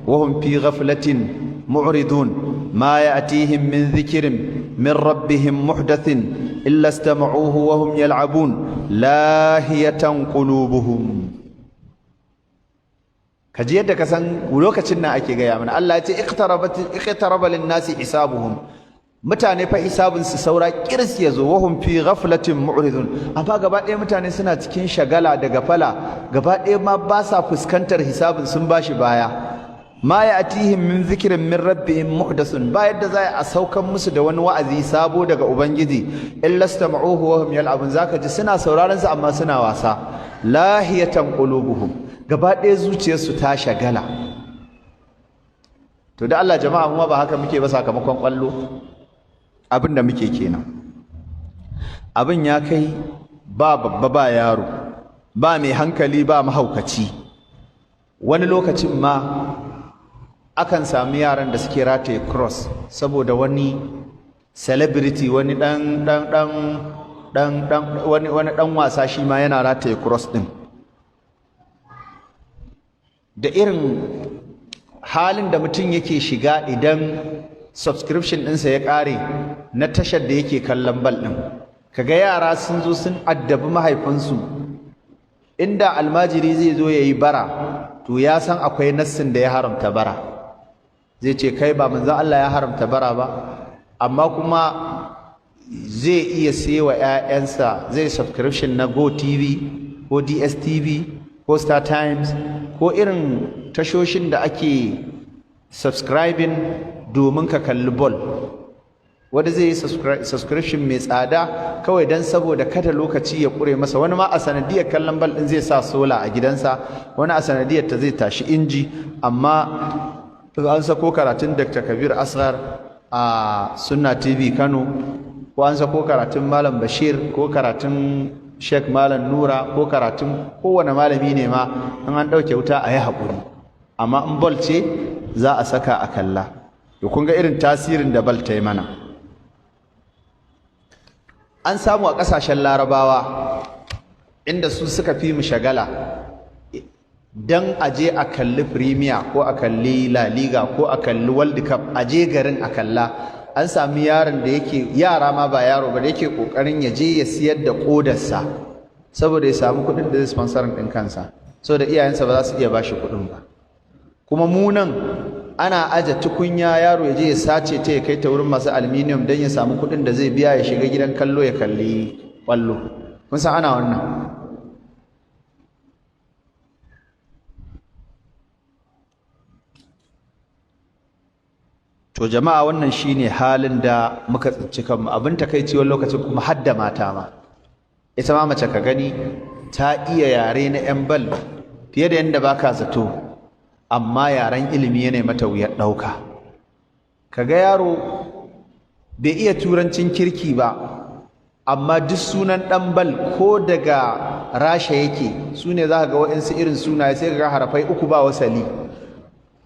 wa hum fi ghaflatin mu'ridun, ma ya'tihim min dhikrin min rabbihim muhdathin illa istama'uhu wa hum yal'abun lahiyatan qulubuhum." Kaji yadda ka san lokacin nan ake gaya mana. Allah ya ce, "Iqtaraba lin-nasi hisabuhum." Mutane fa hisabin su saura kirs ya zo. Wahum fi ghaflatin mu'ridun, amma gaba ɗaya mutane suna cikin shagala da gafala, gaba ɗaya ma ba sa fuskantar hisabin, sun bashi baya. Ma ya'tihim min dhikrin min rabbihim muhdathun, ba yadda za a saukan musu da wani wa'azi sabo daga ubangiji, illa istama'uhu wa hum yal'abun, zaka ji suna sauraron sa amma suna wasa. Lahiyatan qulubuhum, gaba ɗaya zuciyarsu ta shagala. To da Allah jama'a, mu ba haka muke ba? Sakamakon kwallo abin da muke kenan. Abin ya kai ba babba ba yaro, ba mai hankali ba mahaukaci. Wani lokacin ma akan sami yaran da suke rataye cross saboda wani celebrity, wani dan dan dan dan dan wani wani dan wasa, shi ma yana rataye cross din. Da irin halin da mutum yake shiga idan subscription ɗinsa ya ƙare na tashar da yake kallon bal ɗin, kaga yara sun zo sun addabi mahaifinsu. Inda almajiri zai zo ya yi bara, to ya san akwai nassin da ya haramta bara, zai ce, "Kai, ba manzon Allah ya haramta bara ba?" Amma kuma zai iya wa 'ya'yansa zai subscription na Go TV ko DSTV ko Star Times ko irin tashoshin da ake subscribing domin ka kalli ball. Wanda zai yi subscription mai tsada kawai don saboda kada lokaci ya ƙure masa. Wani ma a sanadiyar kallon ball ɗin zai sa solar a gidansa, wani a sanadiyar ta zai tashi inji. Amma an sako karatun Dr. Kabir Asghar a Sunna TV Kano, ko an sako karatun Malam Bashir, ko karatun Sheikh Malam Nura, ko karatun kowane malami ne ma, in an ɗauke wuta a yi haƙuri, amma in ball ce za a saka a kalla. To kun ga irin tasirin da ball ta yi mana. An samu a ƙasashen Larabawa, inda su suka fi mu shagala, don a je a kalli Premier ko a kalli La Liga ko a kalli World Cup, a je garin a kalla, an sami yaron da yake, yara ma ba yaro ba, da yake kokarin ya je ya siyar da kodarsa saboda ya samu kuɗin da zai sponsoring ɗin kansa, saboda iyayensa ba za su iya bashi kuɗin ba. Kuma mu nan ana aje tukunya, yaro ya je ya sace ta, ya kai ta wurin masu aluminium don ya samu kuɗin da zai biya ya shiga gidan kallo ya kalli ƙwallo. Kun san ana wannan. To jama'a, wannan shine halin da muka tsinci kanmu. Abin takaici, wani lokacin kuma hadda mata ma. Ita ma mace ka gani ta iya yare na yan bal fiye da yadda baka zato, amma yaren ilimi yana mata wuyar ɗauka. Kaga yaro bai iya turancin kirki ba, amma duk sunan ɗan bal, ko daga Rasha yake, su ne za ka ga waɗansu irin sunaye, sai ka ga harafai uku ba wasali,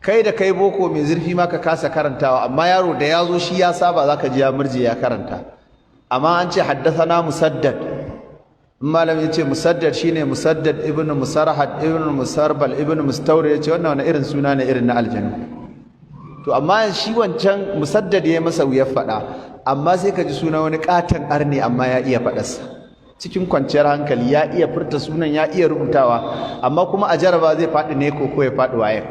kai da kai boko mai zurfi ma ka kasa karantawa. Amma yaro da ya zo shi ya saba, za ka ji ya murje ya karanta. Amma an ce "Haddathana Musaddad", in malam ya ce Musaddad shine Musaddad ibn Musarhad ibn Musarbal ibn Mustawrid, ya ce wannan wani irin suna ne irin na aljanu? To amma shi wancan Musaddad ya masa wuyar faɗa, amma sai ka ji suna wani katon arne, amma ya iya faɗarsa cikin kwanciyar hankali, ya iya furta sunan, ya iya rubutawa. Amma kuma a jaraba zai faɗi ne ko ya faɗi WAEC.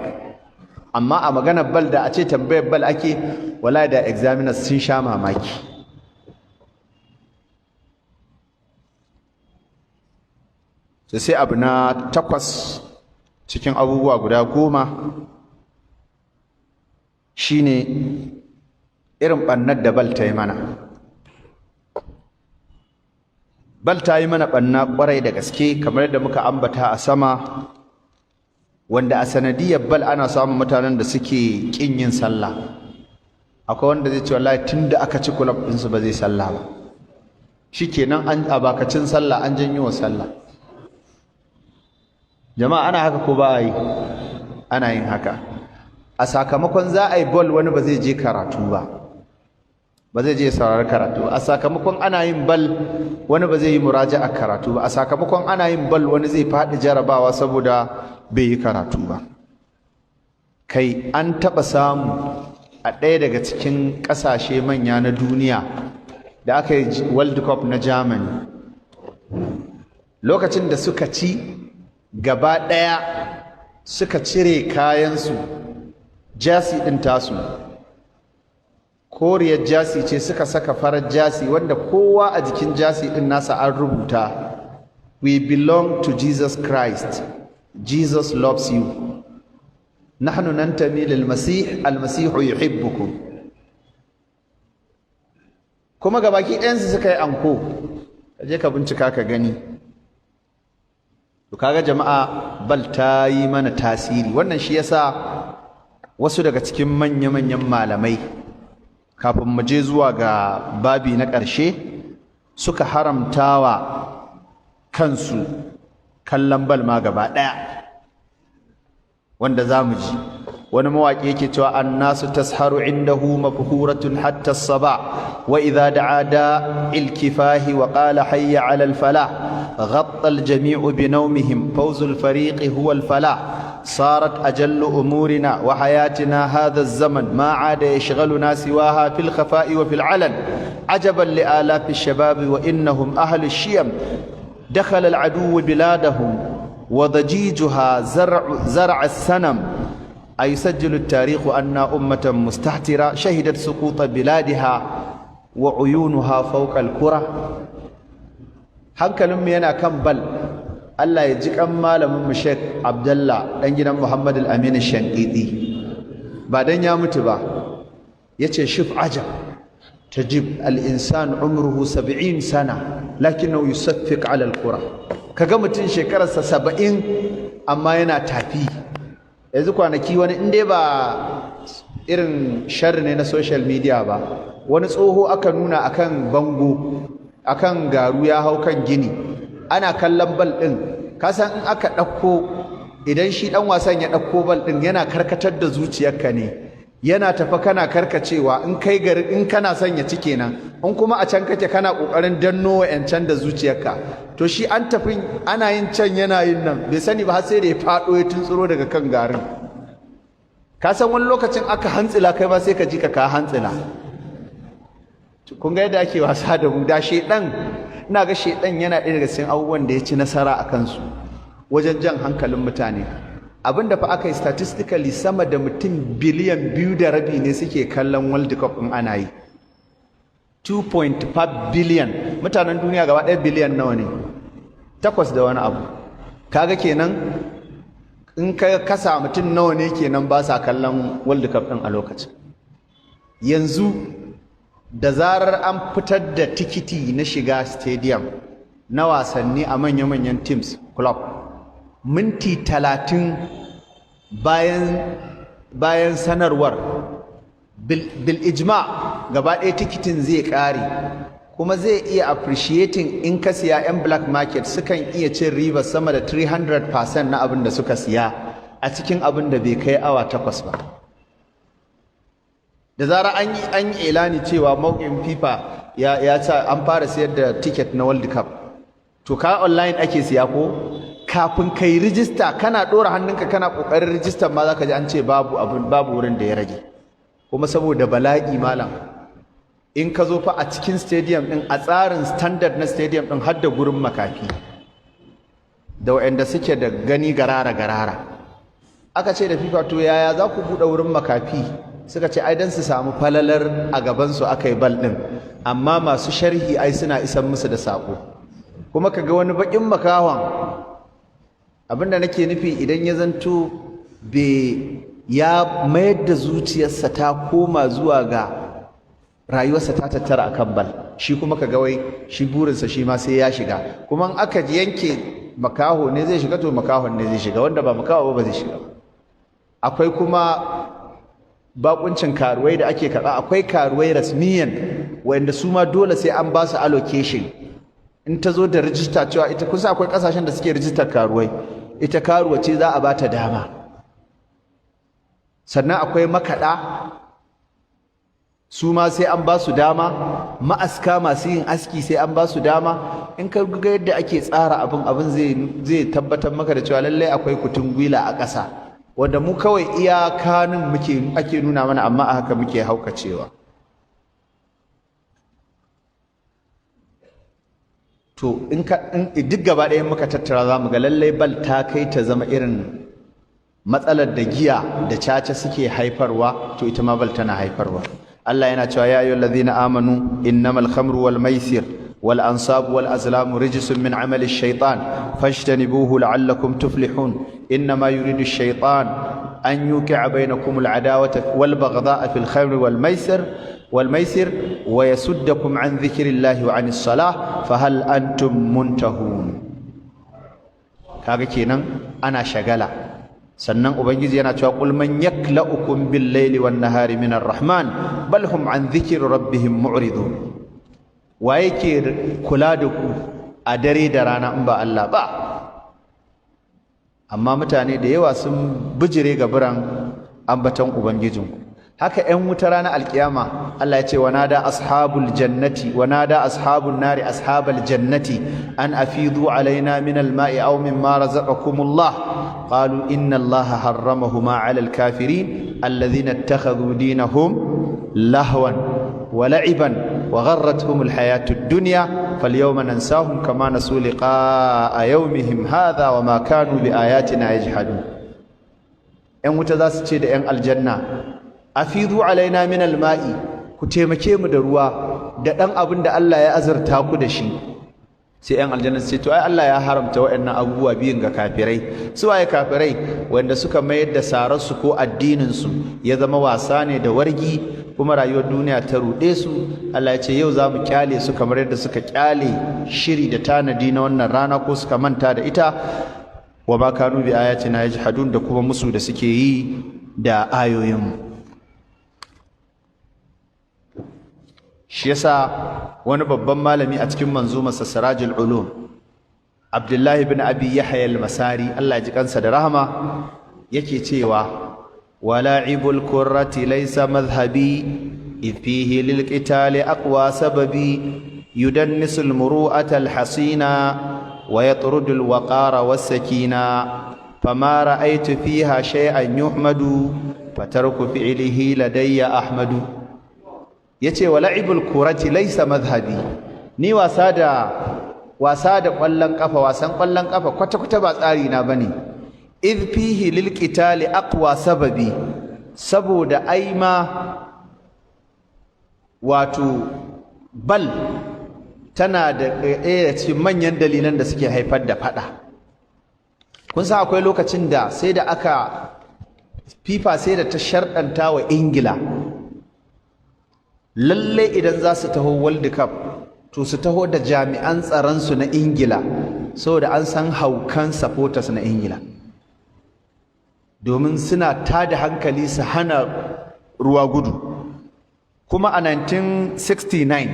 Amma a maganar bal, da a ce tambayar bal ake, wallahi da examiners sun sha mamaki. Sai abu na takwas cikin abubuwa guda 10 shine irin ɓannar da bal ta yi mana. Bal ta yi mana ɓanna ƙwarai da gaske, kamar yadda muka ambata a sama, wanda a sanadiyar bal ana samun mutanen da suke ƙin yin sallah. Akwai wanda zai ce wallahi tunda aka ci club ɗinsu ba zai sallah ba. Shikenan, an a bakacin sallah an janyo wa sallah. Jama'a, ana haka ko ba a yi? Ana yin haka. A sakamakon za a yi ball, wani ba zai je karatu ba, ba zai je saurari karatu. A sakamakon ana yin bal, wani ba zai yi muraja'a karatu ba. A sakamakon ana yin bal, wani zai faɗi jarabawa saboda bai yi karatu ba. Kai, an taɓa samu a ɗaya daga cikin ƙasashe manya na duniya da aka yi World Cup na Germany, lokacin da suka ci gaba ɗaya, suka cire kayansu, jersey ɗin tasu, koriyar jersey ce, suka saka farar jersey, wanda kowa a jikin jersey ɗin nasa an rubuta, "We belong to Jesus Christ, Jesus loves you, نحن ننتمي للمسيح، المسيح يحبكم." Kuma gabaki ɗayansu suka yi anko. Ka je ka bincika ka gani. To kaga jama'a, bal ta yi mana tasiri. Wannan shi yasa wasu daga cikin manya-manyan malamai, kafin mu je zuwa ga babi na ƙarshe, suka haramtawa kansu kallon bal ma gaba ɗaya, wanda za mu ji wani mawaƙi yake cewa, الناس تسهر عنده مبهورة حتى الصباح، وإذا دعا داعي الكفاح وقال حي على الفلاح، غطى الجميع بنومهم، فوز الفريق هو الفلاح. صارت أجل أمورنا وحياتنا هذا الزمن، ما عاد يشغلنا سواها في الخفاء وفي العلن. عجبا لآلاف الشباب وإنهم أهل الشيم، دخل العدو بلادهم وضجيجها زرع السنم. أيسجل التاريخ أن أمة مستهترة شهدت سقوط بلادها وعيونها فوق الكرة؟ Hankalinmu yana kan bal. Allah ya ji kan malamin mu Sheikh Abdullah dan gidan Muhammad Al-Amin Shankiti, ba dan ya mutu ba, yace, شوف عجب، تجد الإنسان عمره 70 سنة لكنه يصفق على الكرة. Kaga mutum shekararsa 70 amma yana tafi. Yanzu kwanaki wani, in dai ba irin sharri ne na social media ba, wani tsoho aka nuna akan bango, akan garu, ya hau kan gini ana kallon bal ɗin. Kasan in aka ɗauko, idan shi ɗan wasan ya ɗauko bal ɗin, yana karkatar da zuciyarka ne, yana tafa kana karkacewa. In kai gari in kana son ya ci kenan, in kuma a can kake kana ƙoƙarin danno wa'yancan da zuciyarka. To shi an tafi ana yin can yana yin nan, bai sani ba har sai da ya faɗo ya tuntsuro daga kan garin. Ka san wani lokacin aka hantsila kai ba, sai ka ji ka hantsila. Kun ga yadda ake wasa da mu da shedan. Ina ga shedan yana ɗaya daga cikin abubuwan da ya ci nasara a kansu wajen jan hankalin mutane. Abinda fa aka yi statistically, sama da mutum biliyan 2.5 ne suke kallon World Cup in ana yi. 2.5 billion. Mutanen duniya gaba ɗaya biliyan nawa ne? Takwas da wani abu. Kaga kenan in ka kasa, mutum nawa ne kenan ba sa kallon World Cup ɗin a lokacin? Yanzu da zarar an fitar da tikiti na shiga stadium na wasanni a manya-manyan teams, club, minti 30 bayan sanarwar, bil ijma gaba ɗaya tikitin zai ƙare, kuma zai iya appreciating. In ka siya, 'yan black market sukan iya cin riba sama da 300% na abin da suka siya a cikin abin da bai kai awa 8 ba. Da zarar an yi ilani cewa mawqin FIFA ya sa an fara sayar da ticket na World Cup, to ka online ake siya ko kafin kai rijista, kana ɗora hannunka kana ƙoƙarin rijistar ma, zaka ji an ce babu abin, babu wurin da ya rage. Kuma saboda bala'i malam, in ka zo fa a cikin stadium din, a tsarin standard na stadium din, har da gurin makafi da waɗanda suke da gani garara garara. Aka ce da FIFA, to yaya za ku buɗe wurin makafi? Suka ce ai dan su samu falalar a gaban su aka yi bal din, amma masu sharhi ai suna isan musu da sako. Kuma kaga wani bakin makawan Abinda nake nufi, idan ya zanto be ya mayar da zuciyarsa ta koma zuwa ga rayuwarsa ta tattara akan bal, shi kuma ka ga wai shi burinsa shi ma sai ya shiga. Kuma in aka yanke makaho ne zai shiga, to makahon ne zai shiga, wanda ba makaho ba zai shiga. Akwai kuma bakuncin karuwai da ake karɓa. Akwai karuwai rasmiyan wanda su ma dole sai an ba su allocation in ta zo da rijista cewa ita, kusa akwai kasashen da suke rijistar karuwai, ita karuwa ce, za a ba ta dama. Sannan akwai makaɗa, su ma sai an ba su dama. Ma'aska, masu yin aski, sai an ba su dama. In ka ga yadda ake tsara abin, abin zai tabbatar maka da cewa lallai akwai kutun gwila a ƙasa, wanda mu kawai iyakanin muke ake nuna mana, amma a haka muke haukacewa. To in ka in duk gaba ɗaya muka tattara, za mu ga lallai bal ta kai ta zama irin matsalar da giya da caca suke haifarwa, to ita ma bal tana haifarwa. Allah yana cewa: ya ayyuhal ladzina amanu, innamal khamru wal maisir wal ansabu wal azlamu rijsun min amali ash-shaytan fajtanibuhu la'allakum tuflihun. Innama yuridu ash-shaytan an yuqi'a bainakum al-adawata wal baghdha'a fil khamri wal maisir wa yasuddakum an dhikrillahi wa 'anis salah, fahal antum muntahun? Kaga kenan ana shagala. Sannan Ubangiji yana cewa: qul man yakla'ukum bil laili wan nahari min ar-rahman, bal hum an dhikri rabbihim mu'ridun. Wa yake kula da ku a dare da rana in ba Allah ba? Amma mutane da yawa sun bijire ga biran ambaton Ubangijinku. Haka 'yan wuta ranar alkiyama, Allah ya ce: wanada ashabul jannati, wanada ashabun nari ashabal jannati an afidu alaina min alma'i aw mimma razaqakumullah, qalu inna Allaha harramahuma 'ala alkafirin alladhina ittakhadhu dinahum lahwan wa la'iban wa gharratuhum alhayatu ad-dunya, falyawma nansahum kama nasu liqa'a yawmihim hadha wa ma kanu biayatina yajhadun. 'Yan wuta za su ce da 'yan aljanna: afidu alaina min alma'i, ku taimake mu da ruwa da dan abin da Allah ya azurta ku da shi. Sai 'yan aljanna su ce: to ai Allah ya haramta waɗannan abubuwa biyun ga kafirai. Su waye kafirai? Wanda suka mayar da sararsu ko addinin su ya zama wasa ne da wargi, kuma rayuwar duniya ta ruɗe su. Allah ya ce yau za mu kyale su kamar yadda suka kyale shiri da tanadi na wannan rana ko suka manta da ita. Wa ma kanu bi ayatina yajhadun, da kuma musu da suke yi da ayoyinmu. Shi yasa wani babban malami a cikin manzumarsa Sirajul Ulum, Abdullahi ibn Abi Yahya al-Masari, Allah ya ji kansa da rahama, yake cewa: wala'ibul kurrati laysa madhhabi, idh fihi lil qitali aqwa sababi, yudannisu al-muru'ata al-hasina wa yatrudu al-waqara was-sakina, fama ra'aytu fiha shay'an yuhmadu, fatarku fi'lihi ladayya ahmadu. Yace: wala'ibul kurati laysa madhhabi, ni wasa da ƙwallon kafa, wasan ƙwallon kafa kwata kwata ba tsari na bane. Idh fihi lil qitali aqwa sababi, saboda ai ma wato bal tana da ɗaya cikin manyan dalilan da suke haifar da fada. Kun san akwai lokacin da sai da aka FIFA, sai da ta sharɗanta wa Ingila lalle idan za su taho World Cup, to su taho da jami'an tsaronsu na Ingila, saboda an san haukan supporters na Ingila, domin suna tada hankali su hana ruwa gudu. Kuma a 1969,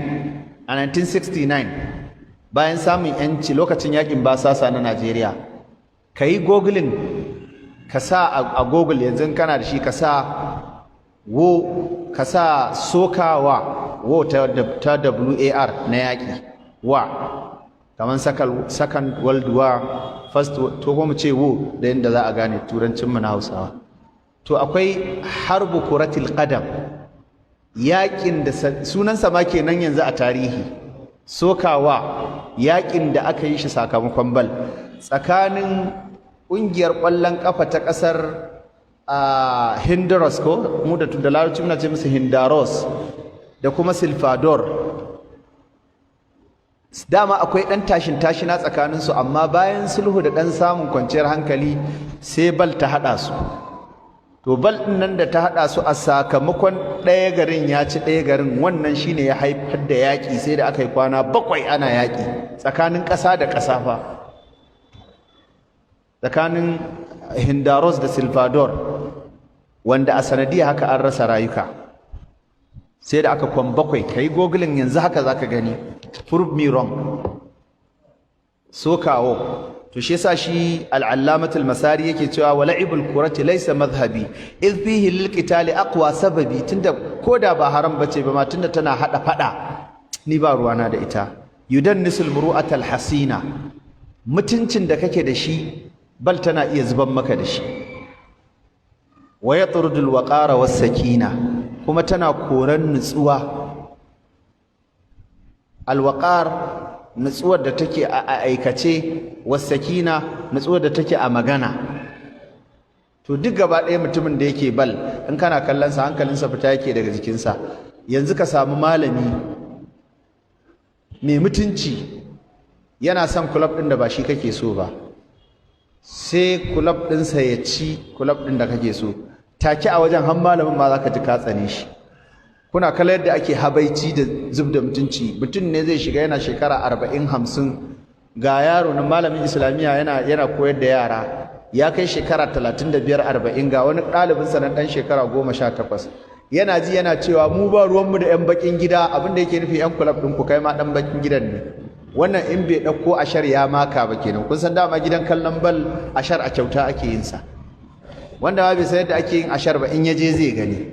bayan samun yanci, lokacin yakin basasa na Najeriya, ka yi googling, ka sa a Google yanzu kana da shi, ka sa wo, ka sa sokawa wo ta WAR na yaƙi wa, kamar Second World War, first, to ko mu ce wo da yadda za a gane turancin mu na Hausawa. To akwai harbu kuratil qadam, yaƙin da sunansa ma kenan yanzu a tarihi, sokawa, yaƙin da aka yi shi sakamakon bal tsakanin ƙungiyar ƙwallon ƙafa ta ƙasar Honduras, ko mu da Larabci muna ce musu Hindaros, da kuma Salvador. Dama akwai ɗan tashin tashina tsakaninsu, amma bayan sulhu da ɗan samun kwanciyar hankali sai bal ta haɗa su. To bal ɗin nan da ta haɗa su, a sakamakon ɗaya garin ya ci ɗaya garin, wannan shine ya haifar da yaƙi. Sai da aka yi kwana 7 ana yaƙi tsakanin ƙasa da ƙasa fa, tsakanin Hindaros da Salvador, wanda a sanadiyar haka an rasa rayuka. Sai da aka kwan 7. Kai googling yanzu haka zaka gani, prove me wrong. So kawo to shi yasa shi al-allamatul Masari yake cewa: "Wa la'ibul kurati laysa madhhabi, idh fihi lil qitali aqwa sababi." Tunda koda ba haram bace ba ma, tunda tana hada fada, ni ba ruwana da ita. "Yudannisul muru'atal hasina", mutuncin da kake da shi bal tana iya zuban maka da shi. "Wa yatrudul waqara was sakina", kuma tana koran nutsuwa. Alwaqar, nutsuwar da take a aikace, wasakina, nutsuwar da take a magana. To duk gaba ɗaya mutumin da yake bal, in kana kallon sa, hankalinsa fita yake daga jikinsa. Yanzu ka samu malami mai mutunci yana son club ɗin da ba shi kake so ba, sai club ɗinsa ya ci club ɗin da kake so, take a wajen har malamin ma za ka ji ka tsane shi. Kuna kala yadda ake habaici da zub da mutunci. Mutum ne zai shiga yana shekara 40, 50, ga yaro na malamin islamiyya yana koyar da yara, ya kai shekara 35, 40, ga wani ɗalibinsa na ɗan shekara 18, yana ji yana cewa mu ba ruwanmu da 'yan bakin gida. Abin da yake nufi 'yan club ɗin ku, kai ma ɗan bakin gidan ne. Wannan in bai ɗauko ashar ya maka ba kenan. Kun san dama gidan kallon bal ashar a kyauta ake yin sa. Wanda ba bai san yadda ake yin ashar ba, in ya je zai gani.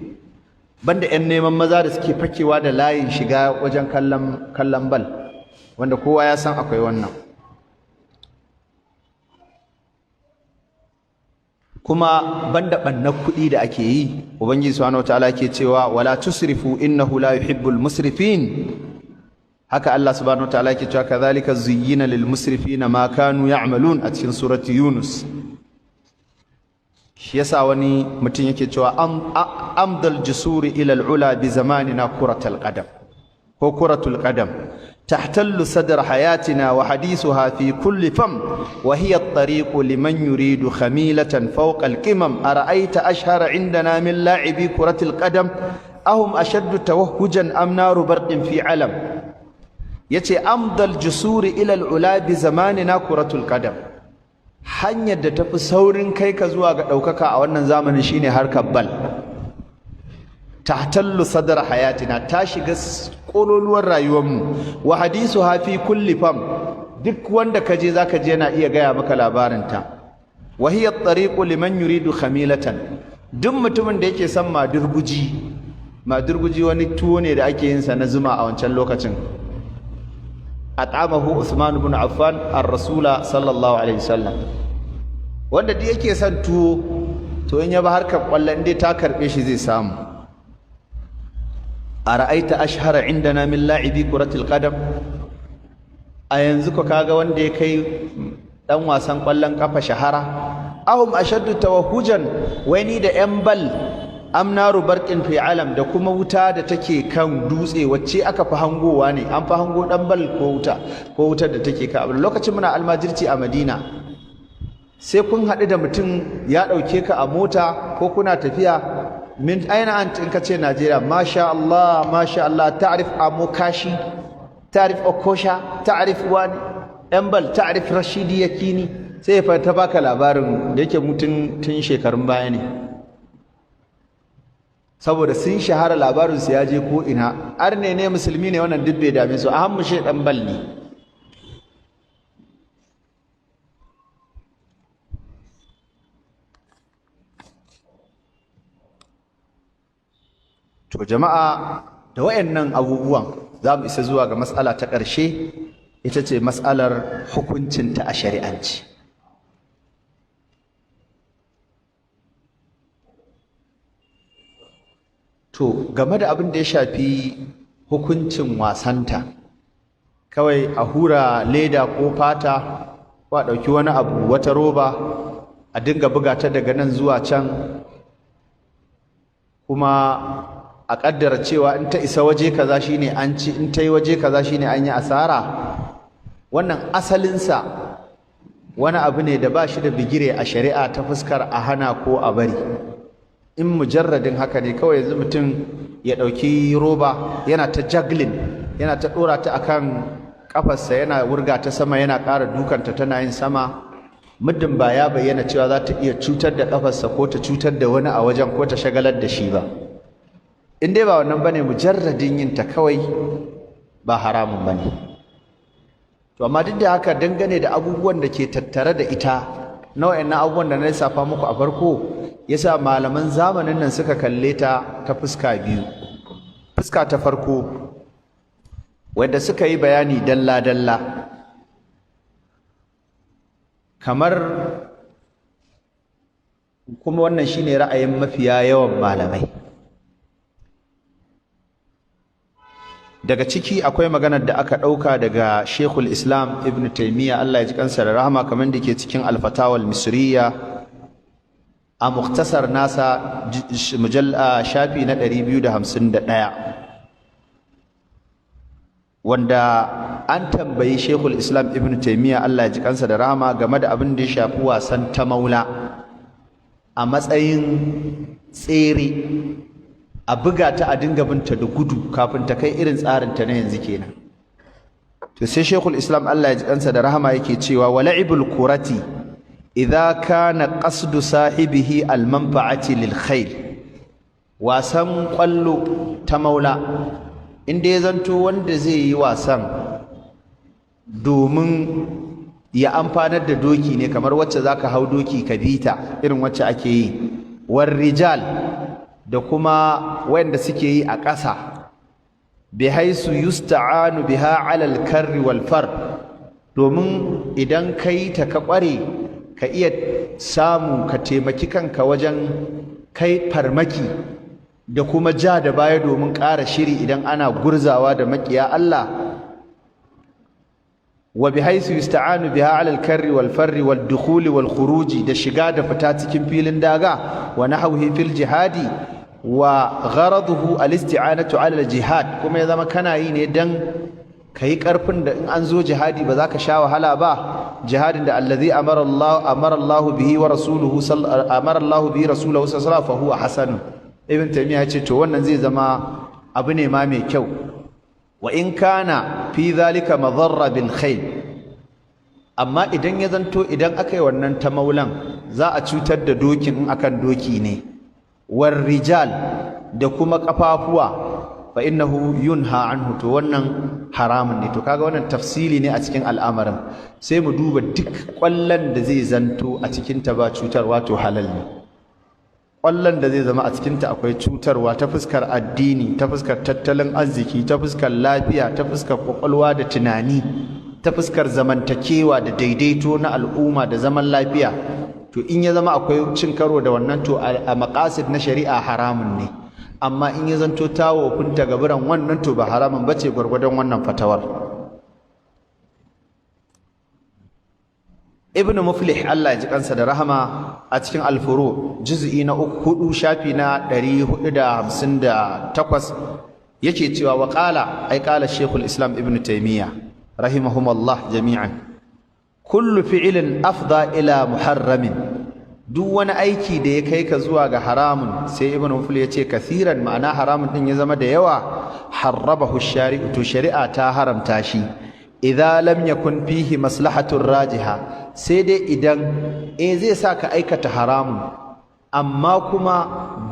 Banda 'yan neman maza da suke fakewa da layin shiga wajen kallon bal, wanda kowa ya san akwai wannan. Kuma banda ɓannar kuɗi da ake yi, Ubangiji Subhanahu wataala ke cewa: "Wala tusrifu, innahu la yuhibbul musrifin." Haka Allah Subhanahu wataala ke cewa: "Kadhalika zuyyina lil musrifina ma kanu ya'malun", a cikin surati Yunus. Shi yasa wani mutum yake cewa: "Amdal jusuri ila al-ula bi zamanina kuratul qadam", ko kuratul qadam, "tahtallu sadr hayatina wa hadithuha fi kulli fam, wa hiya at-tariqu liman yuridu khamilatan fawqa al-qimam. Ara'aita ashhara indana min la'ibi kuratil qadam? Ahum ashaddu tawahhujan am naru barqin fi alam?" Yace: "Amdal jusuri ila al-ula bi zamanina kuratul qadam." Hanyar da tafi saurin kai ka zuwa ga ɗaukaka a wannan zamanin shine harkar bal. "Tahtallu sadar hayatina", ta shiga kololuwar rayuwarmu. "Wa hadisu hafi kulli fam", duk wanda ka je zaka je yana iya gaya maka labarinta. "Wa hiya at-tariqu liman yuridu khamilatan", duk mutumin da yake son madurguji. Madurguji wani tuwo ne da ake yin sa na zuma a wancan lokacin. At'amahu Usman ibn Affan ar-rasula sallallahu alaihi wasallam. Wanda duk yake son tuwo, to in ya ba harkar kwallon dai ta karbe shi, zai samu. "Ara'aita ashhara indana min la'ibi kuratil qadam?" A yanzu ko kaga wanda ya kai dan wasan kwallon kafa shahara? "Ahum ashaddu tawahhujan", wani da yan bal, "am naru barqin fi alam?" Da kuma wuta da take kan dutse, wacce aka fi hangowa ne? An fi hango dan bal ko wuta, ko wutar da take ka? Lokacin muna almajirci a Madina, sai kun haɗu da mutum ya ɗauke ka a mota ko kuna tafiya, "Min aina ant?" In ka ce Najeriya, "Masha Allah, masha Allah, ta'rif Amokachi, ta'rif Okosha, ta'rif wani yan bal, ta'rif Rashidi Yakini?" Sai ya ta baka labarin da yake mutum tun shekarun baya ne, saboda sun shahara, labarin su ya je ko ina. Arne ne, musulmi ne, wannan duk bai dame su, ahammu shi dan bal ne. To jama'a, da wayannan abubuwan za mu isa zuwa ga mas'ala ta ƙarshe, ita ce mas'alar hukuncinta a shari'anci. To game da abin da ya shafi hukuncin wasanta, kawai a hura leda ko fata ko a ɗauki wani abu, wata roba, a dinga buga ta daga nan zuwa can, kuma a ƙaddara cewa in ta isa waje kaza shine an ci, in ta yi waje kaza shine an yi asara. Wannan asalinsa wani abu ne da ba shi da bigire a shari'a ta fuskar a hana ko a bari. In mujarradin haka ne kawai, yanzu mutum ya ɗauki roba yana ta juggling, yana ta ɗora ta akan ƙafarsa, yana wurga ta sama, yana ƙara dukanta tana yin sama, muddin ba ya bayyana cewa za ta iya cutar da ƙafarsa ko ta cutar da wani a wajen ko ta shagalar da shi ba, in dai ba wannan bane, mujarradin yin ta kawai ba haramun bane. To amma duk da haka, dangane da abubuwan da ke tattare da ita na wayannan abubuwan da na lissafa muku a farko, yasa malaman zamanin nan suka kalle ta ta fuska biyu. Fuska ta farko, wanda suka yi bayani dalla dalla, kamar kuma wannan shine ra'ayin mafiya yawan malamai. Daga ciki akwai maganar da aka ɗauka daga Sheikhul Islam Ibn Taymiyyah, Allah ya ji kansa da rahama, kamar da ke cikin Al-Fatawa Al-Misriya a muktasar nasa, mujalla shafi na 251, wanda an tambayi Sheikhul Islam Ibn Taymiyyah, Allah ya ji kansa da rahama, game da abin da ya shafi wasan ta maula a matsayin tsere, a buga ta a dinga binta da gudu kafin ta kai irin tsarin ta na yanzu kenan. To sai Sheikhul Islam, Allah ya ji kansa da rahama, yake cewa: wala'ibul kurati idza kana qasdu sahibihi al-manfa'ati lil khayl. Wasan kwallo ta maula, inda ya zanto wanda zai yi wasan domin ya amfanar da doki ne, kamar wacce zaka hau doki ka bita, irin wacce ake yi war rijal da kuma wanda suke yi a ƙasa, bihaisu yusta'anu biha 'ala al-karri wal far, domin idan kai ta ka ƙware, ka iya samu ka taimaki kanka wajen kai farmaki da kuma ja da baya domin ƙara shiri idan ana gurzawa da maƙiya Allah. Wa bihaisu yusta'anu biha 'ala al-karri wal farri wal dukhuli wal khuruji, da shiga da fita cikin filin daga, wa nahwihi fil jihadi, wa gharaduhu al-isti'anatu 'ala al-jihad, kuma ya zama kana yi ne dan kai karfin da in an zo jihadi ba za ka sha wahala ba, jihadin da allazi amara Allah amara Allah bihi wa rasuluhu, amara Allah bihi rasuluhu sallallahu alaihi wasallam, fa huwa hasan. Ibn Taymiyyah ya ce to wannan zai zama abu ne ma mai kyau. Wa in kana fi dhalika madarra bil khayl, amma idan ya zanto idan aka yi wannan ta maulan za a cutar da dokin in akan doki ne, war rijal da kuma kafafuwa, fa innahu yunha anhu, to wannan haramun ne. To kaga wannan tafsili ne a cikin al'amarin. Sai mu duba duk kwallon da zai zanto a cikin ta ba cutarwa, to halal ne. Kwallon da zai zama a cikin ta akwai cutarwa ta fuskar addini, ta fuskar tattalin arziki, ta fuskar lafiya, ta fuskar kwakwalwa da tunani, ta fuskar zamantakewa da daidaito na al'umma da zaman lafiya, to in ya zama akwai cin karo da wannan, to a maqasid na shari'a haramun ne. Amma in ya zanto ta wofinta gaburan wannan, to ba haramun bace gwargwadon wannan fatawar. Ibn Muflih, Allah ya ji kansa da rahama, a cikin Al-Furu juz'i na 4 shafi na 458 yake cewa: wa qala, ay qala Sheikhul Islam Ibn Taymiyyah rahimahumullah jami'an, kullu fi'lin afda ila muharramin, duk wani aiki da ya kai ka zuwa ga haramun. Sai Ibn Muflih ya ce kathiran, ma'ana haramun din ya zama da yawa, harrabahu shari'u, to shari'a ta haramta shi, idza lam yakun fihi maslahatun rajiha, sai dai idan zai sa ka aikata haramun, amma kuma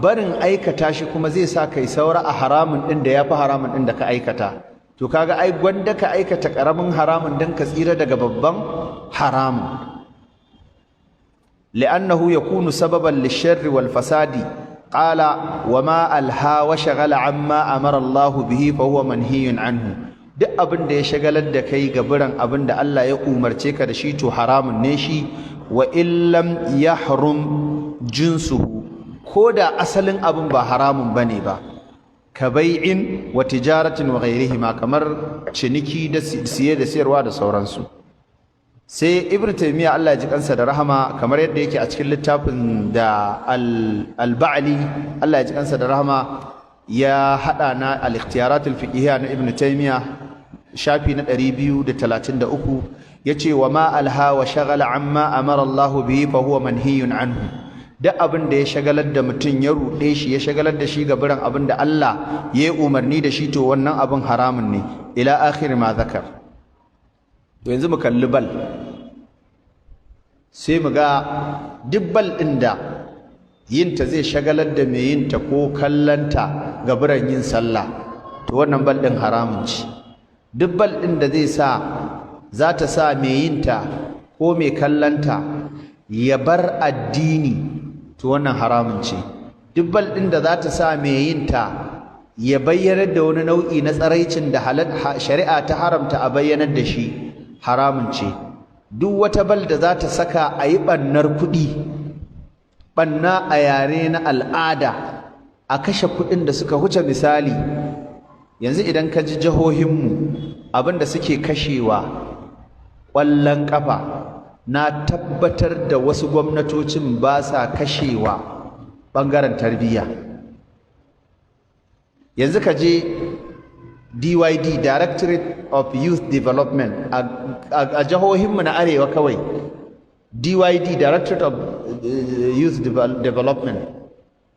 barin aikata shi kuma zai sa kai saura a haramun din da yafi haramun din da ka aikata. To kaga ai gwanda ka aikata karamin haramun dan ka tsira daga babban haramun. Li'annahu yakunu sababan lish-sharri wal fasadi. Qala wa ma alha wa shaghala amma amara Allah bihi fa huwa manhiyun anhu. Duk abin da ya shagalar da kai gaburan abin da Allah ya umarce ka da shi, to haramun ne shi. Wa illam yahrum jinsuhu, ko da asalin abin ba haramun bane ba, ka bai'in wa tijaratin wa ghairihima, kamar ciniki da siye da siyarwa da sauransu. Sai Ibn Taymiyyah, Allah ya ji kansa da rahama, kamar yadda yake a cikin littafin da Al-Ba'li, Allah ya ji kansa da rahama, ya hada na al-ikhtiyarat al-fiqhiyya na Ibn Taymiyyah Shafi na 233, yace: "Wa ma alha wa shagala amma amara Allah bihi fa huwa manhiyun anhu." Duk abin da ya shagalar da mutum, ya ruɗe shi, ya shagalar da shi ga biran abin da Allah ya yi umarni da shi, to wannan abin haramun ne, ila akhir ma zakar. To yanzu mu kalli bal, sai mu ga duk bal ɗin da yinta zai shagalar da mai yinta ko kallanta ga biran yin sallah, to wannan bal ɗin haramun ce. Duk bal ɗin da zai sa, za ta sa mai yinta ko mai kallanta ya bar addini, to wannan haramun ce. Duk bal ɗin da za ta sa mai yinta ya bayyanar da wani nau'i na tsaraicin da shari'a ta haramta a bayyanar da shi, haramun ce. Duk wata bal da za ta saka a yi ɓannar kuɗi, ɓanna a yare na al'ada, a kashe kuɗin da suka huce misali. Yanzu idan ka ji jihohinmu, abin da suke kashewa ƙwallon ƙafa, na tabbatar da wasu gwamnatocin ba sa kashewa ɓangaren tarbiyya. Yanzu ka je DYD, Directorate of Youth Development, a jihohinmu na arewa kawai, DYD, Directorate of Youth Development,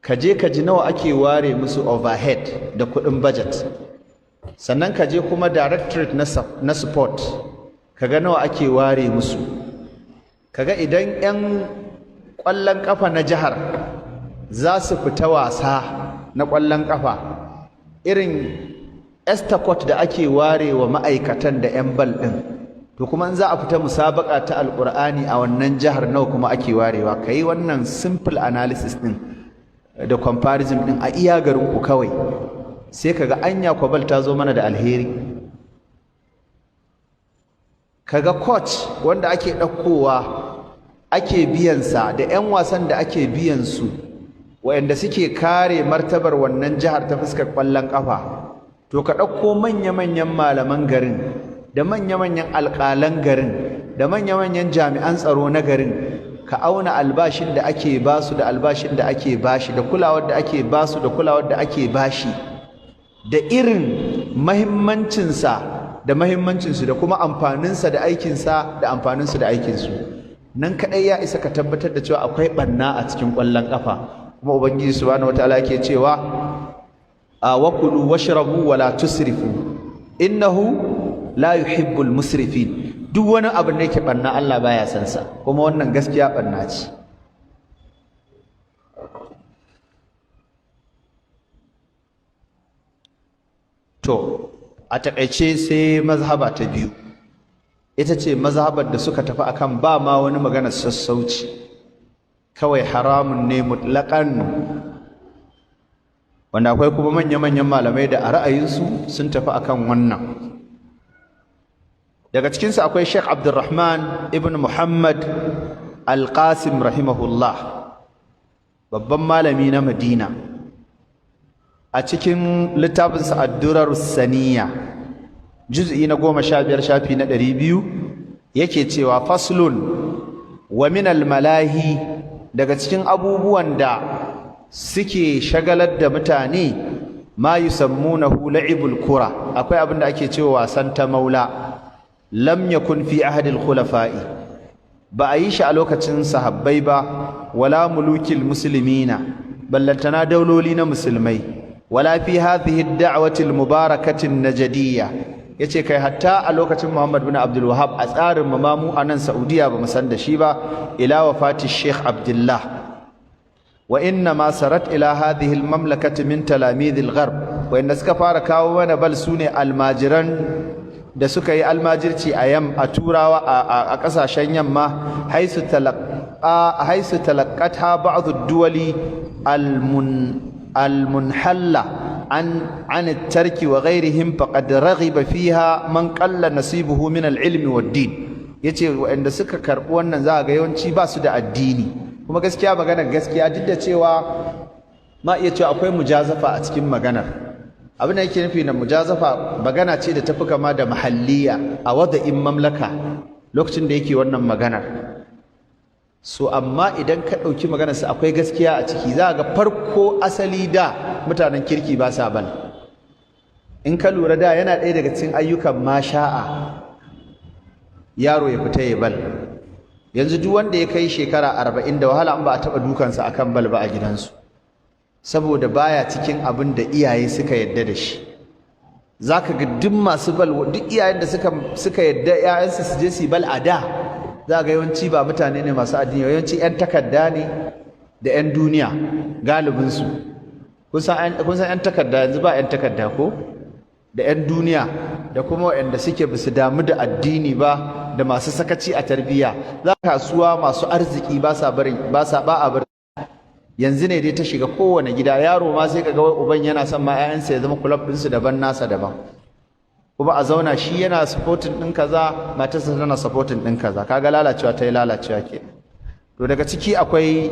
ka je ka ji nawa ake ware musu overhead da kuɗin budget. Sannan ka je kuma Directorate na Sport, ka ga nawa ake ware musu. Kaga idan 'yan ƙwallon ƙafa na jihar za su fita wasa na ƙwallon ƙafa, irin escort da ake ware wa ma'aikatan da 'yan bal ɗin, to kuma in za a fita musabaka ta Alƙur'ani a wannan jihar, nawa kuma ake warewa? Ka yi wannan simple analysis ɗin da comparison ɗin a iya garinku kawai, sai kaga anya kwabal ta zo mana da alheri. Kaga coach wanda ake ɗaukowa ake biyansa, da 'yan wasan da ake biyan su, waɗanda suke kare martabar wannan jihar ta fuskar ƙwallon ƙafa, to ka ɗauko manya-manyan malaman garin, da manya-manyan alƙalan garin, da manya-manyan jami'an tsaro na garin, ka auna albashin da ake basu da albashin da ake bashi, da kulawar da ake basu da kulawar da ake bashi, da irin mahimmancinsa da mahimmancinsu, da kuma amfaninsa da aikinsa da amfaninsu da aikinsu. Nan kaɗai ya isa ka tabbatar da cewa akwai ɓanna a cikin ƙwallon ƙafa. Kuma Ubangiji Subhanahu wataala yake cewa: a wakulu washrabu wala tusrifu, innahu la yuhibbul musrifin. Duk wani abu da yake ɓanna, Allah baya son sa, kuma wannan gaskiya ɓanna ce. To a taƙaice, sai mazhaba ta biyu, ita ce mazhabar da suka tafi akan ba ma wani magana sassauci, kawai haramun ne mutlaƙan, wanda akwai kuma manya-manyan malamai da a ra'ayinsu sun tafi akan wannan. Daga cikinsu akwai Sheikh Abdulrahman ibn Muhammad Al-Qasim rahimahullah, babban malami na Madina. A cikin littafinsa Ad-Durar Saniya, juz'i na 15, shafi na 200, yake cewa: "Faslun: wa min al-malahi", daga cikin abubuwan da suke shagalar da mutane, "ma yusammunahu la'ibul kura", akwai abin da ake cewa wasan ta maula. "Lam yakun fi ahdi al-khulafa'i", ba a yi shi a lokacin sahabbai ba, "wala mulukil muslimina", ballantana dauloli na musulmai, "wala fi hadhihi ad-da'wati al-mubarakati an-najdiyya". Yace kai, hatta a lokacin Muhammad bin Abdul Wahhab, a tsarin mu mu a nan Saudiya ba mu san da shi ba, ila wafati Sheikh Abdullah. "Wa inna ma sarat ila hadhihi al-mamlakati min talamidh al-gharb", wa inda suka fara kawo mana bal sune almajiran da suka yi almajirci a yam a Turawa, a kasashen yamma, "haisu talaqqatha ba'd ad-duwali al-munhalla an at-tarki wa ghayrihim, faqad raghiba fiha man qalla nasibuhu min al-ilmi wad-din". Yace waɗanda suka karɓi wannan, za ga yawanci ba su da addini. Kuma gaskiya, maganar gaskiya, duk da cewa ma iya cewa akwai mujazafa a cikin maganar, abin da yake nufi na mujazafa, magana ce da tafi kama da mahalliya a wada'in mamlaka lokacin da yake wannan maganar. So amma idan ka ɗauki maganarsa, akwai gaskiya a ciki. Za ga farko asali da mutanen kirki ba sa bal. In ka lura, da yana ɗaya daga cikin ayyukan masha'a yaro ya fita ya bal. Yanzu duk wanda ya kai shekara 40, da wahala an ba a taɓa dukansa akan bal ba a gidansu, saboda baya cikin abin da iyaye suka yadda da shi. Zaka ga duk masu bal, duk iyayen da suka yadda ƴaƴansu su je su bal a da, za ga yawanci ba mutane ne masu addini, yawanci ƴan takarda ne da ƴan duniya galibinsu. Kun san ƴan takarda, yanzu ba ƴan takarda ko da 'yan duniya, da kuma waɗanda suke basu damu da addini ba, da masu sakaci a tarbiyya. Za kasuwa, masu arziki ba sa barin, ba sa ba a bar. Yanzu ne dai ta shiga kowane gida. Yaro ma sai kaga wai uban yana son ma 'ya'yansa ya zama club ɗinsu daban, nasa daban, kuma a zauna shi yana supporting ɗin kaza, matarsa tana supporting ɗin kaza. Kaga lalacewa ta yi lalacewa ke. To, daga ciki akwai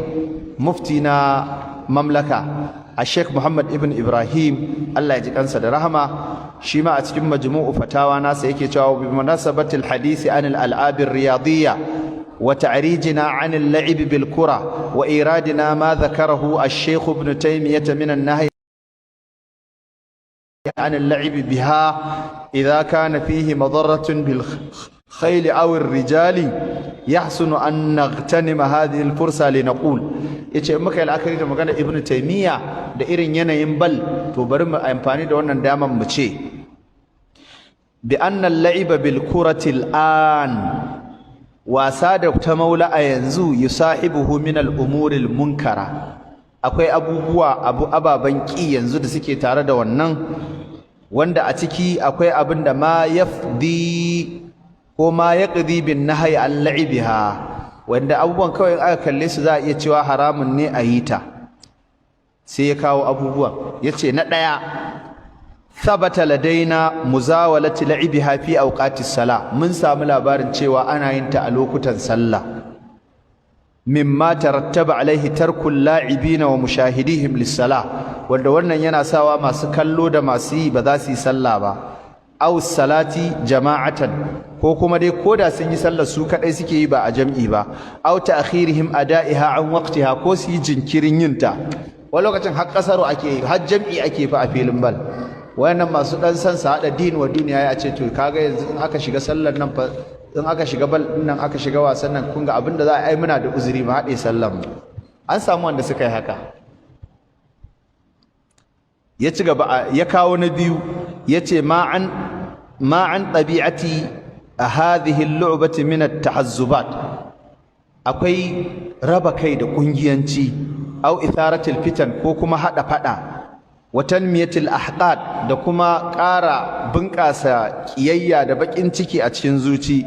mufti na mamlaka, a Sheikh Muhammad ibn Ibrahim, Allah ya ji kansa da rahama. Shi ma a cikin Majmu'u Fatawa nasa yake cewa: bi munasabatil hadisi anil al'ab riyadiyya wa ta'rijina anil la'ib bil kura wa iradina ma dhakarahu ash-Sheikh Ibn Taymiyyah min an-nahy عن اللعب بها إذا كان فيه مضرة بالخيل أو الرجال، يحسن أن نغتنم هذه الفرصة لنقول. Yace in muka yi la'akari da magana Ibn Taymiyyah da irin yanayin bal, to bari mu amfani da wannan daman mu ce bi anna al-la'iba bil kurati al-an, wasa da ta maula a yanzu, yusahibuhu min al-umuri al-munkara, akwai abubuwa abu ababan ki yanzu da suke tare da wannan, wanda a ciki akwai abin da ma yafdi ko ma yaqdi bin nahyi an la'ibiha, wanda abubuwan kawai aka kalle su za a iya cewa haramun ne a yi ta. Sai ya kawo abubuwan, yace na ɗaya: thabata ladaina muzawalati la'ibiha fi awqatis sala, mun samu labarin cewa ana yin ta a lokutan sallah, mimma tarattaba alaihi tarkul la'ibina wa mushahidihim lis-salah, wanda wannan yana sawa masu kallo da masu yi ba za su yi sallah ba, aw salati jama'atan, ko kuma dai koda sun yi sallar su kadai suke yi ba a jam'i ba, aw ta'khirihim ada'iha an waqtiha, ko su yi jinkirin yin ta. Wani lokacin har kasaro ake yi, har jam'i ake fa a filin bal. Wayannan masu dan san su hada din wa duniya, ya ce to kaga yanzu in aka shiga sallar nan fa, in aka shiga bal din nan, aka shiga wasan nan, kun ga abin da za a yi, muna da uzuri mu haɗe sallar mu. An samu wanda suka yi haka. Ya ci gaba, ya kawo na biyu, ya ce ma an ɗabi'ati a hadhihi al-lu'bati min at-tahazzubat, akwai raba kai da kungiyanci, au itharatil fitan, ko kuma hada fada, wa tanmiyatil ahqad, da kuma ƙara bunƙasa ƙiyayya da baƙin ciki a cikin zuci.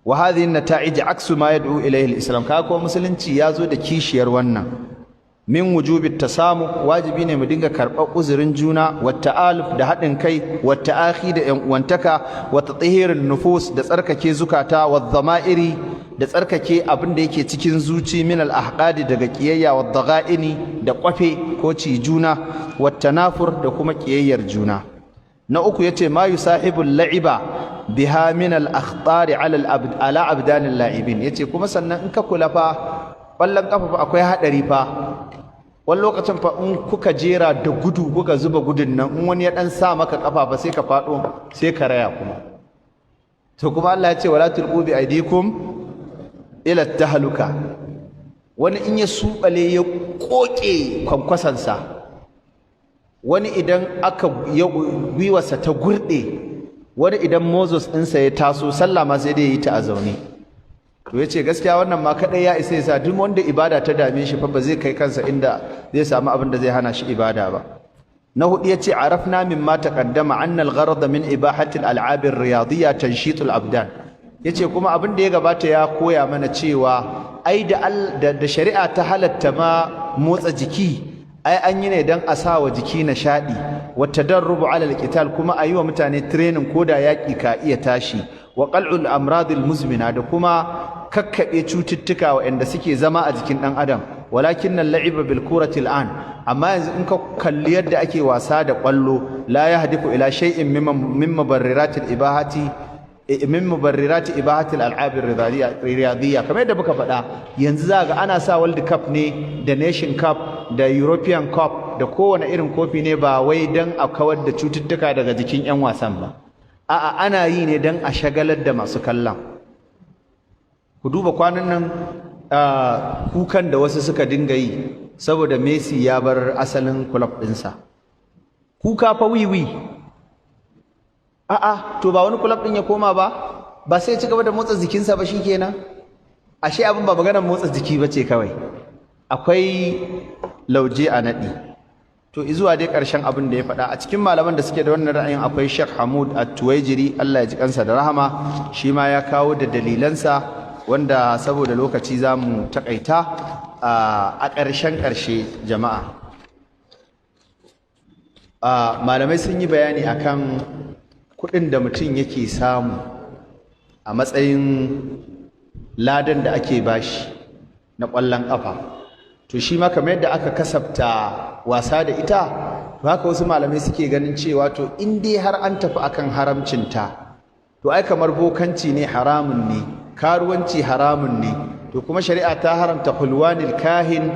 Wa hadhihi an-nata'ij aksu ma yad'u ilayhi al-islam, kaga ko musulunci yazo da kishiyar wannan, min wujubi tasamu, wajibi ne mu dinga karɓar uzurin juna, wa ta'aluf, da haɗin kai, wa ta'akhi, da ƴan uwantaka, wa tathihirin nufus, da tsarkake zukata, wa dhama'iri, da tsarkake abin da yake cikin zuci, min al ahqadi, daga kiyayya, wa dhaga'ini, da kwafe ko ci juna, wa tanafur, da kuma kiyayyar juna. Na uku yace: ma yusahibu la'iba biha min al akhtari ala al abd ala abdan al la'ibin. Yace kuma sannan in ka kula fa, ƙwallon kafa fa akwai hadari fa. Wani lokacin fa in kuka jera da gudu, kuka zuba gudun nan, in wani ya dan sa maka kafa fa, sai ka fado, sai ka raya kuma. To kuma Allah ya ce: wala tulqu bi aydikum ila tahluka. Wani in ya subale ya koke kwankwasansa, wani idan aka ya gwiwarsa ta gurde, wani idan muscles ɗinsa ya taso, sallah ma sai dai yi ta a zaune. To yace gaskiya wannan ma kadai ya isa yasa duk wanda ibada ta dame shi fa ba zai kai kansa inda zai samu abin da zai hana shi ibada ba. Na hudu yace: arafna mimma taqaddama anna al-gharad min ibahati al-al'ab ar-riyadiyya tanshit al-abdan. Yace kuma abin da ya gabata ya koya mana cewa ai da shari'a ta halatta ma motsa jiki, ai an yi ne dan a sa wa jiki nishadi, wa tadarrubu ala al-qital, kuma ayi wa mutane training koda yaki ka iya tashi, wa qal'ul amrad al-muzmina, da kuma kakkaɓe cututtuka waɗanda suke zama a jikin ɗan adam. Walakin al-la'iba bil kurati al-an, amma yanzu in ka kalli yadda ake wasa da ƙwallo, la yahdifu ila shay'in min mubarriratil ibahati, min mubarrirati ibahati al-al'ab ar-riyadiyya. Kamar yadda muka faɗa, yanzu za ga ana sa World Cup ne da Nation Cup da European Cup. Cup da kowane irin kofi ne, ba wai don a kawar da cututtuka daga jikin 'yan wasan ba. A'a, ana yi ne don a shagalar da masu kallon. Ku duba kwanan nan kukan da wasu suka dinga yi saboda Messi ya bar asalin club ɗinsa. Kuka fa wiwi. A'a, to ba wani club ɗin ya koma ba, ba sai ya ci gaba da motsa jikinsa ba shikenan? Ashe abin ba maganar motsa jiki ba ce kawai, akwai lauje a naɗi. To, izuwa dai ƙarshen abin da ya faɗa. A cikin malaman da suke da wannan ra'ayin akwai Sheikh Hamud At-Tuwaijiri, Allah ya ji kansa da rahama. Shi ma ya kawo da dalilansa, wanda saboda lokaci za mu taƙaita. A ƙarshen ƙarshe, jama'a, malamai sun yi bayani akan kuɗin da mutum yake samu a matsayin ladan da ake bashi na ƙwallon ƙafa. To, shi ma kamar yadda aka kasafta wasa da ita, to haka wasu malamai suke ganin cewa to, in dai har an tafi akan haramcinta, to ai kamar bokanci ne, haramun ne, karuwanci haramun ne. To kuma shari'a ta haramta hulwanil kahin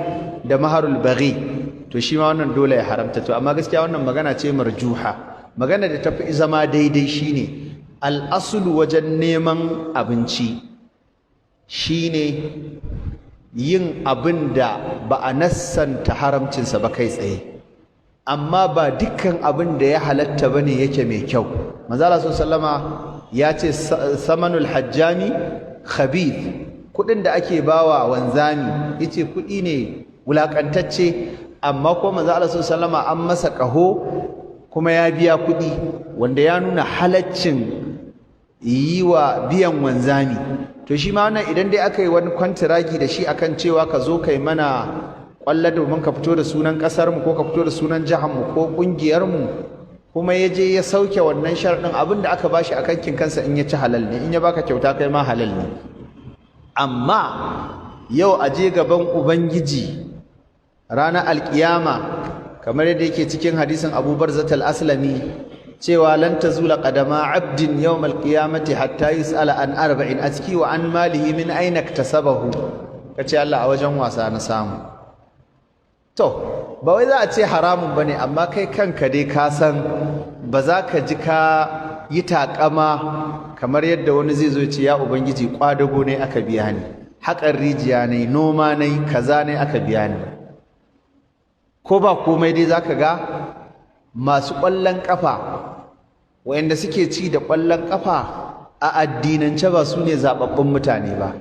da maharul baghi, to shi ma wannan dole ya haramta. To amma gaskiya wannan magana ce marjuha. Magana da tafi zama daidai shine al'asulu wajen neman abinci shine yin abin da ba a nassanta haramcinsa ba kai tsaye, amma ba dukkan abin da ya halatta bane yake mai kyau. Manzo Allah sallama ya ce samanul hajjami khabith, kudin da ake bawa wanzami, yace kudi ne wulakantacce. Amma ko manzo Allah sallama an masa kaho kuma ya biya kudi, wanda ya nuna halaccin yi wa biyan wanzami. To shi ma wannan, idan dai aka yi wani kwantiragi da shi akan cewa ka zo kai mana kwallo domin ka fito da sunan kasar mu, ko ka fito da sunan jihar mu ko kungiyar mu, kuma ya je ya sauke wannan sharadin, abin da aka bashi akan kin kansa in ya ci halal ne, in ya baka kyauta kai ma halal ne. Amma yau a je gaban Ubangiji ranar alkiyama, kamar yadda yake cikin hadisin Abu Barzat al-Aslami, cewa lan tazula qadama abdin yawm al-qiyamati hatta yus'ala an arba'in, a ciki wa an malihi min aina iktasabahu, kace Allah, a wajen wasa na samu. To ba wai za a ce haramun bane, amma kai kanka dai ka san ba za ka ji ka yi takama kamar yadda wani zai zo ce, ya Ubangiji, kwadago ne aka biya ni, haƙar rijiya ne, noma ne, kaza ne aka biya ni. Ko ba komai dai zaka ga masu ƙwallon ƙafa, wayanda suke ci da ƙwallon ƙafa, a addinance ba su ne zaɓaɓɓun mutane ba,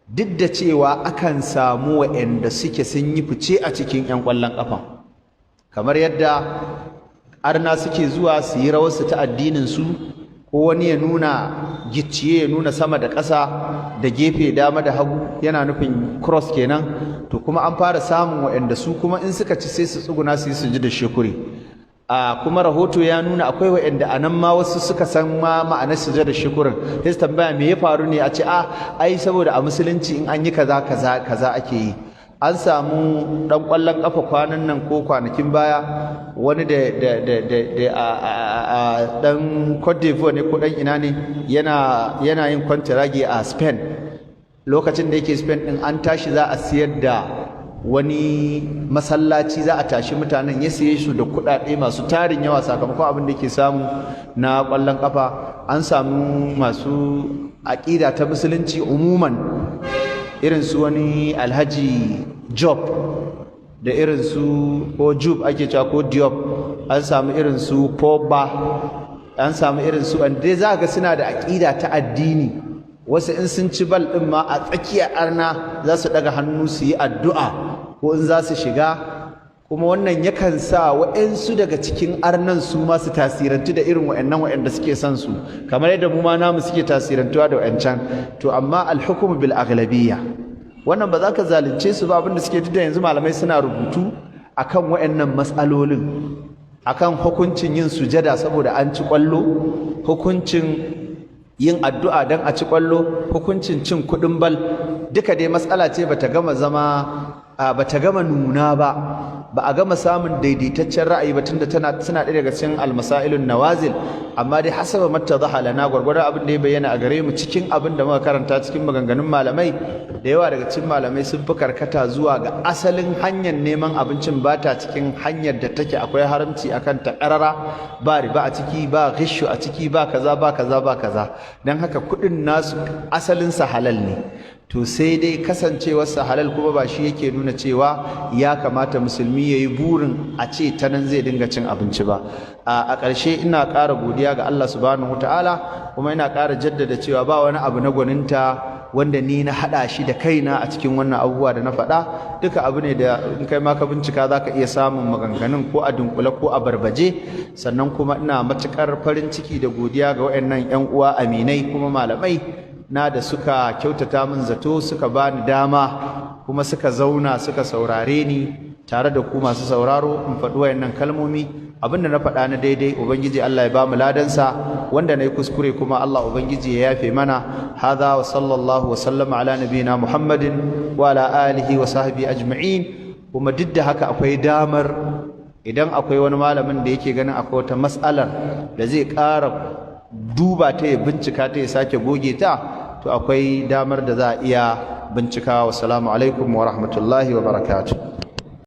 duk da cewa akan samu wayanda suke sun yi fice a cikin 'yan ƙwallon ƙafa, kamar yadda arna suke zuwa su yi rawarsu ta addininsu, ko wani ya nuna gicciye, ya nuna sama da ƙasa da gefe, dama da hagu, yana nufin cross kenan. To kuma an fara samun waɗanda su kuma in suka ci sai su tsuguna su yi sujudar shukuri. A kuma rahoto ya nuna akwai waɗanda a nan ma wasu suka san ma ma'anar sujudar shukurin, sai su tambaya me ya faru ne, a ce a ai saboda a musulunci in an yi kaza kaza kaza ake yi. An samu ɗan ƙwallon ƙafa kwanan nan ko kwanakin baya, wani da a ɗan Cote d'Ivoire ne ko ɗan ina ne, yana yin kwantiragi a Spain. Lokacin da yake Spain ɗin, an tashi za a siyar da wani masallaci, za a tashi mutanen, ya siye su da kuɗaɗe masu tarin yawa sakamakon abin da yake samu na ƙwallon ƙafa. An samu masu aƙida ta musulunci umuman, irin su wani Alhaji Job, da irin su ko Jub ake cewa ko Diop, an samu irin su Pogba, an samu irin su wanda za ga suna da aƙida ta addini. Wasu in sun ci bal ɗin ma, a tsakiyar arna za su ɗaga hannu su yi addu'a ko in za su shiga. Kuma wannan yakan sa waɗansu daga cikin arnan su ma su tasirantu da irin waɗannan waɗanda suke son su, kamar yadda mu ma namu suke tasirantuwa da waɗancan. To amma alhukumu bil aghlabiyya, wannan ba za ka zalunce su ba abinda suke. Duk da yanzu malamai suna rubutu akan waɗannan matsalolin, akan hukuncin yin sujada saboda an ci kwallo, hukuncin yin addu'a dan a ci kwallo, hukuncin cin kuɗin bal. Duka dai matsala ce bata gama zama, bata gama nuna ba. Ba a gama samun daidaitaccen ra'ayi ba, tunda suna ɗaya daga cikin المسائل النوازل. Amma dai حسب ما اتضح لنا, gwargwadon abin da ya bayyana a gare mu cikin abin da muka karanta cikin maganganun malamai, da yawa daga cikin malamai sun fi karkata zuwa ga asalin hanyar neman abincin ba ta cikin hanyar da take akwai haramci akan ta ƙarara, ba riba a ciki, ba ghishu a ciki, ba kaza, ba kaza, ba kaza. Don haka kuɗin nasu asalinsa halal ne. To sai dai kasancewarsa halal kuma ba shi yake nuna cewa ya kamata musulmi ya yi burin a ce ta nan zai dinga cin abinci ba. A ƙarshe, ina ƙara godiya ga Allah subhanahu wataala, kuma ina ƙara jaddada cewa ba wani abu na gwaninta wanda ni na haɗa shi da kaina a cikin wannan abubuwa da na faɗa. Duka abu ne da in kai ma ka bincika, za ka iya samun maganganun ko a dunkule ko a barbaje. Sannan kuma ina matuƙar farin ciki da godiya ga waɗannan 'yan uwa, aminai kuma malamai na, da suka kyautata min zato, suka bani dama, kuma suka zauna suka saurare ni tare da ku masu sauraro in faɗi wayannan kalmomi. Abinda na faɗa na daidai, Ubangiji Allah ya bamu ladansa. Wanda na yi kuskure kuma, Allah Ubangiji ya yafe mana. هذا وصلى الله وسلم على نبينا محمد وعلى آله وصحبه أجمعين. Kuma duk da haka, akwai damar idan akwai wani malamin da yake ganin akwai wata mas'alar da zai ƙara duba ta, ya bincika ta, ya sake goge ta, to akwai damar da za a iya bincika. والسلام عليكم ورحمة الله وبركاته.